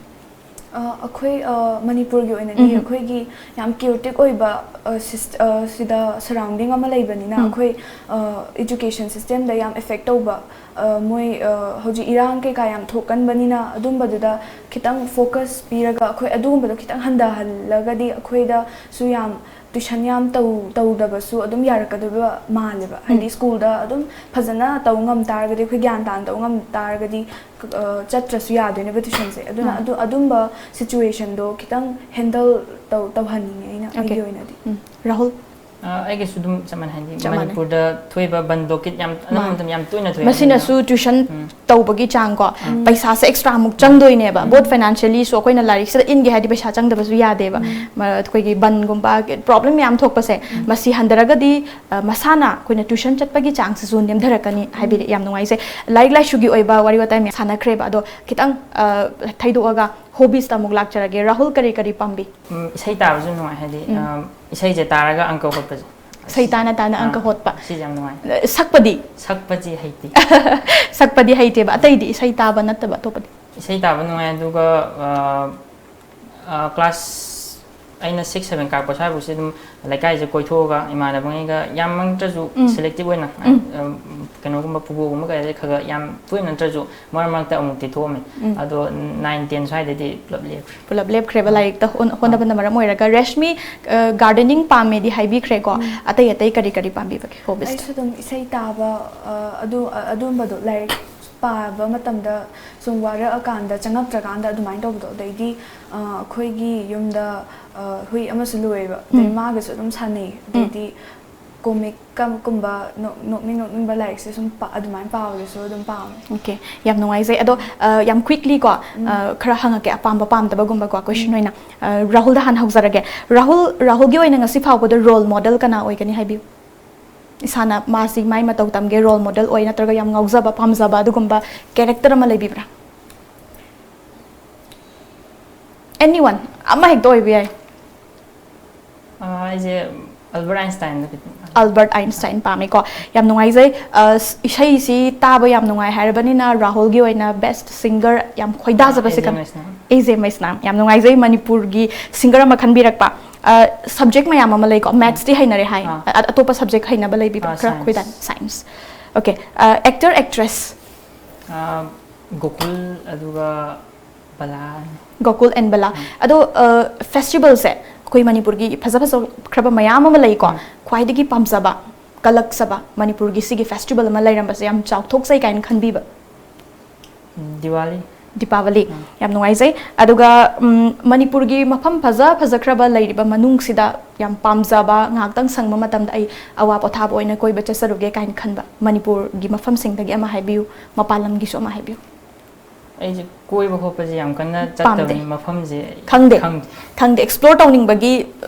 ꯑ, ꯑꯩꯈꯣꯏ, ꯑ, ꯃꯅꯤꯄꯨꯔꯒꯤ ꯑꯣꯏꯅꯗꯤ ꯎꯝ꯫ ꯑꯩꯈꯣꯏꯒꯤ ꯌꯥꯝ chaotic ꯑꯣꯏꯕ, ꯑ, ꯁꯤꯁ-, ꯑ, ꯁꯤꯗ surrounding ꯑꯃ ꯂꯩꯕꯅꯤꯅ, ꯎꯝ꯫ ꯑꯩꯈꯣꯏ, ꯑ, education systemꯗ ꯌꯥꯝ effect ꯇꯧꯕ, ꯑ, ꯃꯣꯏ, ꯑ, ꯍꯧꯖꯤꯛ ꯏꯔꯥꯡ ꯀꯩꯀꯥ ꯌꯥꯝ ꯊꯣꯛꯀꯟꯕꯅꯤꯅ, ꯑꯗꯨꯝꯕꯗꯨꯗ ꯈꯤꯇꯪ focus ꯄꯤꯔꯒ, ꯑꯩꯈꯣꯏ ꯑꯗꯨꯒꯨꯝꯕꯗꯣ ꯈꯤꯇꯪ ꯍꯟꯊꯍꯜꯂꯒꯗꯤ ꯑꯩꯈꯣꯏꯗꯁꯨ ꯌꯥꯝ ꯇ꯭ꯌꯨꯁꯟ ꯌꯥꯝ ꯇꯧ ꯇꯧꯗꯕꯁꯨ ꯑꯗꯨꯝ ꯌꯥꯔꯛꯀꯗꯕ ꯃꯥꯜꯂꯦꯕ꯫ ꯍꯥꯏꯗꯤ ꯁ꯭ꯀꯨꯜꯗ ꯑꯗꯨꯝ ꯐꯖꯅ ꯇꯧ ꯉꯝ ꯇꯥꯔꯒꯗꯤ, ꯑꯩꯈꯣꯏ ꯒ꯭ꯌꯥꯟ ꯇꯥꯅ ꯇꯧ ꯉꯝ ꯇꯥꯔꯒꯗꯤ, ꯑ, ꯆꯠꯇ꯭ꯔꯁꯨ ꯌꯥꯗꯣꯏꯅꯦꯕ ꯇ꯭ꯌꯨꯁꯟꯁꯦ꯫ ꯑꯗꯨꯅ ꯃꯥꯅꯦ꯫ ꯑꯗꯨ ꯑꯗꯨꯝꯕ ꯁꯤꯆꯨꯋꯦꯁꯟꯗꯣ ꯈꯤꯇꯪ ꯍꯦꯟꯗꯜ ꯇꯧ ꯇꯧꯍꯟꯅꯤꯡꯉꯦ ꯑꯩꯅ ꯑꯩꯒꯤ ꯑꯣꯀꯦ꯫ ꯑꯣꯏꯅꯗꯤ꯫ ꯎꯝ꯫ ꯔꯥꯍꯨꯜ? ꯑ, ꯑꯩꯒꯤꯁꯨ ꯑꯗꯨꯝ ꯆꯞ ꯃꯥꯟꯅꯩ꯫ ꯍꯥꯏꯗꯤ ꯆꯞ ꯃꯥꯟꯅꯩ꯫ ꯃꯅꯤꯄꯨꯔꯗ ꯊꯣꯛꯏꯕ ꯕꯟ ꯕ꯭ꯂꯣꯀꯦꯠ ꯌꯥꯝ ꯑꯅꯝꯕ ꯃꯥꯅꯦ꯫ ꯃꯇꯝꯗ ꯌꯥꯝ ꯇꯣꯏꯅ ꯊꯣꯛꯑꯦ꯫ ꯃꯁꯤꯅꯁꯨ ꯑꯗꯨꯅ ꯇ꯭ꯌꯨꯁꯟ ꯎꯝ꯫ ꯇꯧꯕꯒꯤ ꯆꯥꯡ ꯀꯣ, ꯎꯝ꯫ ꯄꯩꯁꯥꯁꯦ ꯑꯦꯛꯁꯇ꯭ꯔꯥ ꯑꯃꯨꯛ ꯆꯪꯗꯣꯏꯅꯦꯕ꯫ ꯎꯝ꯫ ꯕꯣꯠ ꯐꯥꯏꯅꯥꯟꯁꯤꯌꯦꯜꯂꯤꯁꯨ ꯑꯩꯈꯣꯏꯅ ꯂꯥꯏꯔꯤꯛꯁꯤꯗ ꯏꯟꯒꯦ ꯍꯥꯏꯗꯤ ꯄꯩꯁꯥ ꯆꯪꯗꯕꯁꯨ ꯌꯥꯗꯦꯕ꯫ ꯎꯝ꯫ ꯃ-, ꯑꯩꯈꯣꯏꯒꯤ ꯕꯟꯒꯨꯝꯕ ꯄ꯭ꯔꯣꯕ꯭ꯂꯦꯝ ꯃꯌꯥꯝ ꯊꯣꯛꯄꯁꯦ, ꯎꯝ꯫ ꯃꯁꯤ ꯍꯟꯊꯔꯒꯗꯤ, ꯑ, ꯃꯁꯥꯅ ꯑꯩꯈꯣꯏꯅ ꯇ꯭ꯌꯨꯁꯟ ꯆꯠꯄꯒꯤ ꯆꯥꯡꯁꯤꯁꯨ ꯅꯦꯝꯊꯔꯛꯀꯅꯤ ꯍꯥꯏꯕꯤꯔꯦ꯫ ꯎꯝ꯫ ꯌꯥꯝ ꯅꯨꯡꯉꯥꯏꯖꯩ꯫ ꯂꯥꯏꯔꯤꯛ ꯂꯥꯏꯁꯨꯒꯤ ꯑꯣꯏꯕ ꯋꯥꯔꯤ ꯋꯥꯇꯥꯏ ꯃꯌꯥꯝ ꯁꯥꯟꯅꯈ꯭ꯔꯦꯕ꯫ ꯑꯗꯣ ꯈꯤꯇꯪ, ꯑ, ꯊꯩꯗꯣꯛꯑꯒ ꯍꯣꯕꯤꯁꯇ ꯑꯃꯨꯛ ꯂꯥꯛꯆꯔꯒꯦ꯫ ꯔꯥꯍꯨꯜ ꯀꯔꯤ ꯀꯔꯤ ꯄꯥꯝꯕꯤ? ꯎꯝ, ꯏꯁꯩ ꯇꯥꯕꯁꯨ ꯅꯨꯡꯉꯥꯏ꯫ ꯍꯥꯏꯗꯤ, ꯎꯝ꯫ ꯑ, ꯏꯁꯩꯁꯦ ꯇꯥꯔꯒ ꯑꯪꯀ ꯍꯣꯠꯄꯁꯦ꯫ ꯏꯁꯩ ꯇꯥꯅ ꯇꯥꯅ ꯑꯪꯀ ꯑꯥ, ꯍꯣꯠꯄ꯫ ꯁꯤꯁꯦ ꯌꯥꯝ ꯅꯨꯡꯉꯥꯏ꯫ ꯑ, ꯁꯛꯄꯗꯤ? ꯁꯛꯄꯁꯤ ꯍꯩꯇꯦ꯫ ꯁꯛꯄꯗꯤ ꯍꯩꯇꯦꯕ꯫ ꯑꯇꯩꯗꯤ ꯏꯁꯩ ꯇꯥꯕ ꯅꯠꯇꯕ ꯑꯇꯣꯞꯄꯗꯤ? ꯏꯁꯩ ꯇꯥꯕ ꯅꯨꯡꯉꯥꯏ, ꯑꯗꯨꯒ, ꯑ, ꯑ, ꯀ꯭ꯂꯥꯁ ꯑꯩꯅ ꯁꯤꯛꯁ, ꯁꯚꯦꯟ ꯀꯥꯔꯛꯄ ꯁ꯭ꯋꯥꯏꯐꯥꯎꯁꯦ ꯑꯗꯨꯝ ꯂꯩꯀꯥꯏꯁꯦ ꯀꯣꯏꯊꯣꯛꯑꯒ ꯏꯃꯥꯟꯅꯕꯉꯩꯒ ꯌꯥꯝꯃꯛꯇ꯭ꯔꯁꯨ ꯎꯝ꯫ ꯁꯦꯂꯦꯛꯇꯤꯞ ꯑꯣꯏꯅ, ꯎꯝ꯫ ꯑ, ꯀꯩꯅꯣꯒꯨꯝꯕ ꯐꯨꯠꯕꯣꯜꯒꯨꯝꯕ ꯀꯩꯗ ꯈꯔ ꯈꯔ ꯌꯥꯝ ꯇꯣꯏꯅ ꯅꯠꯇ꯭ꯔꯁꯨ ꯃꯔꯛ ꯃꯔꯛꯇ ꯑꯃꯨꯛꯇꯤ ꯊꯣꯛꯑꯝꯃꯤ꯫ ꯎꯝ꯫ ꯑꯗꯣ ꯅꯥꯏꯟ, ꯇꯦꯟ ꯁ꯭ꯋꯥꯏꯗꯗꯤ ꯄꯨꯂꯞ ꯂꯦꯞꯈ꯭ꯔꯦ꯫ ꯄꯨꯂꯞ ꯂꯦꯞꯈ꯭ꯔꯦꯕ ꯑꯥ꯫ ꯂꯥꯏꯔꯤꯛꯇ ꯍꯣꯠ-, ꯑꯥ꯫ ꯍꯣꯠꯅꯕꯅ ꯃꯔꯝ ꯑꯣꯏꯔꯒ꯫ ꯔꯦꯁꯃꯤ, ꯑ, ꯒꯥꯔꯗꯦꯅꯤꯡ ꯄꯥꯝꯃꯦꯗꯤ ꯍꯥꯏꯕꯤꯈ꯭ꯔꯦꯀꯣ꯫ ꯎꯝ꯫ ꯑꯇꯩ ꯑꯇꯩ ꯀꯔꯤ ꯀꯔꯤ ꯄꯥꯝꯕꯤꯕꯒꯦ ꯍꯣꯕꯤꯁꯇ? ꯑꯩꯁꯨ ꯑꯗꯨꯝ ꯏꯁꯩ ꯇꯥꯕ, ꯑ, ꯑꯗꯨ, ꯑ, ꯑꯗꯨꯝꯕꯗꯣ, ꯂꯥꯏꯔꯤꯛ ꯄꯥꯕ ꯃꯇꯝꯗ ꯁꯨꯝ ꯋꯥꯔꯛꯑꯀꯥꯟꯗ, ꯆꯪꯉꯛꯇ꯭ꯔꯀꯥꯟꯗ ꯑꯗꯨꯃꯥꯏꯅ ꯇꯧꯕꯗꯣ꯫ ꯑꯗꯩꯗꯤ, ꯑ, ꯑꯩꯈꯣꯏꯒꯤ ꯌꯨꯝꯗ, ꯑ, ꯍꯨꯏ ꯑꯃꯁꯨ ꯂꯣꯏꯌꯦꯕ꯫ ꯑꯗꯩ ꯎꯝ꯫ ꯃꯥꯒꯁꯨ ꯑꯗꯨꯝ ꯁꯥꯟꯅꯩ꯫ ꯎꯝ꯫ ꯑꯗꯩꯗꯤ ꯀꯣꯃꯤꯛ ꯀꯝ-, ꯀꯨꯝꯕ ꯅꯣꯛ-, ꯅꯣꯛꯅꯤꯡ ꯅꯣꯛꯅꯤꯡꯕ ꯂꯥꯏꯔꯤꯛꯁꯦ ꯁꯨꯝ ꯄꯥ-, ꯑꯗꯨꯃꯥꯏꯅ ꯄꯥꯕꯗꯁꯨ ꯑꯗꯨꯝ ꯄꯥꯝꯃꯦ꯫ ꯑꯣꯀꯦ, ꯌꯥꯝ ꯅꯨꯡꯉꯥꯏꯖꯩ꯫ ꯑꯗꯣ, ꯑ, ꯌꯥꯝ quickly ꯀꯣ, ꯎꯝ꯫ ꯑ, ꯈꯔ ꯍꯪꯉꯛꯀꯦ, ꯑꯄꯥꯝꯕ ꯄꯥꯝꯗꯕꯒꯨꯝꯕꯀꯣ, question ꯎꯝ꯫ ꯑꯣꯏꯅ꯫ ꯑ, ꯔꯥꯍꯨꯜꯗ ꯍꯥꯟꯅ ꯍꯧꯖꯔꯒꯦ꯫ ꯔꯥꯍꯨꯜ, ꯔꯥꯍꯨꯜꯒꯤ ꯑꯣꯏꯅ ꯉꯁꯤ ꯐꯥꯎꯕꯗ ꯔꯣꯜ ꯃꯣꯗꯦꯜ ꯀꯅꯥ ꯑꯣꯏꯒꯅꯤ ꯍꯥꯏꯕꯤꯌꯨ? ꯏꯁꯥꯅ ꯃꯥꯁꯤ ꯃꯥꯏ ꯃꯇꯧ ꯇꯝꯒꯦ, ꯔꯣꯜ ꯃꯣꯗꯦꯜ ꯑꯣꯏ, ꯅꯠꯇ꯭ꯔꯒ ꯌꯥꯝ ꯉꯥꯎꯖꯕ, ꯄꯥꯝꯖꯕ ꯑꯗꯨꯒꯨꯝꯕ ꯀꯦꯔꯦꯛꯇꯔ ꯑꯃ ꯂꯩꯕꯤꯕ꯭ꯔꯥ? Anyone, ꯑꯃ ꯍꯦꯛꯇ ꯑꯣꯏꯕ ꯌꯥꯏ꯫ ꯑꯥ, ꯑꯩꯁꯦ ꯑꯜꯕꯔꯠ ꯑꯥꯏꯟꯁꯇꯥꯏꯟꯗ ꯈꯤꯇꯪ꯫ ꯑꯜꯕꯔꯠ ꯑꯥꯏꯟꯁꯇꯥꯏꯟ ꯄꯥꯝꯃꯦꯀꯣ꯫ ꯌꯥꯝ ꯅꯨꯡꯉꯥꯏꯖꯩ꯫ ꯑ, ꯁ-, ꯏꯁꯩꯁꯤ ꯇꯥꯕ ꯌꯥꯝ ꯅꯨꯡꯉꯥꯏ ꯍꯥꯏꯔꯕꯅꯤꯅ ꯔꯥꯍꯨꯜꯒꯤ ꯑꯣꯏꯅ best singer ꯌꯥꯝ ꯈꯣꯏꯗꯥꯖꯕꯁꯦ ꯑꯦ ꯖꯦ ꯀꯅꯥ? ꯃꯩꯁꯅꯥꯝ꯫ ꯑꯦ ꯖꯦ ꯃꯩꯁꯅꯥꯝ꯫ ꯌꯥꯝ ꯅꯨꯡꯉꯥꯏꯖꯩ ꯃꯅꯤꯄꯨꯔꯒꯤ singer ꯑꯃ ꯈꯟꯕꯤꯔꯛꯄ꯫ ꯑ, subject ꯃꯌꯥꯝ ꯑꯃ ꯂꯩꯀꯣ꯫ Mathsꯇꯤ ꯍꯩꯅꯔꯦ ꯍꯥꯏ꯫ ꯑꯥ꯫ ꯑ-, ꯑꯇꯣꯞꯄ subject ꯍꯩꯅꯕ ꯂꯩꯕꯤꯕ꯭ꯔꯥ? ꯑꯥ, ꯈꯔ science꯫ ꯈꯣꯏꯗꯥ-, science꯫ ꯑꯣꯀꯦ꯫ ꯑ, actor, actress? ꯑ, ꯒꯣꯀꯨꯜ ꯑꯗꯨꯒ ꯕꯂꯥ꯫ ꯒꯣꯀꯨꯜ and ꯕꯂꯥ꯫ ꯎꯝ꯫ ꯑꯗꯣ, ꯑ, festivalꯁꯦ, ꯑꯩꯈꯣꯏ ꯃꯅꯤꯄꯨꯔꯒꯤ ꯐꯖ ꯐꯖꯈ꯭ꯔꯕ ꯃꯌꯥꯝ ꯑꯃ ꯂꯩꯀꯣ, ꯎꯝ꯫ ꯈ꯭ꯋꯥꯏꯗꯒꯤ ꯄꯥꯝꯖꯕ, ꯀꯂꯛꯆꯕ ꯃꯅꯤꯄꯨꯔꯒꯤ ꯁꯤꯒꯤ ꯐꯦꯁꯇꯤꯚꯦꯜ ꯑꯃ ꯂꯩꯔꯝꯕꯁꯦ ꯌꯥꯝ ꯆꯥꯎꯊꯣꯛꯆꯩ ꯀꯥꯏꯅ ꯈꯟꯕꯤꯕ? ꯎꯝ, ꯗꯤꯋꯥꯂꯤ꯫ ꯗꯤꯄꯥꯋꯂꯤ꯫ ꯎꯝ꯫ ꯌꯥꯝ ꯅꯨꯡꯉꯥꯏꯖꯩ꯫ ꯑꯗꯨꯒ, ꯎꯝ, ꯃꯅꯤꯄꯨꯔꯒꯤ ꯃꯐꯝ ꯐꯖ ꯐꯖꯈ꯭ꯔꯕ ꯂꯩꯔꯤꯕ ꯃꯅꯨꯡꯁꯤꯗ ꯌꯥꯝ ꯄꯥꯝꯖꯕ, ꯉꯥꯏꯍꯥꯛꯇꯪ ꯁꯪꯕ ꯃꯇꯝꯗ ꯑꯩ ꯑꯋꯥ ꯄꯣꯊꯥꯕ ꯑꯣꯏꯅ ꯀꯣꯏꯕ ꯆꯠꯆꯔꯨꯒꯦ ꯀꯥꯏꯅ ꯈꯟꯕ ꯃꯅꯤꯄꯨꯔꯒꯤ ꯃꯐꯝꯁꯤꯡꯗꯒꯤ ꯑꯃ ꯍꯥꯏꯕꯤꯌꯨ, ꯃꯄꯥꯟ ꯂꯝꯒꯤꯁꯨ ꯑꯃ ꯍꯥꯏꯕꯤꯌꯨ꯫ ꯑꯩꯁꯦ ꯀꯣꯏꯕ ꯈꯣꯠꯄꯁꯦ ꯌꯥꯝ ꯀꯟꯅ ꯄꯥꯝꯗꯦ꯫ ꯆꯠꯇꯕꯅꯤ, ꯃꯐꯝꯁꯦ ꯈꯪꯗꯦ꯫ ꯈꯪꯗꯦ꯫ ꯈꯪꯗꯦ, explore ꯇꯧꯅꯤꯡꯕꯒꯤ,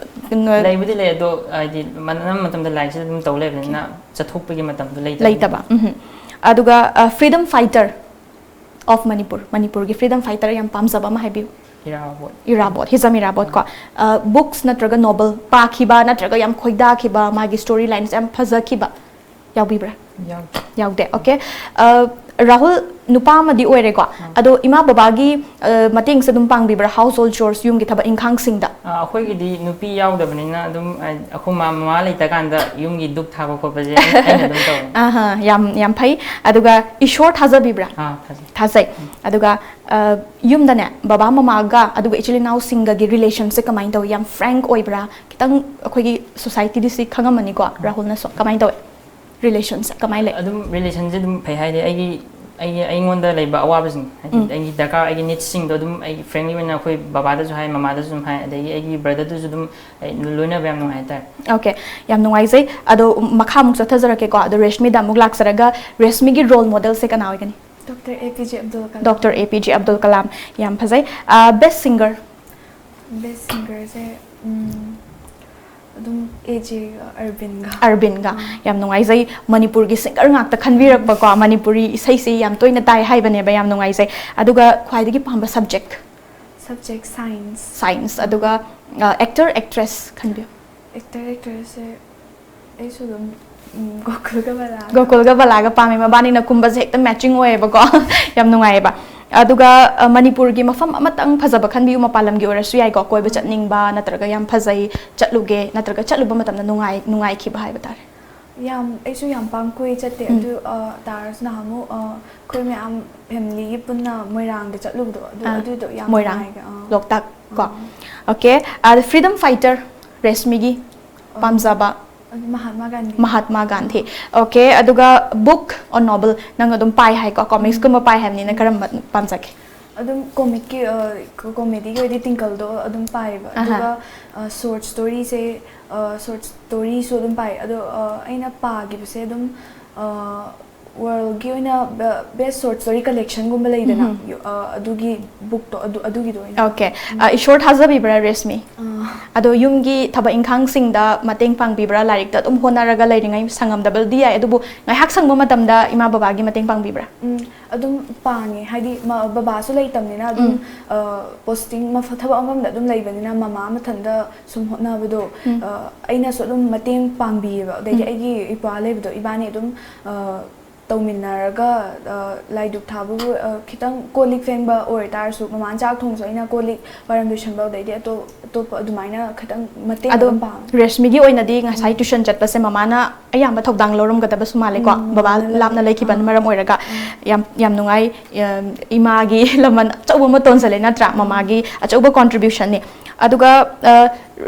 ꯎꯝ, ꯂꯩꯕꯨꯗꯤ ꯂꯩ, ꯑꯗꯣ ꯍꯥꯏꯗꯤ ꯑꯅꯝꯕ ꯃꯇꯝꯗ ꯂꯥꯏꯔꯤꯛꯁꯤꯗ ꯑꯗꯨꯝ ꯇꯧ ꯂꯩꯕꯅꯤꯅ ꯆꯠꯊꯣꯛꯄꯒꯤ ꯃꯇꯝꯗꯣ ꯂꯩꯇꯕꯅꯤ꯫ ꯂꯩꯇꯕ꯫ ꯎꯝ꯫ ꯑꯗꯨꯒ, ꯑ, freedom fighter of ꯃꯅꯤꯄꯨꯔ, ꯃꯅꯤꯄꯨꯔꯒꯤ freedom fighter ꯌꯥꯝ ꯄꯥꯝꯖꯕ ꯑꯃ ꯍꯥꯏꯕꯤꯌꯨ꯫ ꯏꯔꯥꯕꯣꯠ꯫ ꯏꯔꯥꯕꯣꯠ, ꯍꯤꯖꯝ ꯏꯔꯥꯕꯣꯠ ꯀꯣ꯫ ꯑ, books ꯅꯠꯇ꯭ꯔꯒ novel ꯄꯥꯈꯤꯕ ꯅꯠꯇ꯭ꯔꯒ ꯌꯥꯝ ꯈꯣꯏꯗꯥꯈꯤꯕ, ꯃꯥꯒꯤ story lines ꯌꯥꯝ ꯐꯖꯈꯤꯕ ꯌꯥꯎꯕꯤꯕ꯭ꯔꯥ? ꯌꯥꯎꯗꯦ꯫ ꯌꯥꯎꯗꯦ, okay꯫ ꯑ, ꯔꯥꯍꯨꯜ ꯅꯨꯄꯥ ꯑꯃꯗꯤ ꯑꯣꯏꯔꯦꯀꯣ꯫ ꯑꯥ꯫ ꯑꯗꯣ ꯏꯃꯥ ꯕꯕꯥꯒꯤ, ꯑ, ꯃꯇꯦꯡꯁꯦ ꯑꯗꯨꯝ ꯄꯥꯡꯕꯤꯕ꯭ꯔꯥ, household chores, ꯌꯨꯝꯒꯤ ꯊꯕꯛ ꯏꯪꯈꯥꯡꯁꯤꯡꯗ? ꯑ, ꯑꯩꯈꯣꯏꯒꯤꯗꯤ ꯅꯨꯄꯤ ꯌꯥꯎꯗꯕꯅꯤꯅ ꯑꯗꯨꯝ, ꯑ, ꯑꯩꯈꯣꯏ ꯃꯥ-, ꯃꯃꯥ ꯂꯩꯇ꯭ꯔꯀꯥꯟꯗ ꯌꯨꯝꯒꯤ ꯗꯨꯛ ꯊꯥꯕ ꯈꯣꯠꯄꯁꯦ ꯑꯩ-, ꯑꯩꯅ ꯑꯗꯨꯝ ꯇꯧꯋꯦ꯫ ꯑꯍꯥ, ꯌꯥꯝ, ꯌꯥꯝ ꯐꯩ꯫ ꯑꯗꯨꯒ ꯏꯁꯣꯔ ꯊꯥꯖꯕꯤꯕ꯭ꯔꯥ? ꯑꯥ, ꯊꯥꯖꯩ꯫ ꯊꯥꯖꯩ꯫ ꯎꯝ꯫ ꯑꯗꯨꯒ, ꯑ, ꯌꯨꯝꯗꯅꯦ, ꯕꯕꯥ ꯃꯃꯥꯒ ꯑꯗꯨꯒ ꯏꯆꯤꯜ ꯏꯅꯥꯎꯁꯤꯡꯒꯒꯤ relationꯁꯦ ꯀꯃꯥꯏꯅ ꯇꯧꯏ? ꯌꯥꯝ frank ꯑꯣꯏꯕ꯭ꯔꯥ? ꯈꯤꯇꯪ ꯑꯩꯈꯣꯏꯒꯤ societyꯗꯤ ꯁꯤ ꯈꯪꯉꯝꯃꯅꯤꯀꯣ, ꯎꯝ꯫ ꯔꯥꯍꯨꯜꯅꯁꯨ꯫ ꯀꯃꯥꯏꯅ ꯇꯧꯏ? Relationꯁꯦ ꯀꯃꯥꯏꯅ ꯂꯩ? ꯑꯗꯨꯝ relationꯁꯦ ꯑꯗꯨꯝ ꯐꯩ ꯍꯥꯏꯗꯤ ꯑꯩꯒꯤ, ꯑꯩꯒꯤ, ꯑꯩꯉꯣꯟꯗ ꯂꯩꯕ ꯑꯋꯥꯕꯁꯤꯡ, ꯍꯥꯏꯗꯤ ꯎꯝ꯫ ꯑꯩꯒꯤ ꯗꯔꯀꯥꯔ, ꯑꯩꯒꯤ needsꯁꯤꯡꯗꯣ ꯑꯗꯨꯝ ꯑꯩꯒꯤ frankly ꯑꯣꯏꯅ ꯑꯩꯈꯣꯏ ꯕꯕꯥꯗꯁꯨ ꯍꯥꯏ, ꯃꯃꯥꯗꯁꯨ ꯑꯗꯨꯝ ꯍꯥꯏ, ꯑꯗꯒꯤ ꯑꯩꯒꯤ brotherꯗꯨꯁꯨ ꯑꯗꯨꯝ ꯑꯩ ꯂꯣꯏꯅꯕ ꯌꯥꯝ ꯅꯨꯡꯉꯥꯏ ꯍꯥꯏꯇꯥꯔꯦ꯫ Okay, ꯌꯥꯝ ꯅꯨꯡꯉꯥꯏꯖꯩ꯫ ꯑꯗꯣ ꯃꯈꯥ ꯑꯃꯨꯛ ꯆꯠꯊꯖꯔꯛꯀꯦꯀꯣ꯫ ꯑꯗꯣ ꯔꯦꯁꯃꯤꯗ ꯑꯃꯨꯛ ꯂꯥꯛꯆꯔꯒ, ꯔꯦꯁꯃꯤꯒꯤ role modelꯁꯦ ꯀꯅꯥ ꯑꯣꯏꯒꯅꯤ? Doctor A P J Abdul Kalam꯫ Doctor A P J Abdul Kalam꯫ ꯌꯥꯝ ꯐꯖꯩ꯫ ꯑ, best singer? Best singerꯁꯦ, ꯎꯝ, ꯑꯗꯨꯝ A J ꯑꯔꯕꯤꯟꯒ꯫ ꯑꯔꯕꯤꯟꯒ꯫ ꯑꯥ꯫ ꯌꯥꯝ ꯅꯨꯡꯉꯥꯏꯖꯩ꯫ ꯃꯅꯤꯄꯨꯔꯒꯤ singer ꯉꯥꯛꯇ ꯈꯟꯕꯤꯔꯛꯄꯀꯣ, ꯃꯅꯤꯄꯨꯔꯤ ꯏꯁꯩꯁꯤ ꯌꯥꯝ ꯇꯣꯏꯅ ꯇꯥꯏ ꯍꯥꯏꯕꯅꯦꯕ, ꯌꯥꯝ ꯅꯨꯡꯉꯥꯏꯖꯩ꯫ ꯑꯗꯨꯒ ꯈ꯭ꯋꯥꯏꯗꯒꯤ ꯄꯥꯝꯕ subject? Subject science꯫ Science꯫ ꯑꯗꯨꯒ, ꯑ, actor, actress ꯈꯟꯕꯤꯌꯨ꯫ Actor, actressꯁꯦ ꯑꯩꯁꯨ ꯑꯗꯨꯝ, ꯎꯝ, ꯒꯣꯀꯨꯜꯒ ꯕꯂꯥꯒ꯫ ꯒꯣꯀꯨꯜꯒ ꯕꯂꯥꯒ ꯄꯥꯝꯃꯦ, ꯃꯕꯥꯅꯤꯅ ꯀꯨꯝꯕꯁꯦ ꯍꯦꯛꯇ matching ꯑꯣꯏꯌꯦꯕꯀꯣ꯫ ꯌꯥꯝ ꯅꯨꯡꯉꯥꯏꯌꯦꯕ꯫ ꯑꯗꯨꯒ, ꯑ, ꯃꯅꯤꯄꯨꯔꯒꯤ ꯃꯐꯝ ꯑꯃꯇꯪ ꯐꯖꯕ ꯈꯟꯕꯤꯌꯨ, ꯃꯄꯥꯟ ꯂꯝꯒꯤ ꯑꯣꯏꯔꯁꯨ ꯌꯥꯏꯀꯣ, ꯀꯣꯏꯕ ꯆꯠꯅꯤꯡꯕ ꯅꯠꯇ꯭ꯔꯒ ꯌꯥꯝ ꯐꯖꯩ, ꯆꯠꯂꯨꯒꯦ ꯅꯠꯇ꯭ꯔꯒ ꯆꯠꯂꯨꯕ ꯃꯇꯝꯗ ꯅꯨꯡꯉꯥꯏ-, ꯅꯨꯡꯉꯥꯏꯈꯤꯕ ꯍꯥꯏꯕ ꯇꯥꯔꯦ꯫ ꯌꯥꯝ ꯑꯩꯁꯨ ꯌꯥꯝ ꯄꯥꯡ ꯀꯣꯏ ꯆꯠꯇꯦ꯫ ꯎꯝ꯫ ꯑꯗꯨ ꯑ, ꯇꯥꯔꯁꯨ ꯅꯍꯥꯟꯃꯨꯛ ꯑ, ꯑꯩꯈꯣꯏ ꯃꯌꯥꯝ ꯐꯦꯃꯤꯂꯤꯒꯤ ꯄꯨꯟꯅ ꯃꯣꯏꯔꯥꯡꯗ ꯆꯠꯂꯨꯕꯗꯣ ꯑꯗꯨ ꯑꯥ, ꯑꯗꯨꯗꯣ ꯌꯥꯝ ꯃꯣꯏꯔꯥꯡ꯫ ꯅꯨꯡꯉꯥꯏꯒ ꯑꯥ꯫ ꯂꯣꯛꯇꯥꯛ ꯀꯣ꯫ ꯑꯥ꯫ ꯑꯣꯀꯦ꯫ ꯑꯗ ꯐ꯭ꯔꯤꯗꯝ ꯐꯥꯏꯇꯔ ꯔꯦꯁꯃꯤꯒꯤ ꯑꯥ꯫ ꯄꯥꯝꯖꯕ ꯑꯗꯨ ꯃꯍꯥꯠꯃꯥ ꯒꯥꯟꯙꯤ꯫ ꯃꯍꯥꯠꯃꯥ ꯒꯥꯟꯙꯤ꯫ ꯑꯣꯀꯦ꯫ ꯑꯗꯨꯒ ꯕꯨꯛ ꯑꯣ ꯅꯣꯕꯦꯜ ꯅꯪ ꯑꯗꯨꯝ ꯄꯥꯏ ꯍꯥꯏꯀꯣ, ꯀꯣꯃꯤꯛꯁꯀꯨꯝꯕ ꯄꯥꯏ ꯍꯥꯏꯕꯅꯤꯅ ꯀꯔꯝꯕ ꯄꯥꯝꯖꯒꯦ? ꯑꯗꯨꯝ ꯀꯣꯃꯤꯛꯀꯤ ꯀꯣꯃꯦꯗꯤꯒꯤ ꯑꯣꯏꯗꯤ ꯇꯤꯡꯀꯜꯗꯣ ꯑꯗꯨꯝ ꯄꯥꯏꯌꯦꯕ꯫ ꯑꯍꯥ꯫ ꯑꯗꯨꯒ ꯁꯣꯔꯠ ꯁ꯭ꯇꯣꯔꯤꯁꯦ, ꯁꯣꯔꯠ ꯁ꯭ꯇꯣꯔꯤꯁꯨ ꯑꯗꯨꯝ ꯄꯥꯏ꯫ ꯑꯗꯣ ꯑ, ꯑꯩꯅ ꯄꯥꯈꯤꯕꯁꯦ ꯑꯗꯨꯝ ꯋꯥꯔꯜꯒꯤ ꯑꯣꯏꯅ ꯕꯦꯁ ꯁꯣꯔꯠ ꯁ꯭ꯇꯣꯔꯤ ꯀꯂꯦꯛꯁꯟꯒꯨꯝꯕ ꯂꯩꯗꯅ, ꯎꯝꯍꯨꯝ꯫ ꯌꯨ- ꯑ, ꯑꯗꯨꯒꯤ ꯕꯨꯛꯇꯣ ꯑꯗꯨ ꯑꯗꯨꯒꯤꯗꯣ ꯑꯣꯏꯅ ꯑꯣꯀꯦ꯫ ꯑ, ꯏꯁꯣꯔ ꯊꯥꯖꯕꯤꯕ꯭ꯔꯥ ꯔꯦꯁꯃꯤ? ꯑꯥ꯫ ꯑꯗꯣ ꯌꯨꯝꯒꯤ ꯊꯕꯛ ꯏꯪꯈꯥꯡꯁꯤꯡꯗ ꯃꯇꯦꯡ ꯄꯥꯡꯕꯤꯕ꯭ꯔꯥ? ꯂꯥꯏꯔꯤꯛꯇ ꯑꯗꯨꯝ ꯍꯣꯠꯅꯔꯒ ꯂꯩꯔꯤꯉꯩ ꯁꯪꯉꯝꯗꯕꯗꯤ ꯌꯥꯏ, ꯑꯗꯨꯕꯨ ꯉꯥꯏꯍꯥꯛ ꯁꯪꯕ ꯃꯇꯝꯗ ꯏꯃꯥ ꯕꯕꯥꯒꯤ ꯃꯇꯦꯡ ꯄꯥꯡꯕꯤꯕ꯭ꯔꯥ? ꯎꯝ, ꯑꯗꯨꯝ ꯄꯥꯡꯉꯦ꯫ ꯍꯥꯏꯗꯤ ꯃ- ꯕꯕꯥꯁꯨ ꯂꯩꯇꯕꯅꯤꯅ ꯑꯗꯨꯝ ꯎꯝ꯫ ꯄꯣꯁꯇꯤꯡ ꯊꯕꯛ ꯑꯃꯝꯗ ꯑꯗꯨꯝ ꯂꯩꯕꯅꯤꯅ ꯃꯃꯥ ꯃꯊꯟꯇ ꯁꯨꯝ ꯍꯣꯠꯅꯕꯗꯣ, ꯎꯝ꯫ ꯑ, ꯑꯩꯅꯁꯨ ꯑꯗꯨꯝ ꯃꯇꯦꯡ ꯄꯥꯡꯕꯤꯌꯦꯕ꯫ ꯑꯗꯩꯗꯤ ꯎꯝ꯫ ꯑꯩꯒꯤ ꯏꯄ꯭ꯋꯥ ꯂꯩꯕꯗꯣ ꯏꯕꯥꯅꯤ ꯑꯗꯨꯝ ꯑ, ꯇꯧꯃꯤꯟꯅꯔꯒ ꯑ, ꯂꯥꯏꯗꯨꯛ ꯊꯥꯕꯕꯨ ꯑ, ꯈꯤꯇꯪ ꯀꯣꯜ ꯂꯤꯛ ꯐꯦꯡꯕ ꯑꯣꯏꯇꯥꯔꯁꯨ ꯃꯃꯥꯅ ꯆꯥꯛ ꯊꯣꯡꯁꯨ ꯑꯩꯅ ꯀꯣꯜ ꯂꯤꯛ ꯋꯥꯏꯔꯝ ꯂꯣꯏꯁꯟꯕ, ꯑꯗꯩꯗꯤ ꯑꯇꯣꯞ ꯑꯇꯣꯞꯄ ꯑꯗꯨꯃꯥꯏꯅ ꯈꯤꯇꯪ ꯃꯇꯦꯡ ꯑꯗꯣ ꯑꯗꯨꯝ ꯄꯥꯡꯉꯦ꯫ ꯔꯦꯁꯃꯤꯒꯤ ꯑꯣꯏꯅꯗꯤ ꯉꯁꯥꯏ ꯇ꯭ꯌꯨꯁꯟ ꯆꯠꯄꯁꯦ ꯃꯃꯥꯅ ꯑꯌꯥꯝꯕ ꯊꯧꯗꯥꯡ ꯂꯧꯔꯝꯒꯗꯕꯁꯨ ꯃꯥꯜꯂꯦꯀꯣ, ꯎꯝ, ꯕꯕꯥ ꯃꯃꯥꯅ ꯂꯥꯞꯅ ꯂꯧꯔꯦ꯫ ꯂꯩꯈꯤꯕꯅ ꯑꯥ꯫ ꯃꯔꯝ ꯑꯣꯏꯔꯒ꯫ ꯎꯝ꯫ ꯌꯥꯝ ꯌꯥꯝ ꯅꯨꯡꯉꯥꯏ꯫ ꯑ, ꯏꯃꯥꯒꯤ ꯂꯃꯟ ꯑꯆꯧꯕ ꯑꯃ ꯇꯣꯟꯁꯤꯜꯂꯦ ꯅꯠꯇ꯭ꯔꯥ? ꯃꯃꯥꯒꯤ ꯑꯆꯧꯕ ꯀꯣꯟꯇ꯭ꯔꯤꯕ꯭ꯌꯨꯁꯟꯅꯤ꯫ ꯑꯗꯨꯒ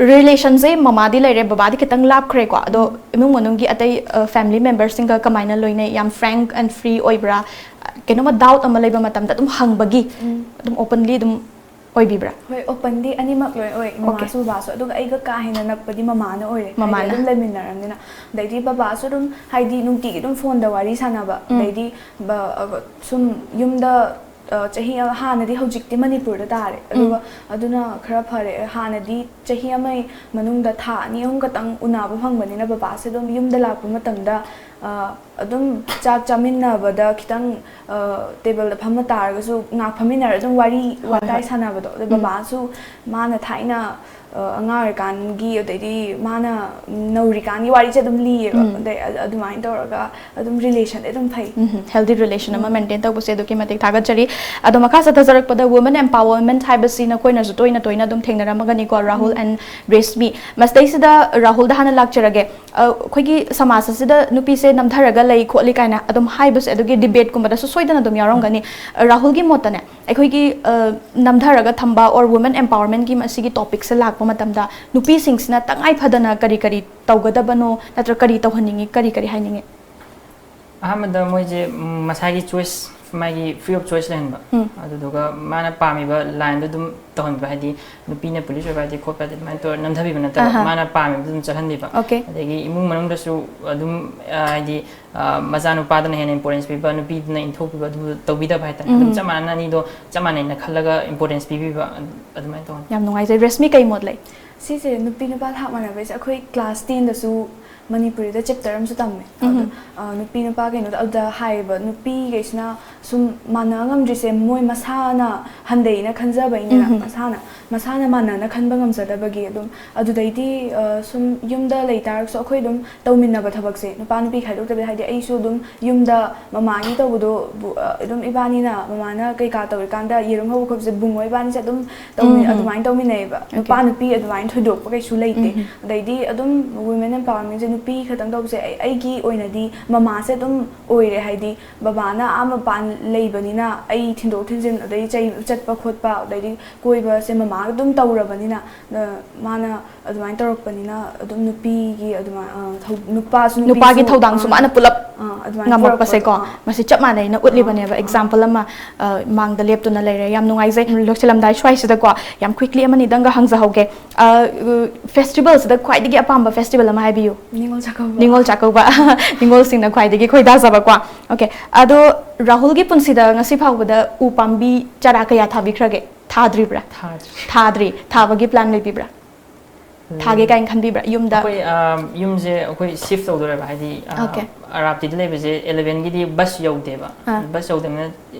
ꯔꯤꯂꯦꯁꯟꯁꯦ ꯃꯃꯥꯗꯤ ꯂꯩꯔꯦ, ꯕꯕꯥꯗꯤ ꯈꯤꯇꯪ ꯂꯥꯞꯈ꯭ꯔꯦꯀꯣ꯫ ꯑꯗꯣ ꯎꯝ꯫ ꯏꯃꯨꯡ ꯃꯅꯨꯡꯒꯤ ꯑꯇꯩ ꯐꯦꯃꯤꯂꯤ ꯃꯦꯝꯕꯔꯁꯤꯡꯒ ꯀꯃꯥꯏꯅ ꯂꯣꯏꯅꯩ? ꯌꯥꯝ ꯐ꯭ꯔꯦꯡꯛ ꯑꯦꯟ ꯐ꯭ꯔꯤ ꯑꯣꯏꯕ꯭ꯔꯥ? ꯀꯩꯅꯣꯝꯃ ꯗꯥꯎꯠ ꯑꯃ ꯂꯩꯕ ꯃꯇꯝꯗ ꯑꯗꯨꯝ ꯍꯪꯕꯒꯤ ꯎꯝ꯫ ꯑꯗꯨꯝ ꯑꯣꯄꯟꯂꯤ ꯑꯗꯨꯝ ꯑꯣꯏꯕꯤꯕ꯭ꯔꯥ? ꯍꯣꯏ, ꯑꯣꯄꯟꯗꯤ ꯑꯅꯤꯃꯛ ꯂꯣꯏ ꯑꯣꯏ, ꯑꯣꯀꯦ꯫ ꯃꯃꯥꯁꯨ ꯕꯕꯥꯁꯨ꯫ ꯑꯗꯨꯒ ꯑꯩꯒ ꯀꯥ ꯍꯦꯟꯅ ꯅꯛꯄꯗꯤ ꯃꯃꯥꯅ ꯑꯣꯏꯔꯦ, ꯍꯥꯏꯗꯤ ꯃꯃꯥꯅ꯫ ꯑꯗꯨꯝ ꯂꯩꯃꯤꯟꯅꯔꯕꯅꯤꯅ꯫ ꯑꯗꯩꯗꯤ ꯕꯕꯥꯁꯨ ꯑꯗꯨꯝ ꯍꯥꯏꯗꯤ ꯅꯨꯡꯇꯤꯒꯤ ꯑꯗꯨꯝ ꯐꯣꯟꯗ ꯋꯥꯔꯤ ꯁꯥꯟꯅꯕ, ꯎꯝ꯫ ꯑꯗꯩꯗꯤ ꯕ- ꯑ, ꯁꯨꯝ ꯌꯨꯝꯗ ꯑ, ꯆꯍꯤ ꯑꯃ, ꯍꯥꯟꯅꯗꯤ, ꯍꯧꯖꯤꯛꯇꯤ ꯃꯅꯤꯄꯨꯔꯗ ꯇꯥꯔꯦ꯫ ꯎꯝ꯫ ꯑꯗꯨꯒ ꯑꯗꯨꯅ ꯈꯔ ꯐꯔꯦ꯫ ꯍꯥꯟꯅꯗꯤ ꯆꯍꯤ ꯑꯃꯒꯤ ꯃꯅꯨꯡꯗ ꯊꯥ ꯑꯅꯤ ꯑꯍꯨꯝ ꯈꯛꯇꯪ ꯎꯅꯕ ꯐꯪꯕꯅꯤꯅ ꯕꯕꯥꯁꯦ ꯑꯗꯨꯝ ꯌꯨꯝꯗ ꯂꯥꯛꯄ ꯃꯇꯝꯗ ꯑ, ꯑꯗꯨꯝ ꯆꯥꯛ ꯆꯥꯃꯤꯟꯅꯕꯗ ꯈꯤꯇꯪ ꯑ, ꯇꯦꯕꯜꯗ ꯐꯝꯃ ꯇꯥꯔꯒꯁꯨ ꯉꯥꯛ ꯐꯝꯃꯤꯟꯅꯔ ꯑꯗꯨꯝ ꯋꯥꯔꯤ ꯍꯣꯏ, ꯋꯥꯇꯥꯏ ꯍꯣꯏ꯫ ꯁꯥꯟꯅꯕꯗꯣ꯫ ꯑꯗꯣ ꯎꯝ꯫ ꯕꯕꯥꯁꯨ ꯃꯥꯅ ꯊꯥꯏꯅ ꯑ, ꯑꯉꯥꯡ ꯑꯣꯏꯔꯤꯀꯥꯟꯒꯤ, ꯑꯗꯩꯗꯤ ꯃꯥꯅ ꯅꯧꯔꯤꯀꯥꯟꯒꯤ ꯋꯥꯔꯤꯁꯦ ꯑꯗꯨꯝ ꯂꯤꯌꯦꯕ꯫ ꯎꯝ꯫ ꯑꯗꯩ ꯑ- ꯑꯗꯨꯃꯥꯏꯅ ꯇꯧꯔꯒ ꯑꯗꯨꯝ ꯔꯤꯂꯦꯁꯟꯗꯤ ꯑꯗꯨꯝ ꯐꯩ꯫ ꯎꯝ, ꯍꯦꯜꯗꯤ ꯔꯤꯂꯦꯁꯟ ꯑꯃ ꯎꯝ꯫ ꯃꯦꯟꯇꯦꯟ ꯇꯧꯕꯁꯦ ꯑꯗꯨꯛꯀꯤ ꯃꯇꯤꯛ ꯊꯥꯒꯠꯆꯔꯤ꯫ ꯑꯗꯣ ꯃꯈꯥ ꯆꯠꯊꯖꯔꯛꯄꯗ ꯋꯨꯃꯦꯟ ꯑꯦꯝꯄꯥꯋꯔꯃꯦꯟꯠ ꯍꯥꯏꯕꯁꯤ ꯅꯈꯣꯏꯅꯁꯨ ꯇꯣꯏꯅ ꯇꯣꯏꯅ ꯑꯗꯨꯝ ꯊꯦꯡꯅꯔꯝꯃꯒꯅꯤꯀꯣ, ꯔꯥꯍꯨꯜ ꯎꯝ꯫ ꯑꯦꯟ ꯔꯦꯁꯃꯤ꯫ ꯃꯁꯤꯗꯩꯁꯤꯗ ꯔꯥꯍꯨꯜꯗ ꯍꯥꯟꯅ ꯂꯥꯛꯆꯔꯒꯦ꯫ ꯑ, ꯑꯩꯈꯣꯏꯒꯤ ꯁꯃꯥꯖ ꯑꯁꯤꯗ ꯅꯨꯄꯤꯁꯦ ꯅꯝꯊꯔꯒ ꯂꯩ ꯈꯣꯠꯂꯤ ꯀꯥꯏꯅ ꯑꯗꯨꯝ ꯍꯥꯏꯕꯁꯦ ꯑꯗꯨꯒꯤ ꯗꯤꯕꯦꯠꯀꯨꯝꯕꯗ ꯁꯣꯏꯗꯅ ꯑꯗꯨꯝ ꯌꯥꯎꯔꯝꯒꯅꯤ꯫ ꯔꯥꯍꯨꯜꯒꯤ ꯃꯣꯠꯇꯅꯦ, ꯑꯩꯈꯣꯏꯒꯤ, ꯑ, ꯅꯝꯊꯔꯒ ꯊꯝꯕ or women empowerment ꯀꯤ ꯃꯁꯤꯒꯤ topic ꯁꯦ ꯂꯥꯛꯄ ꯃꯇꯝꯗ ꯅꯨꯄꯤꯁꯤꯡꯁꯤꯅ ꯇꯉꯥꯏ ꯐꯗꯅ ꯀꯔꯤ ꯀꯔꯤ ꯇꯧꯒꯗꯕꯅꯣ ꯅꯠꯇ꯭ꯔꯒ ꯀꯔꯤ ꯇꯧꯍꯟꯅꯤꯡꯉꯤ, ꯀꯔꯤ ꯀꯔꯤ ꯍꯥꯏꯅꯤꯡꯉꯤ? ꯑꯍꯥꯟꯕꯗ ꯃꯣꯏꯁꯦ, ꯎꯝ, ꯃꯁꯥꯒꯤ choice, ꯃꯥꯒꯤ free of choice ꯂꯩꯍꯟꯕ꯫ ꯎꯝ꯫ ꯑꯗꯨꯗꯨꯒ ꯃꯥꯅ ꯄꯥꯝꯃꯤꯕ line ꯗꯣ ꯑꯗꯨꯝ ꯇꯧꯍꯟꯕ, ꯍꯥꯏꯗꯤ ꯅꯨꯄꯤꯅ police ꯑꯣꯏꯕ ꯍꯥꯏꯗꯤ ꯈꯣꯠꯄ ꯍꯥꯏꯗꯤ ꯑꯗꯨꯃꯥꯏꯅ ꯇꯧꯔ ꯅꯝꯊꯕꯤꯕ ꯅꯠꯇꯕ, ꯑꯍꯥ꯫ ꯃꯥꯅ ꯄꯥꯝꯃꯤꯕꯗꯨ ꯑꯗꯨꯝ ꯆꯠꯍꯟꯕꯤꯕ꯫ Okay꯫ ꯑꯗꯒꯤ ꯏꯃꯨꯡ ꯃꯅꯨꯡꯗꯁꯨ ꯑꯗꯨꯝ, ꯑ, ꯍꯥꯏꯗꯤ, ꯑ, ꯃꯆꯥꯅꯨꯄꯥꯗꯨꯅ ꯍꯦꯟꯅ importance ꯄꯤꯕ, ꯅꯨꯄꯤꯗꯨꯅ ꯏꯟꯊꯣꯛꯄꯤꯕ, ꯑꯗꯨ ꯇꯧꯕꯤꯗꯕ ꯍꯥꯏꯇꯥꯔꯦ꯫ ꯑꯗꯨꯝ ꯎꯝ꯫ ꯆꯞ ꯃꯥꯟꯅꯅ ꯑꯅꯤꯗꯣ ꯆꯞ ꯃꯥꯟꯅꯩꯅ ꯈꯜꯂꯒ importance ꯄꯤꯕꯤꯕ, ꯑꯗꯨ-, ꯑꯗꯨꯃꯥꯏꯅ ꯇꯧꯍꯟꯕ꯫ ꯌꯥꯝ ꯅꯨꯡꯉꯥꯏꯖꯩ꯫ ꯔꯦꯁꯃꯤ, ꯀꯩ ꯃꯣꯠ ꯂꯩ? ꯁꯤꯁꯦ ꯅꯨꯄꯤ ꯅꯨꯄꯥ ꯊꯥꯛ ꯃꯥꯟꯅꯕꯩꯁꯦ ꯑꯩꯈꯣꯏ class ten ꯗꯁꯨ ꯃꯅꯤꯄꯨꯔꯤꯗ chapter ꯑꯃꯁꯨ ꯇꯝꯃꯦ꯫ ꯑꯗꯣ, ꯎꯝ꯫ ꯑ, ꯅꯨꯄꯤ ꯅꯨꯄꯥ ꯀꯩꯅꯣꯗ ꯑꯗꯨꯗ ꯍꯥꯏꯌꯦꯕ, ꯅꯨꯄꯤꯈꯩꯁꯤꯅ ꯁꯨꯝ ꯃꯥꯟꯅ ꯉꯝꯗ꯭ꯔꯤꯁꯦ ꯃꯣꯏ ꯃꯁꯥꯅ ꯍꯟꯊꯩꯅ ꯈꯟꯖꯕꯩꯅꯦꯅ, ꯎꯝ꯫ ꯃꯁꯥꯅ, ꯃꯁꯥꯅ ꯃꯥꯟꯅꯅ ꯈꯟꯕ ꯉꯝꯖꯗꯕꯒꯤ꯫ ꯑꯗꯨꯝ ꯑꯗꯨꯗꯩꯗꯤ, ꯑ, ꯁꯨꯝ ꯌꯨꯝꯗ ꯂꯩ ꯇꯥꯔꯒꯁꯨ ꯑꯩꯈꯣꯏ ꯑꯗꯨꯝ ꯇꯧꯃꯤꯟꯅꯕ ꯊꯕꯛꯁꯦ ꯅꯨꯄꯥ ꯅꯨꯄꯤ ꯈꯥꯏꯗꯣꯛꯇꯕꯤꯗ, ꯍꯥꯏꯗꯤ ꯑꯩꯁꯨ ꯑꯗꯨꯝ ꯌꯨꯝꯗ ꯃꯃꯥꯒꯤ ꯇꯧꯕꯗꯣ ꯕꯨ-, ꯑ, ꯑꯗꯨꯝ ꯏꯕꯥꯅꯤꯅ ꯃꯃꯥꯅ ꯀꯩꯀꯥ ꯇꯧꯔꯤꯀꯥꯟꯗ ꯌꯦꯔꯨꯝ ꯍꯧꯕ ꯈꯣꯠꯄꯁꯦ ꯕꯨꯡꯉꯣ ꯏꯕꯥꯅꯤꯁꯦ ꯑꯗꯨꯝ ꯇꯧꯃꯤꯟ-, ꯎꯝ, ꯎꯝ꯫ ꯑꯗꯨꯃꯥꯏꯅ ꯇꯧꯃꯤꯟꯅꯩꯌꯦꯕ꯫ Okay꯫ ꯅꯨꯄꯥ ꯅꯨꯄꯤ ꯑꯗꯨꯃꯥꯏꯅ ꯊꯣꯏꯗꯣꯛꯄ ꯀꯩꯁꯨ ꯂꯩꯇꯦ꯫ ꯎꯝ, ꯎꯝ꯫ ꯑꯗꯩꯗꯤ ꯑꯗꯨꯝ women empowerment ꯁꯦ ꯅꯨꯄꯤ ꯈꯛꯇꯪ ꯇꯧꯕꯁꯦ ꯑꯩ, ꯑꯩꯒꯤ ꯑꯣꯏꯅꯗꯤ ꯃꯃꯥꯁꯦ ꯑꯗꯨꯝ ꯑꯣꯏꯔꯦ꯫ ꯍꯥꯏꯗꯤ ꯕꯕꯥꯅ ꯑꯥ ꯃꯄꯥꯟ ꯂꯩꯕꯅꯤꯅ ꯑꯩ ꯊꯤꯟꯗꯣꯛ ꯊꯤꯟꯖꯤꯟ ꯑꯗꯩ ꯆꯩ-, ꯆꯠꯄ ꯈꯣꯠꯄ ꯑꯗꯩꯗꯤ ꯀꯣꯏꯕꯁꯦ ꯃꯃꯥ ꯑꯗꯨꯝ ꯇꯧꯔꯕꯅꯤꯅ, ꯑ, ꯃꯥꯅ ꯑꯗꯨꯃꯥꯏꯅ ꯇꯧꯔꯛꯄꯅꯤꯅ ꯑꯗꯨꯝ ꯅꯨꯄꯤꯒꯤ ꯑꯗꯨꯃꯥꯏ-, ꯑ, ꯊꯧ-, ꯅꯨꯄꯥꯁꯨ ꯅꯨꯄꯥꯒꯤ ꯅꯨꯄꯤꯁꯨ, ꯊꯧꯗꯥꯡꯁꯨ ꯑꯥ, ꯃꯥꯅ ꯄꯨꯂꯞ ꯑꯥ, ꯑꯗꯨꯃꯥꯏꯅ ꯉꯝꯃꯛꯄꯁꯦꯀꯣ, ꯄꯨꯔꯛꯄꯗꯣ, ꯑꯥ꯫ ꯃꯁꯤ ꯆꯞ ꯃꯥꯟꯅꯩꯅ ꯎꯠꯂꯤꯕꯅꯦꯕ, ꯑꯥ, ꯑꯥ꯫ Example ꯑꯃ, ꯑ, ꯃꯥꯡꯗ ꯂꯦꯞꯇꯨꯅ ꯂꯩꯔꯦ꯫ ꯌꯥꯝ ꯅꯨꯡꯉꯥꯏꯖꯩ꯫ ꯂꯣꯏꯁꯤꯜꯂꯝꯗꯥꯏ ꯁ꯭ꯋꯥꯏꯁꯤꯗꯀꯣ, ꯌꯥꯝ quickly ꯑꯃꯅꯤꯗꯪꯒ ꯍꯪꯖꯍꯧꯒꯦ꯫ ꯑ, ꯎ, festival ꯁꯤꯗ ꯈ꯭ꯋꯥꯏꯗꯒꯤ ꯑꯄꯥꯝꯕ festival ꯑꯃ ꯍꯥꯏꯕꯤꯌꯨ꯫ ꯅꯤꯉꯣꯜ ꯆꯥꯛꯀꯧꯕ꯫ ꯅꯤꯉꯣꯜ ꯆꯥꯛꯀꯧꯕ꯫ ꯅꯤꯉꯣꯜꯁꯤꯡꯅ ꯈ꯭ꯋꯥꯏꯗꯒꯤ ꯈꯣꯏꯗꯥꯖꯕꯀꯣ꯫ Okay꯫ ꯑꯗꯣ ꯔꯥꯍꯨꯜꯒꯤ ꯄꯨꯟꯁꯤꯗ ꯉꯁꯤ ꯐꯥꯎꯕꯗ ꯎ ꯄꯥꯝꯕꯤ ꯆꯥꯔꯥ ꯀꯌꯥ ꯊꯥꯕꯤꯈ꯭ꯔꯒꯦ? ꯊꯥꯗ꯭ꯔꯤꯕ꯭ꯔꯥ? ꯊꯥꯗ꯭ꯔꯤ꯫ ꯊꯥꯗ꯭ꯔꯤ꯫ ꯊꯥꯕꯒꯤ plan ꯂꯩꯕꯤꯕ꯭ꯔꯥ? ꯎꯝ꯫ ꯊꯥꯒꯦ ꯀꯥꯏꯅ ꯈꯟꯕꯤꯕ꯭ꯔꯥ ꯌꯨꯝꯗ? ꯑꯩꯈꯣꯏ, ꯑ, ꯌꯨꯝꯁꯦ ꯑꯩꯈꯣꯏ shift ꯇꯧꯗꯣꯔꯦꯕ, ꯍꯥꯏꯗꯤ, ꯑ, Okay꯫ ꯑꯔꯥꯞꯇꯤꯗ ꯂꯩꯕꯁꯦ eleven ꯒꯤꯗꯤ bus ꯌꯧꯗꯦꯕ꯫ ꯑꯥ꯫ Bus ꯌꯧꯗꯕꯅꯤꯅ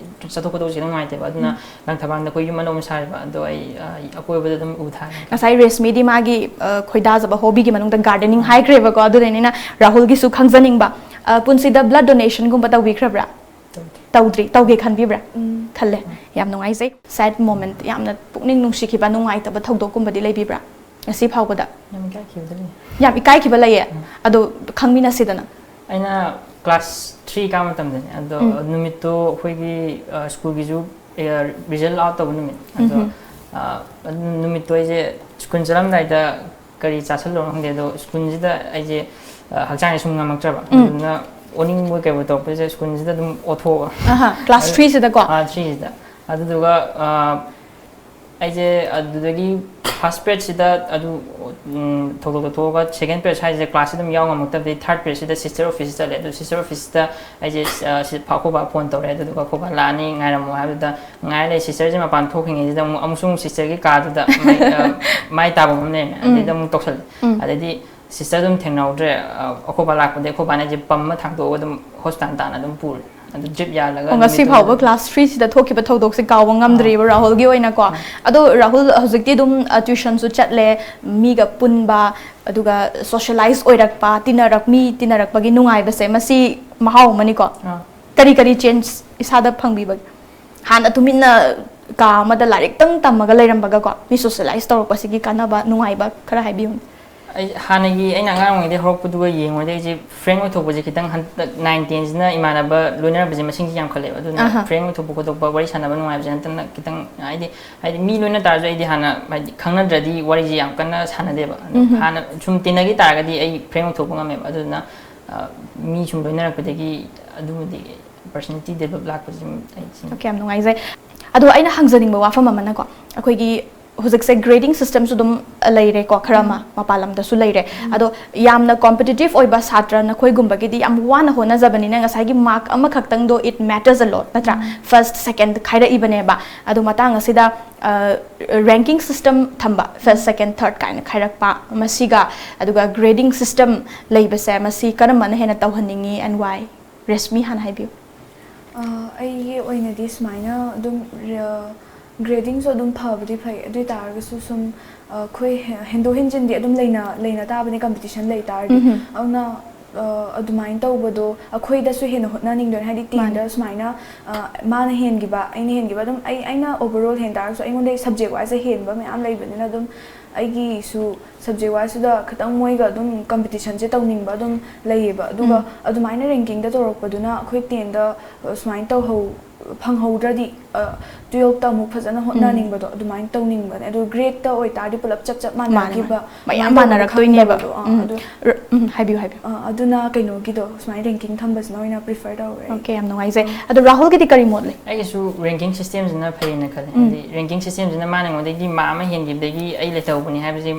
ꯆꯠꯊꯣꯛ ꯈꯣꯠꯇꯣꯛꯁꯦ ꯅꯨꯡꯉꯥꯏꯇꯦꯕ꯫ ꯑꯗꯨꯅ ꯎꯝ꯫ ꯂꯪꯊꯕꯥꯜꯗ ꯑꯩꯈꯣꯏ ꯌꯨꯝ ꯑꯅꯧꯕ ꯁꯥꯔꯤꯕ꯫ ꯑꯗꯣ ꯑꯩ, ꯑ, ꯑꯀꯣꯏꯕꯗ ꯑꯗꯨꯝ ꯎ ꯊꯥꯒꯦ꯫ ꯉꯁꯥꯏ ꯔꯦꯁꯃꯤꯗꯤ ꯃꯥꯒꯤ, ꯑ, ꯈꯣꯏꯗꯥꯖꯕ hobby ꯒꯤ ꯃꯅꯨꯡꯗ gardening ꯑꯥ꯫ ꯍꯥꯏꯈ꯭ꯔꯦꯕꯀꯣ꯫ ꯑꯗꯨꯗꯩꯅꯤꯅ ꯔꯥꯍꯨꯜꯒꯤꯁꯨ ꯈꯪꯖꯅꯤꯡꯕ, ꯑ, ꯄꯨꯟꯁꯤꯗ blood donation ꯒꯨꯝꯕ ꯇꯧꯕꯤꯈ꯭ꯔꯕ꯭ꯔꯥ? ꯇꯧꯗ꯭ꯔꯤ꯫ ꯇꯧꯗ꯭ꯔꯤ꯫ ꯇꯧꯒꯦ ꯈꯟꯕꯤꯕ꯭ꯔꯥ? ꯎꯝ꯫ ꯈꯜꯂꯦ꯫ ꯎꯝ꯫ ꯌꯥꯝ ꯅꯨꯡꯉꯥꯏꯖꯩ꯫ Sad moment, ꯌꯥꯝꯅ ꯄꯨꯛꯅꯤꯡ ꯅꯨꯡꯁꯤꯈꯤꯕ, ꯅꯨꯡꯉꯥꯏꯇꯕ ꯊꯧꯗꯣꯛꯀꯨꯝꯕꯗꯤ ꯂꯩꯕꯤꯕ꯭ꯔꯥ? ꯉꯁꯤ ꯐꯥꯎꯕꯗ? ꯌꯥꯝ ꯏꯀꯥꯏꯈꯤꯕꯗꯤ ꯂꯩ꯫ ꯌꯥꯝ ꯏꯀꯥꯏꯈꯤꯕ ꯂꯩꯌꯦ? ꯑꯗꯣ ꯈꯪꯃꯤꯟꯅꯁꯤꯗꯅ꯫ ꯑꯩꯅ ꯀ꯭ꯂꯥꯁ ꯊ꯭ꯔꯤ ꯀꯥ ꯃꯇꯝꯗꯅꯦ ꯑꯗꯣ, ꯎꯝ꯫ ꯅꯨꯃꯤꯠꯇꯣ ꯑꯩꯈꯣꯏꯒꯤ, ꯑ, ꯁ꯭ꯀꯨꯜꯒꯤꯁꯨ, ꯑ, ꯔꯤꯖꯜ ꯑꯥꯎꯠ ꯇꯧꯕ ꯅꯨꯃꯤꯠ ꯑꯗꯣ, ꯎꯝ꯫ ꯑ, ꯑꯗꯨ ꯅꯨꯃꯤꯠꯇꯣ ꯑꯩꯁꯦ ꯁ꯭ꯀꯨꯜ ꯆꯠꯂꯝꯗꯥꯏꯗ ꯀꯔꯤ ꯆꯥꯁꯜꯂꯨꯔꯣ ꯈꯪꯗꯦ, ꯑꯗꯣ ꯁ꯭ꯀꯨꯜꯁꯤꯗ ꯑꯩꯁꯦ, ꯑ, ꯍꯛꯆꯥꯡꯁꯦ ꯁꯨꯝ ꯉꯝꯃꯛꯇ꯭ꯔꯕ꯫ ꯎꯝ꯫ ꯑꯗꯨꯅ ꯑꯣꯅꯤꯡꯕ ꯀꯩꯕꯣꯏ ꯇꯧꯔꯛꯄꯁꯦ ꯁ꯭ꯀꯨꯜꯁꯤꯗ ꯑꯗꯨꯝ ꯑꯣꯊꯣꯛꯑꯕ꯫ ꯑꯍꯥ, ꯀ꯭ꯂꯥꯁ ꯊ꯭ꯔꯤꯁꯤꯗꯀꯣ? ꯑꯥ, ꯊ꯭ꯔꯤꯁꯤꯗ꯫ ꯑꯗꯨꯗꯨꯒ, ꯑ, ꯑꯩꯁꯦ ꯑꯗꯨꯗꯒꯤ ꯐꯥꯔꯁ ꯄꯤꯔꯤꯌꯗꯁꯤꯗ ꯑꯗꯨ, ꯎꯝ, ꯊꯧꯗꯣꯛꯇꯣ ꯊꯣꯛꯑꯒ ꯁꯦꯀꯦꯟ ꯄꯤꯔꯤꯌꯗ ꯍꯥꯏꯁꯦ ꯀ꯭ꯂꯥꯁꯁꯤ ꯑꯗꯨꯝ ꯌꯥꯎ ꯉꯝꯃꯛꯇꯕꯗꯒꯤ ꯊꯥꯔꯠ ꯄꯤꯔꯤꯌꯗꯁꯤꯗ ꯁꯤꯁꯇꯔ ꯑꯣꯐꯤꯁꯇ ꯆꯠꯂꯦ꯫ ꯑꯗꯨ ꯁꯤꯁꯇꯔ ꯑꯣꯐꯤꯁꯇ ꯑꯩꯁꯦ, ꯑ, ꯁꯤ, ꯑꯩꯈꯣꯏ ꯕꯥ ꯐꯣꯟ ꯇꯧꯔꯦ꯫ ꯑꯗꯨꯗꯨꯒ ꯑꯩꯈꯣꯏ ꯕꯥ ꯂꯥꯛꯑꯅꯤ, ꯉꯥꯏꯔꯝꯃꯣ ꯍꯥꯏꯕꯗꯨꯗ ꯉꯥꯏꯔ ꯂꯩ꯫ ꯁꯤꯁꯇꯔꯁꯦ ꯃꯄꯥꯟ ꯊꯣꯛꯈ꯭ꯔꯤꯉꯩꯁꯤꯗ ꯑꯃꯨꯛ, ꯑꯃꯨꯛꯁꯨ ꯑꯃꯨꯛ ꯁꯤꯁꯇꯔꯒꯤ ꯀꯥꯗꯨꯗ ꯃꯥꯏ, ꯑ, ꯃꯥꯏ ꯇꯥꯐꯝ ꯑꯃ ꯂꯩꯔꯝꯃꯦ꯫ ꯑꯗꯩꯗ ꯑꯃꯨꯛ ꯇꯧꯁꯜꯂꯦ꯫ ꯎꯝ꯫ ꯑꯗꯩꯗꯤ ꯁꯤꯁꯇꯔ ꯑꯗꯨꯝ ꯊꯦꯡꯅꯍꯧꯗ꯭ꯔꯦ꯫ ꯑ, ꯑꯩꯈꯣꯏ ꯕꯥ ꯂꯥꯛꯄꯗꯤ ꯑꯩꯈꯣꯏ ꯕꯥꯅ ꯑꯩꯁꯦ ꯄꯝ ꯑꯃ ꯊꯥꯡꯗꯣꯛꯑꯒ ꯑꯗꯨꯝ ꯍꯣꯁꯄꯤꯇꯥꯜ ꯇꯥꯟꯅ ꯑꯗꯨꯝ ꯄꯨꯔꯦ꯫ ꯑꯗꯨ ꯖꯤꯞ ꯌꯥꯜꯂꯒ ꯑꯣ, ꯉꯁꯤ ꯅꯨꯃꯤꯠꯇꯨꯗ ꯐꯥꯎꯕ ꯑꯗꯨꯝ ꯀ꯭ꯂꯥꯁ ꯊ꯭ꯔꯤꯁꯤꯗ ꯊꯣꯛꯈꯤꯕ ꯊꯧꯗꯣꯛꯁꯦ ꯀꯥꯎꯕ ꯉꯝꯗ꯭ꯔꯤꯕ ꯔꯥꯍꯨꯜꯒꯤ ꯑꯣꯏꯅꯀꯣ꯫ ꯑꯥ꯫ ꯑꯗꯣ ꯔꯥꯍꯨꯜ ꯍꯧꯖꯤꯛꯇꯤ ꯑꯗꯨꯝ, ꯑ, ꯇ꯭ꯌꯨꯁꯟꯁꯨ ꯆꯠꯂꯦ, ꯃꯤꯒ ꯄꯨꯟꯕ, ꯑꯗꯨꯒ ꯁꯣꯁꯤꯌꯦꯂꯥꯏꯁ ꯑꯣꯏꯔꯛꯄ, ꯇꯤꯟꯅꯔꯛ-, ꯃꯤ ꯇꯤꯟꯅꯔꯛꯄꯒꯤ ꯅꯨꯡꯉꯥꯏꯕꯁꯦ, ꯃꯁꯤ ꯃꯍꯥꯎ ꯑꯃꯅꯤꯀꯣ꯫ ꯑꯥ꯫ ꯀꯔꯤ ꯀꯔꯤ ꯆꯦꯟꯖ ꯏꯁꯥꯗ ꯐꯪꯕꯤꯕꯒꯦ? ꯍꯥꯟꯅ ꯇꯨꯃꯤꯟꯅ ꯀꯥ ꯑꯃꯗ ꯂꯥꯏꯔꯤꯛꯇꯪ ꯇꯝꯃꯒ ꯂꯩꯔꯝꯕꯒꯀꯣ, ꯃꯤ ꯁꯣꯁꯤꯌꯦꯂꯥꯏꯁ ꯇꯧꯔꯛꯄꯁꯤꯒꯤ ꯀꯥꯟꯅꯕ, ꯅꯨꯡꯉꯥꯏꯕ ꯈꯔ ꯍꯥꯏꯕꯤꯌꯨꯅꯦ꯫ ꯑꯩ ꯍꯥꯟꯅꯒꯤ ꯑꯩꯅ ꯑꯉꯥꯡ ꯑꯣꯏꯔꯤꯉꯩꯗꯒꯤ ꯍꯧꯔꯛꯄꯗꯨꯒ ꯌꯦꯡꯉꯨꯔꯗꯤ ꯑꯩꯁꯦ ꯐ꯭ꯔꯦꯡꯛ ꯑꯣꯏꯊꯣꯛꯄꯁꯦ ꯈꯤꯇꯪ ꯍꯟꯗꯛ ꯅꯥꯏꯟ ꯇꯦꯟꯁꯤꯅ ꯏꯃꯥꯟꯅꯕ ꯂꯣꯏꯅꯔꯛꯄꯁꯦ ꯃꯁꯤꯡꯁꯦ ꯌꯥꯝꯈꯠꯂꯛꯑꯦꯕ꯫ ꯑꯗꯨꯅ ꯑꯍꯥ꯫ ꯐ꯭ꯔꯦꯡꯛ ꯑꯣꯏꯊꯣꯛꯄ ꯈꯣꯠꯇꯣꯛꯄ, ꯋꯥꯔꯤ ꯁꯥꯟꯅꯕ ꯅꯨꯡꯉꯥꯏꯕꯁꯦ ꯍꯟꯗꯛꯅ ꯈꯤꯇꯪ, ꯍꯥꯏꯗꯤ, ꯍꯥꯏꯗꯤ ꯃꯤ ꯂꯣꯏꯅ ꯇꯥꯔꯁꯨ ꯑꯩꯗꯤ ꯍꯥꯟꯅ, ꯍꯥꯏꯗꯤ, ꯈꯪꯅꯗ꯭ꯔꯗꯤ ꯋꯥꯔꯤꯁꯦ ꯌꯥꯝ ꯀꯟꯅ ꯁꯥꯟꯅꯗꯦꯕ꯫ ꯑꯗꯣ ꯎꯝꯍꯨꯝ꯫ ꯍꯥꯟꯅ ꯁꯨꯝ ꯇꯤꯟꯅꯈꯤ ꯇꯥꯔꯒꯗꯤ ꯑꯩ ꯐ꯭ꯔꯦꯡꯛ ꯑꯣꯏꯊꯣꯛꯄ ꯉꯝꯃꯦꯕ꯫ ꯑꯗꯨꯗꯨꯅ, ꯑ, ꯃꯤ ꯁꯨꯝ ꯂꯣꯏꯅꯔꯛꯄꯗꯒꯤ ꯑꯗꯨꯃꯗꯤ ꯄꯔꯁꯅꯦꯂꯤꯇꯤ ꯗꯦꯕꯂꯞ ꯂꯥꯛꯄꯁꯤ ꯑꯩ ꯁꯤꯅꯤ꯫ ꯑꯣꯀꯦ, ꯌꯥꯝ ꯅꯨꯡꯉꯥꯏꯖꯩ꯫ ꯑꯗꯣ ꯑꯩꯅ ꯍꯪꯖꯅꯤꯡꯕ ꯋꯥꯐꯝ ꯑꯃꯅꯀꯣ, ꯑꯩꯈꯣꯏꯒꯤ ꯍꯧꯖꯤꯛꯁꯦ ꯒ꯭ꯔꯦꯗꯤꯡ ꯁꯤꯁꯇꯦꯝꯁꯨ ꯑꯗꯨꯝ ꯂꯩꯔꯦꯀꯣ, ꯈꯔ ꯑꯃ ꯎꯝ꯫ ꯃꯄꯥꯟ ꯂꯝꯗꯁꯨ ꯂꯩꯔꯦ꯫ ꯎꯝ꯫ ꯑꯗꯣ ꯌꯥꯝꯅ ꯀꯣꯝꯄꯤꯇꯤꯇꯤꯞ ꯑꯣꯏꯕ ꯁꯥꯇ꯭ꯔ ꯅꯈꯣꯏꯒꯨꯝꯕꯒꯤꯗꯤ ꯌꯥꯝ ꯋꯥꯅ ꯍꯣꯠꯅꯖꯕꯅꯤꯅ ꯉꯁꯥꯏꯒꯤ ꯃꯥꯔꯛ ꯑꯃꯈꯛꯇꯪꯗꯣ, it matters a lot, ꯅꯠꯇ꯭ꯔꯥ? ꯎꯝ꯫ ꯐꯥꯔꯁ, ꯁꯦꯀꯦꯟ ꯈꯥꯏꯔꯛꯏꯕꯅꯦꯕ꯫ ꯑꯗꯣ ꯃꯇꯥꯡ ꯑꯁꯤꯗ, ꯑ, ꯔꯦꯡꯀꯤꯡ ꯁꯤꯁꯇꯦꯝ ꯊꯝꯕ, ꯐꯥꯔꯁ, ꯎꯝ꯫ ꯁꯦꯀꯦꯟ, ꯊꯥꯔꯠ ꯀꯥꯏꯅ ꯈꯥꯏꯔꯛꯄ ꯃꯁꯤꯒ, ꯑꯗꯨꯒ ꯒ꯭ꯔꯦꯗꯤꯡ ꯁꯤꯁꯇꯦꯝ ꯂꯩꯕꯁꯦ, ꯃꯁꯤ ꯀꯔꯝꯕꯅ ꯍꯦꯟꯅ ꯇꯧꯍꯟꯅꯤꯡꯉꯤ and why? ꯔꯦꯁꯃꯤ ꯍꯥꯟꯅ ꯍꯥꯏꯕꯤꯌꯨ꯫ ꯑ, ꯑꯩꯒꯤ ꯑꯣꯏꯅꯗꯤ ꯁꯨꯃꯥꯏꯅ ꯑꯗꯨꯝ, ꯑ, ꯒ꯭ꯔꯦꯗꯤꯡꯁꯨ ꯑꯗꯨꯝ ꯐꯕꯨꯗꯤ ꯐꯩ, ꯑꯗꯨ ꯑꯣꯏ ꯇꯥꯔꯒꯁꯨ ꯁꯨꯝ, ꯑ, ꯑꯩꯈꯣꯏ ꯍꯦ-, ꯍꯦꯟꯗꯣꯛ ꯍꯦꯟꯖꯤꯟꯗꯤ ꯑꯗꯨꯝ ꯂꯩꯅ-, ꯂꯩꯅ ꯇꯥꯕꯅꯤ, ꯀꯝꯄꯤꯇꯤꯁꯟ ꯂꯩ ꯇꯥꯔꯗꯤ꯫ ꯎꯝꯍꯨꯝ꯫ ꯑꯗꯨꯅ, ꯑ, ꯑꯗꯨꯃꯥꯏꯅ ꯇꯧꯕꯗꯣ ꯑꯩꯈꯣꯏꯗꯁꯨ ꯍꯦꯟꯅ ꯍꯣꯠꯅꯅꯤꯡꯗꯣꯏꯅꯦ, ꯍꯥꯏꯗꯤ ꯃꯥꯅꯦ꯫ ꯇꯦꯟꯗ ꯁꯨꯃꯥꯏꯅ, ꯑ, ꯃꯥꯅ ꯍꯦꯟꯈꯤꯕ, ꯑꯩꯅ ꯍꯦꯟꯈꯤꯕ, ꯑꯗꯨꯝ ꯑꯩ, ꯑꯩꯅ ꯑꯣꯚꯔꯑꯣꯜ ꯍꯦꯟ ꯇꯥꯔꯒꯁꯨ ꯑꯩꯉꯣꯟꯗ ꯁꯕꯖꯦꯛ ꯋꯥꯏꯁꯇ ꯍꯦꯟꯕ ꯃꯌꯥꯝ ꯂꯩꯕꯅꯤꯅ ꯑꯗꯨꯝ ꯑꯩꯒꯤꯁꯨ subject wiseꯇ ꯈꯤꯇꯪ ꯃꯣꯏꯒ ꯑꯗꯨꯝ competitionꯁꯦ ꯇꯧꯅꯤꯡꯕ ꯑꯗꯨꯝ ꯂꯩꯌꯦꯕ꯫ ꯑꯗꯨꯒ ꯎꯝ꯫ ꯑꯗꯨꯃꯥꯏꯅ rankingꯗ ꯇꯧꯔꯛꯄꯗꯨꯅ ꯑꯩꯈꯣꯏ tenꯗ ꯁꯨꯃꯥꯏꯅ ꯇꯧꯍꯧ ꯐꯪꯍꯧꯗ꯭ꯔꯗꯤ ꯑ, twelveꯇ ꯑꯃꯨꯛ ꯐꯖꯅ ꯍꯣꯠꯅꯅꯤꯡꯕꯗꯣ ꯑꯗꯨꯃꯥꯏꯅ ꯇꯧꯅꯤꯡꯕꯅꯦ꯫ ꯑꯗꯣ gradeꯇ ꯑꯣꯏꯇꯥꯔꯗꯤ ꯄꯨꯂꯞ ꯆꯞ ꯆꯞ ꯃꯥꯅꯦ, ꯃꯥꯅꯦ꯫ ꯃꯥꯟꯅꯈꯤꯕ ꯃꯌꯥꯝ ꯑꯗꯨꯃꯥꯏꯅ ꯇꯧꯕꯗꯣ ꯃꯥꯟꯅꯔꯛꯇꯣꯏꯅꯦꯕ꯫ ꯈꯪꯗꯕꯗꯣ꯫ ꯑꯥ, ꯎꯝ꯫ ꯑꯗꯨ ꯔ-, ꯎꯝ, ꯍꯥꯏꯕꯤꯌꯨ, ꯍꯥꯏꯕꯤꯌꯨ꯫ ꯑ, ꯑꯗꯨꯅ ꯀꯩꯅꯣꯒꯤꯗꯣ ꯁꯨꯃꯥꯏꯅ ranking ꯊꯝꯕꯁꯤꯅ ꯑꯣꯏꯅ prefer ꯇꯧꯔꯦ ꯑꯩ꯫ Okay, ꯌꯥꯝ ꯅꯨꯡꯉꯥꯏꯖꯩ꯫ ꯑꯗꯣ ꯔꯥꯍꯨꯜꯒꯤꯗꯤ ꯀꯔꯤ ꯃꯣꯠ ꯂꯩ? ꯑꯩꯒꯤꯁꯨ ranking systemꯁꯤꯅ ꯐꯩꯌꯦꯅ ꯈꯜꯂꯦ꯫ ꯎꯝ꯫ ꯍꯥꯏꯗꯤ ranking systemꯁꯤꯅ ꯃꯥꯅ ꯑꯩꯉꯣꯟꯗꯒꯤ mark ꯑꯃ ꯍꯦꯟꯈꯤꯕꯗꯒꯤ ꯑꯩ ꯂꯩꯊꯍꯧꯕꯅꯤ ꯍꯥꯏꯕꯁꯦ,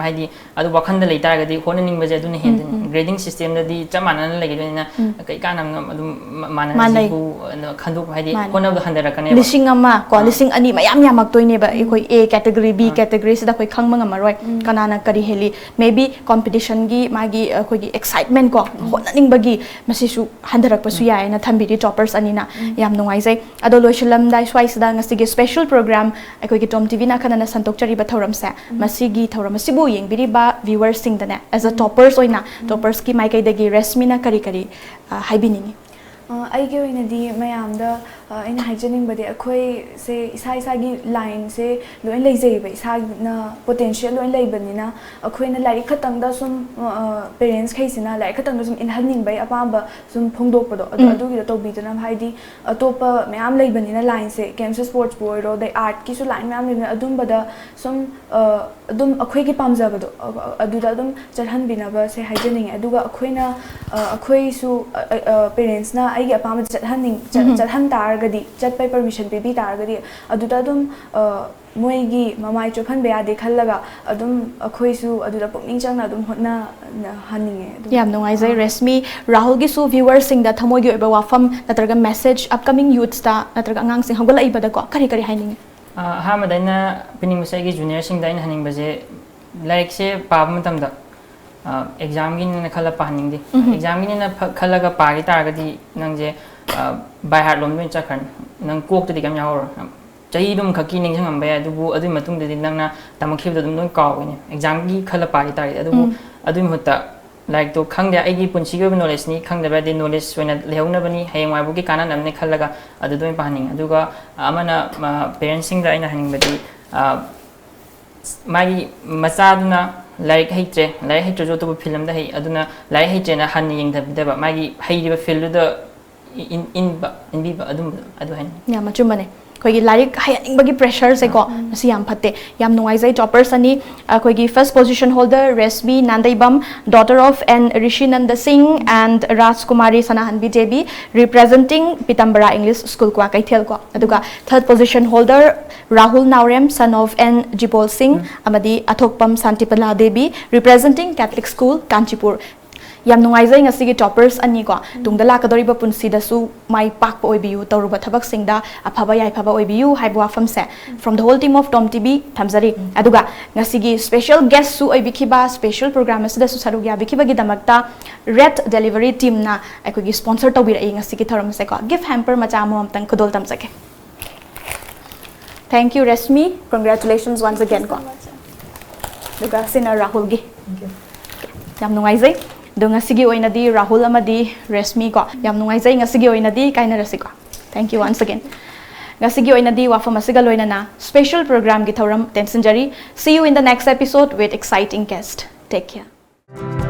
ꯍꯥꯏꯗꯤ ꯑꯗꯨ ꯋꯥꯈꯟꯗ ꯂꯩ ꯇꯥꯔꯒꯗꯤ ꯍꯣꯠꯅꯅꯤꯡꯕꯁꯦ ꯑꯗꯨꯅ ꯍꯦꯟꯗꯣꯏꯅꯤ꯫ ꯎꯝ, ꯎꯝ꯫ Grading systemꯗꯗꯤ ꯆꯞ ꯃꯥꯟꯅꯅ ꯂꯩꯒꯗꯣꯏꯅꯤꯅ ꯎꯝ꯫ ꯀꯩ ꯀꯥꯟꯅꯕꯅꯣ ꯑꯗꯨꯝ ꯃ-, ꯃꯥꯟꯅꯩ꯫ ꯃꯥꯟꯅꯁꯤꯕꯨ ꯑꯅ ꯈꯟꯗꯣꯛꯄ, ꯍꯥꯏꯗꯤ ꯃꯥꯅꯦ꯫ ꯍꯣꯠꯅꯕꯗꯣ ꯍꯟꯊꯔꯛꯀꯅꯦꯕ꯫ ꯂꯤꯁꯤꯡ ꯑꯃ ꯀꯣ, ꯑꯥ꯫ ꯂꯤꯁꯤꯡ ꯑꯅꯤ ꯃꯌꯥꯝ ꯌꯥꯝꯃꯛꯇꯣꯏꯅꯦꯕ꯫ ꯑꯩꯈꯣꯏ A category, B ꯑꯥ꯫ categoryꯁꯤꯗ ꯑꯩꯈꯣꯏ ꯈꯪꯕ ꯉꯝꯃꯔꯣꯏ꯫ ꯎꯝ꯫ ꯀꯅꯥꯅ ꯀꯔꯤ ꯍꯦꯜꯂꯤ? Maybe competitionꯒꯤ ꯃꯥꯒꯤ ꯑꯩꯈꯣꯏꯒꯤ excitement ꯀꯣ, ꯎꯝ꯫ ꯍꯣꯠꯅꯅꯤꯡꯕꯒꯤ ꯃꯁꯤꯁꯨ ꯍꯟꯊꯔꯛꯄꯁꯨ ꯎꯝ꯫ ꯌꯥꯏꯅ ꯊꯝꯕꯤꯔꯤ toppers ꯑꯅꯤꯅ꯫ ꯎꯝ꯫ ꯌꯥꯝ ꯅꯨꯡꯉꯥꯏꯖꯩ꯫ ꯑꯗꯣ ꯂꯣꯏꯁꯤꯜꯂꯝꯗꯥꯏ ꯁ꯭ꯋꯥꯏꯁꯤꯗ ꯉꯁꯤꯒꯤ special program ꯑꯩꯈꯣꯏꯒꯤ Tom TVꯅ ꯑꯈꯟꯅꯅ ꯁꯟꯗꯣꯛꯆꯔꯤꯕ ꯊꯧꯔꯝꯁꯦ, ꯎꯝ꯫ ꯃꯁꯤꯒꯤ ꯊꯧꯔꯝ ꯑꯁꯤꯕꯨ ꯌꯦꯡꯕꯤꯔꯤꯕ viewersꯁꯤꯡꯗꯅꯦ, as a ꯎꯝ꯫ toppers ꯑꯣꯏꯅ, ꯎꯝ꯫ toppersꯀꯤ ꯃꯥꯏꯀꯩꯗꯒꯤ ꯔꯦꯁꯃꯤꯅ ꯀꯔꯤ ꯀꯔꯤ, ꯑ, ꯍꯥꯏꯕꯤꯅꯤꯡꯉꯤ? ꯑ, ꯑꯩꯒꯤ ꯑꯣꯏꯅꯗꯤ ꯃꯌꯥꯝꯗ, ꯑ, ꯑꯩꯅ ꯍꯥꯏꯖꯅꯤꯡꯕꯗꯤ ꯑꯩꯈꯣꯏꯁꯦ ꯏꯁꯥ ꯏꯁꯥꯒꯤ lineꯁꯦ ꯂꯣꯏ ꯂꯩꯖꯩꯌꯦꯕ, ꯏꯁꯥꯅ potential ꯂꯣꯏ ꯂꯩꯕꯅꯤꯅ ꯑꯩꯈꯣꯏꯅ ꯂꯥꯏꯔꯤꯛ ꯈꯛꯇꯪꯗ ꯁꯨꯝ, ꯑ, parentsꯈꯩꯁꯤꯅ ꯂꯥꯏꯔꯤꯛ ꯈꯛꯇꯪꯗ ꯁꯨꯝ ꯏꯟꯍꯟꯅꯤꯡꯕꯒꯤ ꯑꯄꯥꯝꯕ ꯁꯨꯝ ꯐꯣꯡꯗꯣꯛꯄꯗꯣ ꯑꯗꯨ, ꯎꯝ꯫ ꯑꯗꯨꯒꯤꯗꯣ ꯇꯧꯕꯤꯗꯅꯕ, ꯍꯥꯏꯗꯤ ꯑꯇꯣꯞꯄ ꯃꯌꯥꯝ ꯂꯩꯕꯅꯤꯅ lineꯁꯦ, gamesꯇ sportsꯄꯨ ꯑꯣꯏꯔꯣ, ꯑꯗꯩ artꯀꯤꯁꯨ line ꯃꯌꯥꯝ ꯂꯩꯕꯅꯤꯅ ꯑꯗꯨꯝꯕꯗ ꯁꯨꯝ, ꯑ, ꯑꯗꯨꯝ ꯑꯩꯈꯣꯏꯒꯤ ꯄꯥꯝꯖꯕꯗꯣ, ꯑ, ꯑ, ꯑꯗꯨꯗ ꯑꯗꯨꯝ ꯆꯠꯍꯟꯕꯤꯅꯕꯁꯦ ꯍꯥꯏꯖꯅꯤꯡꯉꯦ꯫ ꯑꯗꯨꯒ ꯑꯩꯈꯣꯏꯅ, ꯑ, ꯑꯩꯈꯣꯏꯁꯨ, ꯑ, ꯑ, ꯑ, parentsꯅ ꯑꯩꯒꯤ ꯑꯄꯥꯝꯕꯗ ꯆꯠꯍꯟꯅꯤꯡ-, ꯆꯠ-, ꯎꯝ꯫ ꯆꯠꯍꯟ ꯇꯥꯔꯒꯗꯤ, ꯆꯠꯄꯩ permission ꯄꯤꯕꯤ ꯇꯥꯔꯒꯗꯤ, ꯑꯗꯨꯗ ꯑꯗꯨꯝ, ꯑ, ꯃꯣꯏꯒꯤ ꯃꯃꯥꯏ ꯆꯣꯞꯍꯟꯕ ꯌꯥꯗꯦ ꯈꯜꯂꯒ ꯑꯗꯨꯝ ꯑꯩꯈꯣꯏꯁꯨ ꯑꯗꯨꯗ ꯄꯨꯛꯅꯤꯡ ꯆꯪꯅ ꯑꯗꯨꯝ ꯍꯣꯠꯅꯍꯟꯅꯤꯡꯉꯦ꯫ ꯑꯗꯨꯝ, ꯌꯥꯝ ꯅꯨꯡꯉꯥꯏꯖꯩ ꯑ, ꯔꯦꯁꯃꯤ꯫ ꯔꯥꯍꯨꯜꯒꯤꯁꯨ viewersꯁꯤꯡꯗ ꯊꯃꯣꯏꯒꯤ ꯑꯣꯏꯕ ꯋꯥꯐꯝ ꯅꯠꯇ꯭ꯔꯒ message upcoming youthsꯇ ꯅꯠꯇ꯭ꯔꯒ ꯑꯉꯥꯡꯁꯤꯡ ꯍꯧꯒꯠꯂꯛꯏꯕꯗꯀꯣ ꯀꯔꯤ ꯀꯔꯤ ꯍꯥꯏꯅꯤꯡꯉꯤ? ꯑ, ꯑꯍꯥꯟꯕꯗ ꯑꯩꯅ ꯄꯤꯅꯤꯡꯕꯁꯦ ꯑꯩꯒꯤ juniorꯁꯤꯡꯗ ꯑꯩꯅ ꯍꯥꯏꯅꯤꯡꯕꯁꯦ, ꯂꯥꯏꯔꯤꯛꯁꯦ ꯄꯥꯕ ꯃꯇꯝꯗ, ꯑ, examꯒꯤꯅꯦꯅ ꯈꯜꯂ ꯄꯥꯍꯟꯅꯤꯡꯗꯦ꯫ ꯎꯝ꯫ Examꯒꯤꯅꯦꯅ ꯐ-, ꯈꯜꯂꯒ ꯄꯥꯈꯤ ꯇꯥꯔꯒꯗꯤ ꯅꯪꯁꯦ, ꯑ, by heart ꯂꯣꯝꯗ ꯑꯣꯏꯅ ꯆꯠꯈ꯭ꯔꯅꯤ꯫ ꯅꯪ ꯀꯣꯛꯇꯗꯤ ꯀꯩꯝ ꯌꯥꯎꯔꯔꯣꯏ꯫ ꯆꯍꯤꯗꯨꯃ ꯈꯛꯀꯤ ꯅꯤꯡꯁꯤꯡꯉꯝꯕ ꯌꯥꯏ, ꯑꯗꯨꯕꯨ ꯑꯗꯨꯒꯤ ꯃꯇꯨꯡꯗꯗꯤ ꯅꯪꯅ ꯇꯝꯃꯛꯈꯤꯕꯗꯣ ꯑꯗꯨꯝ ꯂꯣꯏ ꯀꯥꯎꯒꯅꯤ꯫ Examꯒꯤ ꯈꯜꯂ ꯄꯥꯈꯤ ꯇꯥꯔꯒꯗꯤ꯫ ꯑꯗꯨꯕꯨ ꯎꯝ꯫ ꯑꯗꯨꯒꯤ ꯃꯍꯨꯠꯇ ꯂꯥꯏꯔꯤꯛꯇꯣ ꯈꯪꯗꯦ, ꯑꯩꯒꯤ ꯄꯨꯟꯁꯤꯒꯤ ꯑꯣꯏꯕ knowledgeꯅꯤ, ꯈꯪꯗꯕ ꯌꯥꯗꯦ, knowledge ꯑꯣꯏꯅ ꯂꯩꯍꯧꯅꯕꯅꯤ, ꯍꯌꯦꯡꯋꯥꯏꯕꯨꯛꯀꯤ ꯀꯥꯟꯅꯅꯕꯅꯤ ꯈꯜꯂꯒ ꯑꯗꯨꯗ ꯑꯣꯏꯅ ꯄꯥꯍꯟꯅꯤꯡꯉꯤ꯫ ꯑꯗꯨꯒ ꯑꯃꯅ, ꯑ, parentsꯁꯤꯡꯗ ꯑꯩꯅ ꯍꯥꯏꯅꯤꯡꯕꯗꯤ, ꯑ, ꯃꯥꯒꯤ ꯃꯆꯥꯗꯨꯅ ꯂꯥꯏꯔꯤꯛ ꯍꯩꯇ꯭ꯔꯦ, ꯂꯥꯏꯔꯤꯛ ꯍꯩꯇ꯭ꯔꯁꯨ ꯑꯇꯣꯞꯄ ꯐꯤꯜ ꯑꯃꯗ ꯍꯩ, ꯑꯗꯨꯅ ꯂꯥꯏꯔꯤꯛ ꯍꯩꯇ꯭ꯔꯦꯅ ꯍꯟꯅ ꯌꯦꯡꯊꯕꯤꯗꯕ, ꯃꯥꯒꯤ ꯍꯩꯔꯤꯕ ꯐꯤꯜꯗꯨꯗ ꯏ- ꯏꯟ- ꯏꯟꯕ ꯏꯟꯕꯤꯕ ꯑꯗꯨꯝꯕꯗꯣ ꯑꯗꯨ ꯍꯥꯏꯅꯤꯡꯉꯤ꯫ ꯌꯥꯝ ꯑꯆꯨꯝꯕꯅꯦ꯫ ꯑꯩꯈꯣꯏꯒꯤ ꯂꯥꯏꯔꯤꯛ ꯍꯩꯍꯟꯅꯤꯡꯕꯒꯤ ꯄ꯭ꯔꯦꯁꯔꯁꯦꯀꯣ, ꯃꯁꯤ ꯌꯥꯝ ꯐꯠꯇꯦ꯫ ꯌꯥꯝ ꯅꯨꯡꯉꯥꯏꯖꯩ ꯇꯣꯄꯔꯁ ꯑꯅꯤ꯫ ꯑꯩꯈꯣꯏꯒꯤ first position holder Reshmi Nandeibam, daughter of N ꯔꯤꯁꯤꯅꯟꯗ Singh and Rajkumari Sanahanbi Devi, representing Pitambara English school Kwakeithel ꯀꯣ꯫ ꯑꯗꯨꯒ third position holder Rahul Naorem, son of N Jibol Singh ꯑꯃꯗꯤ ꯑꯊꯣꯛꯄꯝ ꯁꯥꯟꯇꯤꯄꯂꯥ Devi, representing Catholic School Kanchipur. ꯌꯥꯝ ꯅꯨꯡꯉꯥꯏꯖꯩ ꯉꯁꯤꯒꯤ ꯇꯣꯄꯔꯁ ꯑꯅꯤꯀꯣ꯫ ꯇꯨꯡꯗ ꯂꯥꯛꯀꯗꯧꯔꯤꯕ ꯄꯨꯟꯁꯤꯗꯁꯨ ꯃꯥꯏ ꯄꯥꯛꯄ ꯑꯣꯏꯕꯤꯌꯨ, ꯇꯧꯔꯨꯕ ꯊꯕꯛꯁꯤꯡꯗ ꯑꯐꯕ ꯌꯥꯏꯐꯕ ꯑꯣꯏꯕꯤꯌꯨ ꯍꯥꯏꯕ ꯋꯥꯐꯝꯁꯦ from the whole team of Tom TV ꯊꯝꯖꯔꯤ꯫ ꯑꯗꯨꯒ ꯉꯁꯤꯒꯤ ꯁ꯭ꯄꯦꯁꯦꯜ ꯒꯦꯁꯁꯨ ꯑꯣꯏꯕꯤꯈꯤꯕ, ꯁ꯭ꯄꯦꯁꯦꯜ ꯄ꯭ꯔꯣꯒ꯭ꯔꯥꯝ ꯑꯁꯤꯗꯁꯨ ꯁꯔꯨꯛ ꯌꯥꯕꯤꯈꯤꯕꯒꯤꯗꯃꯛꯇ ꯔꯦꯠ ꯗꯦꯂꯤꯚꯔꯤ ꯇꯤꯝꯅ ꯑꯩꯈꯣꯏꯒꯤ ꯁ꯭ꯄꯣꯟꯁꯔ ꯇꯧꯕꯤꯔꯛꯏ ꯉꯁꯤꯒꯤ ꯊꯧꯔꯝ ꯑꯁꯦꯀꯣ꯫ ꯒꯤꯐ ꯍꯦꯝꯄꯔ ꯃꯆꯥ ꯑꯃꯃꯝꯇꯪ ꯈꯨꯗꯣꯜ ꯇꯝꯖꯒꯦ꯫ Thank you Rashmi, congratulations once again ꯀꯣ꯫ ꯑꯗꯨꯒ ꯁꯤꯅ ꯔꯥꯍꯨꯜꯒꯤ꯫ ꯌꯥꯝ ꯅꯨꯡꯉꯥꯏꯖꯩ꯫ ꯑꯗꯣ ꯉꯁꯤꯒꯤ ꯑꯣꯏꯅꯗꯤ ꯔꯥꯍꯨꯜ ꯑꯃꯗꯤ ꯔꯦꯁꯃꯤ ꯀꯣ, ꯌꯥꯝ ꯅꯨꯡꯉꯥꯏꯖꯩ꯫ ꯉꯁꯤꯒꯤ ꯑꯣꯏꯅꯗꯤ ꯀꯥꯏꯅꯔꯁꯤꯀꯣ꯫ Thank you once again꯫ ꯉꯁꯤꯒꯤ ꯑꯣꯏꯅꯗꯤ ꯋꯥꯐꯝ ꯑꯁꯤꯒ ꯂꯣꯏꯅꯅ ꯁ꯭ꯄꯦꯁꯦꯜ ꯄ꯭ꯔꯣꯒ꯭ꯔꯥꯝꯒꯤ ꯊꯧꯔꯝ ꯇꯦꯟꯁꯤꯟꯖꯔꯤ꯫ See you in the next episode with exciting guest. Take care.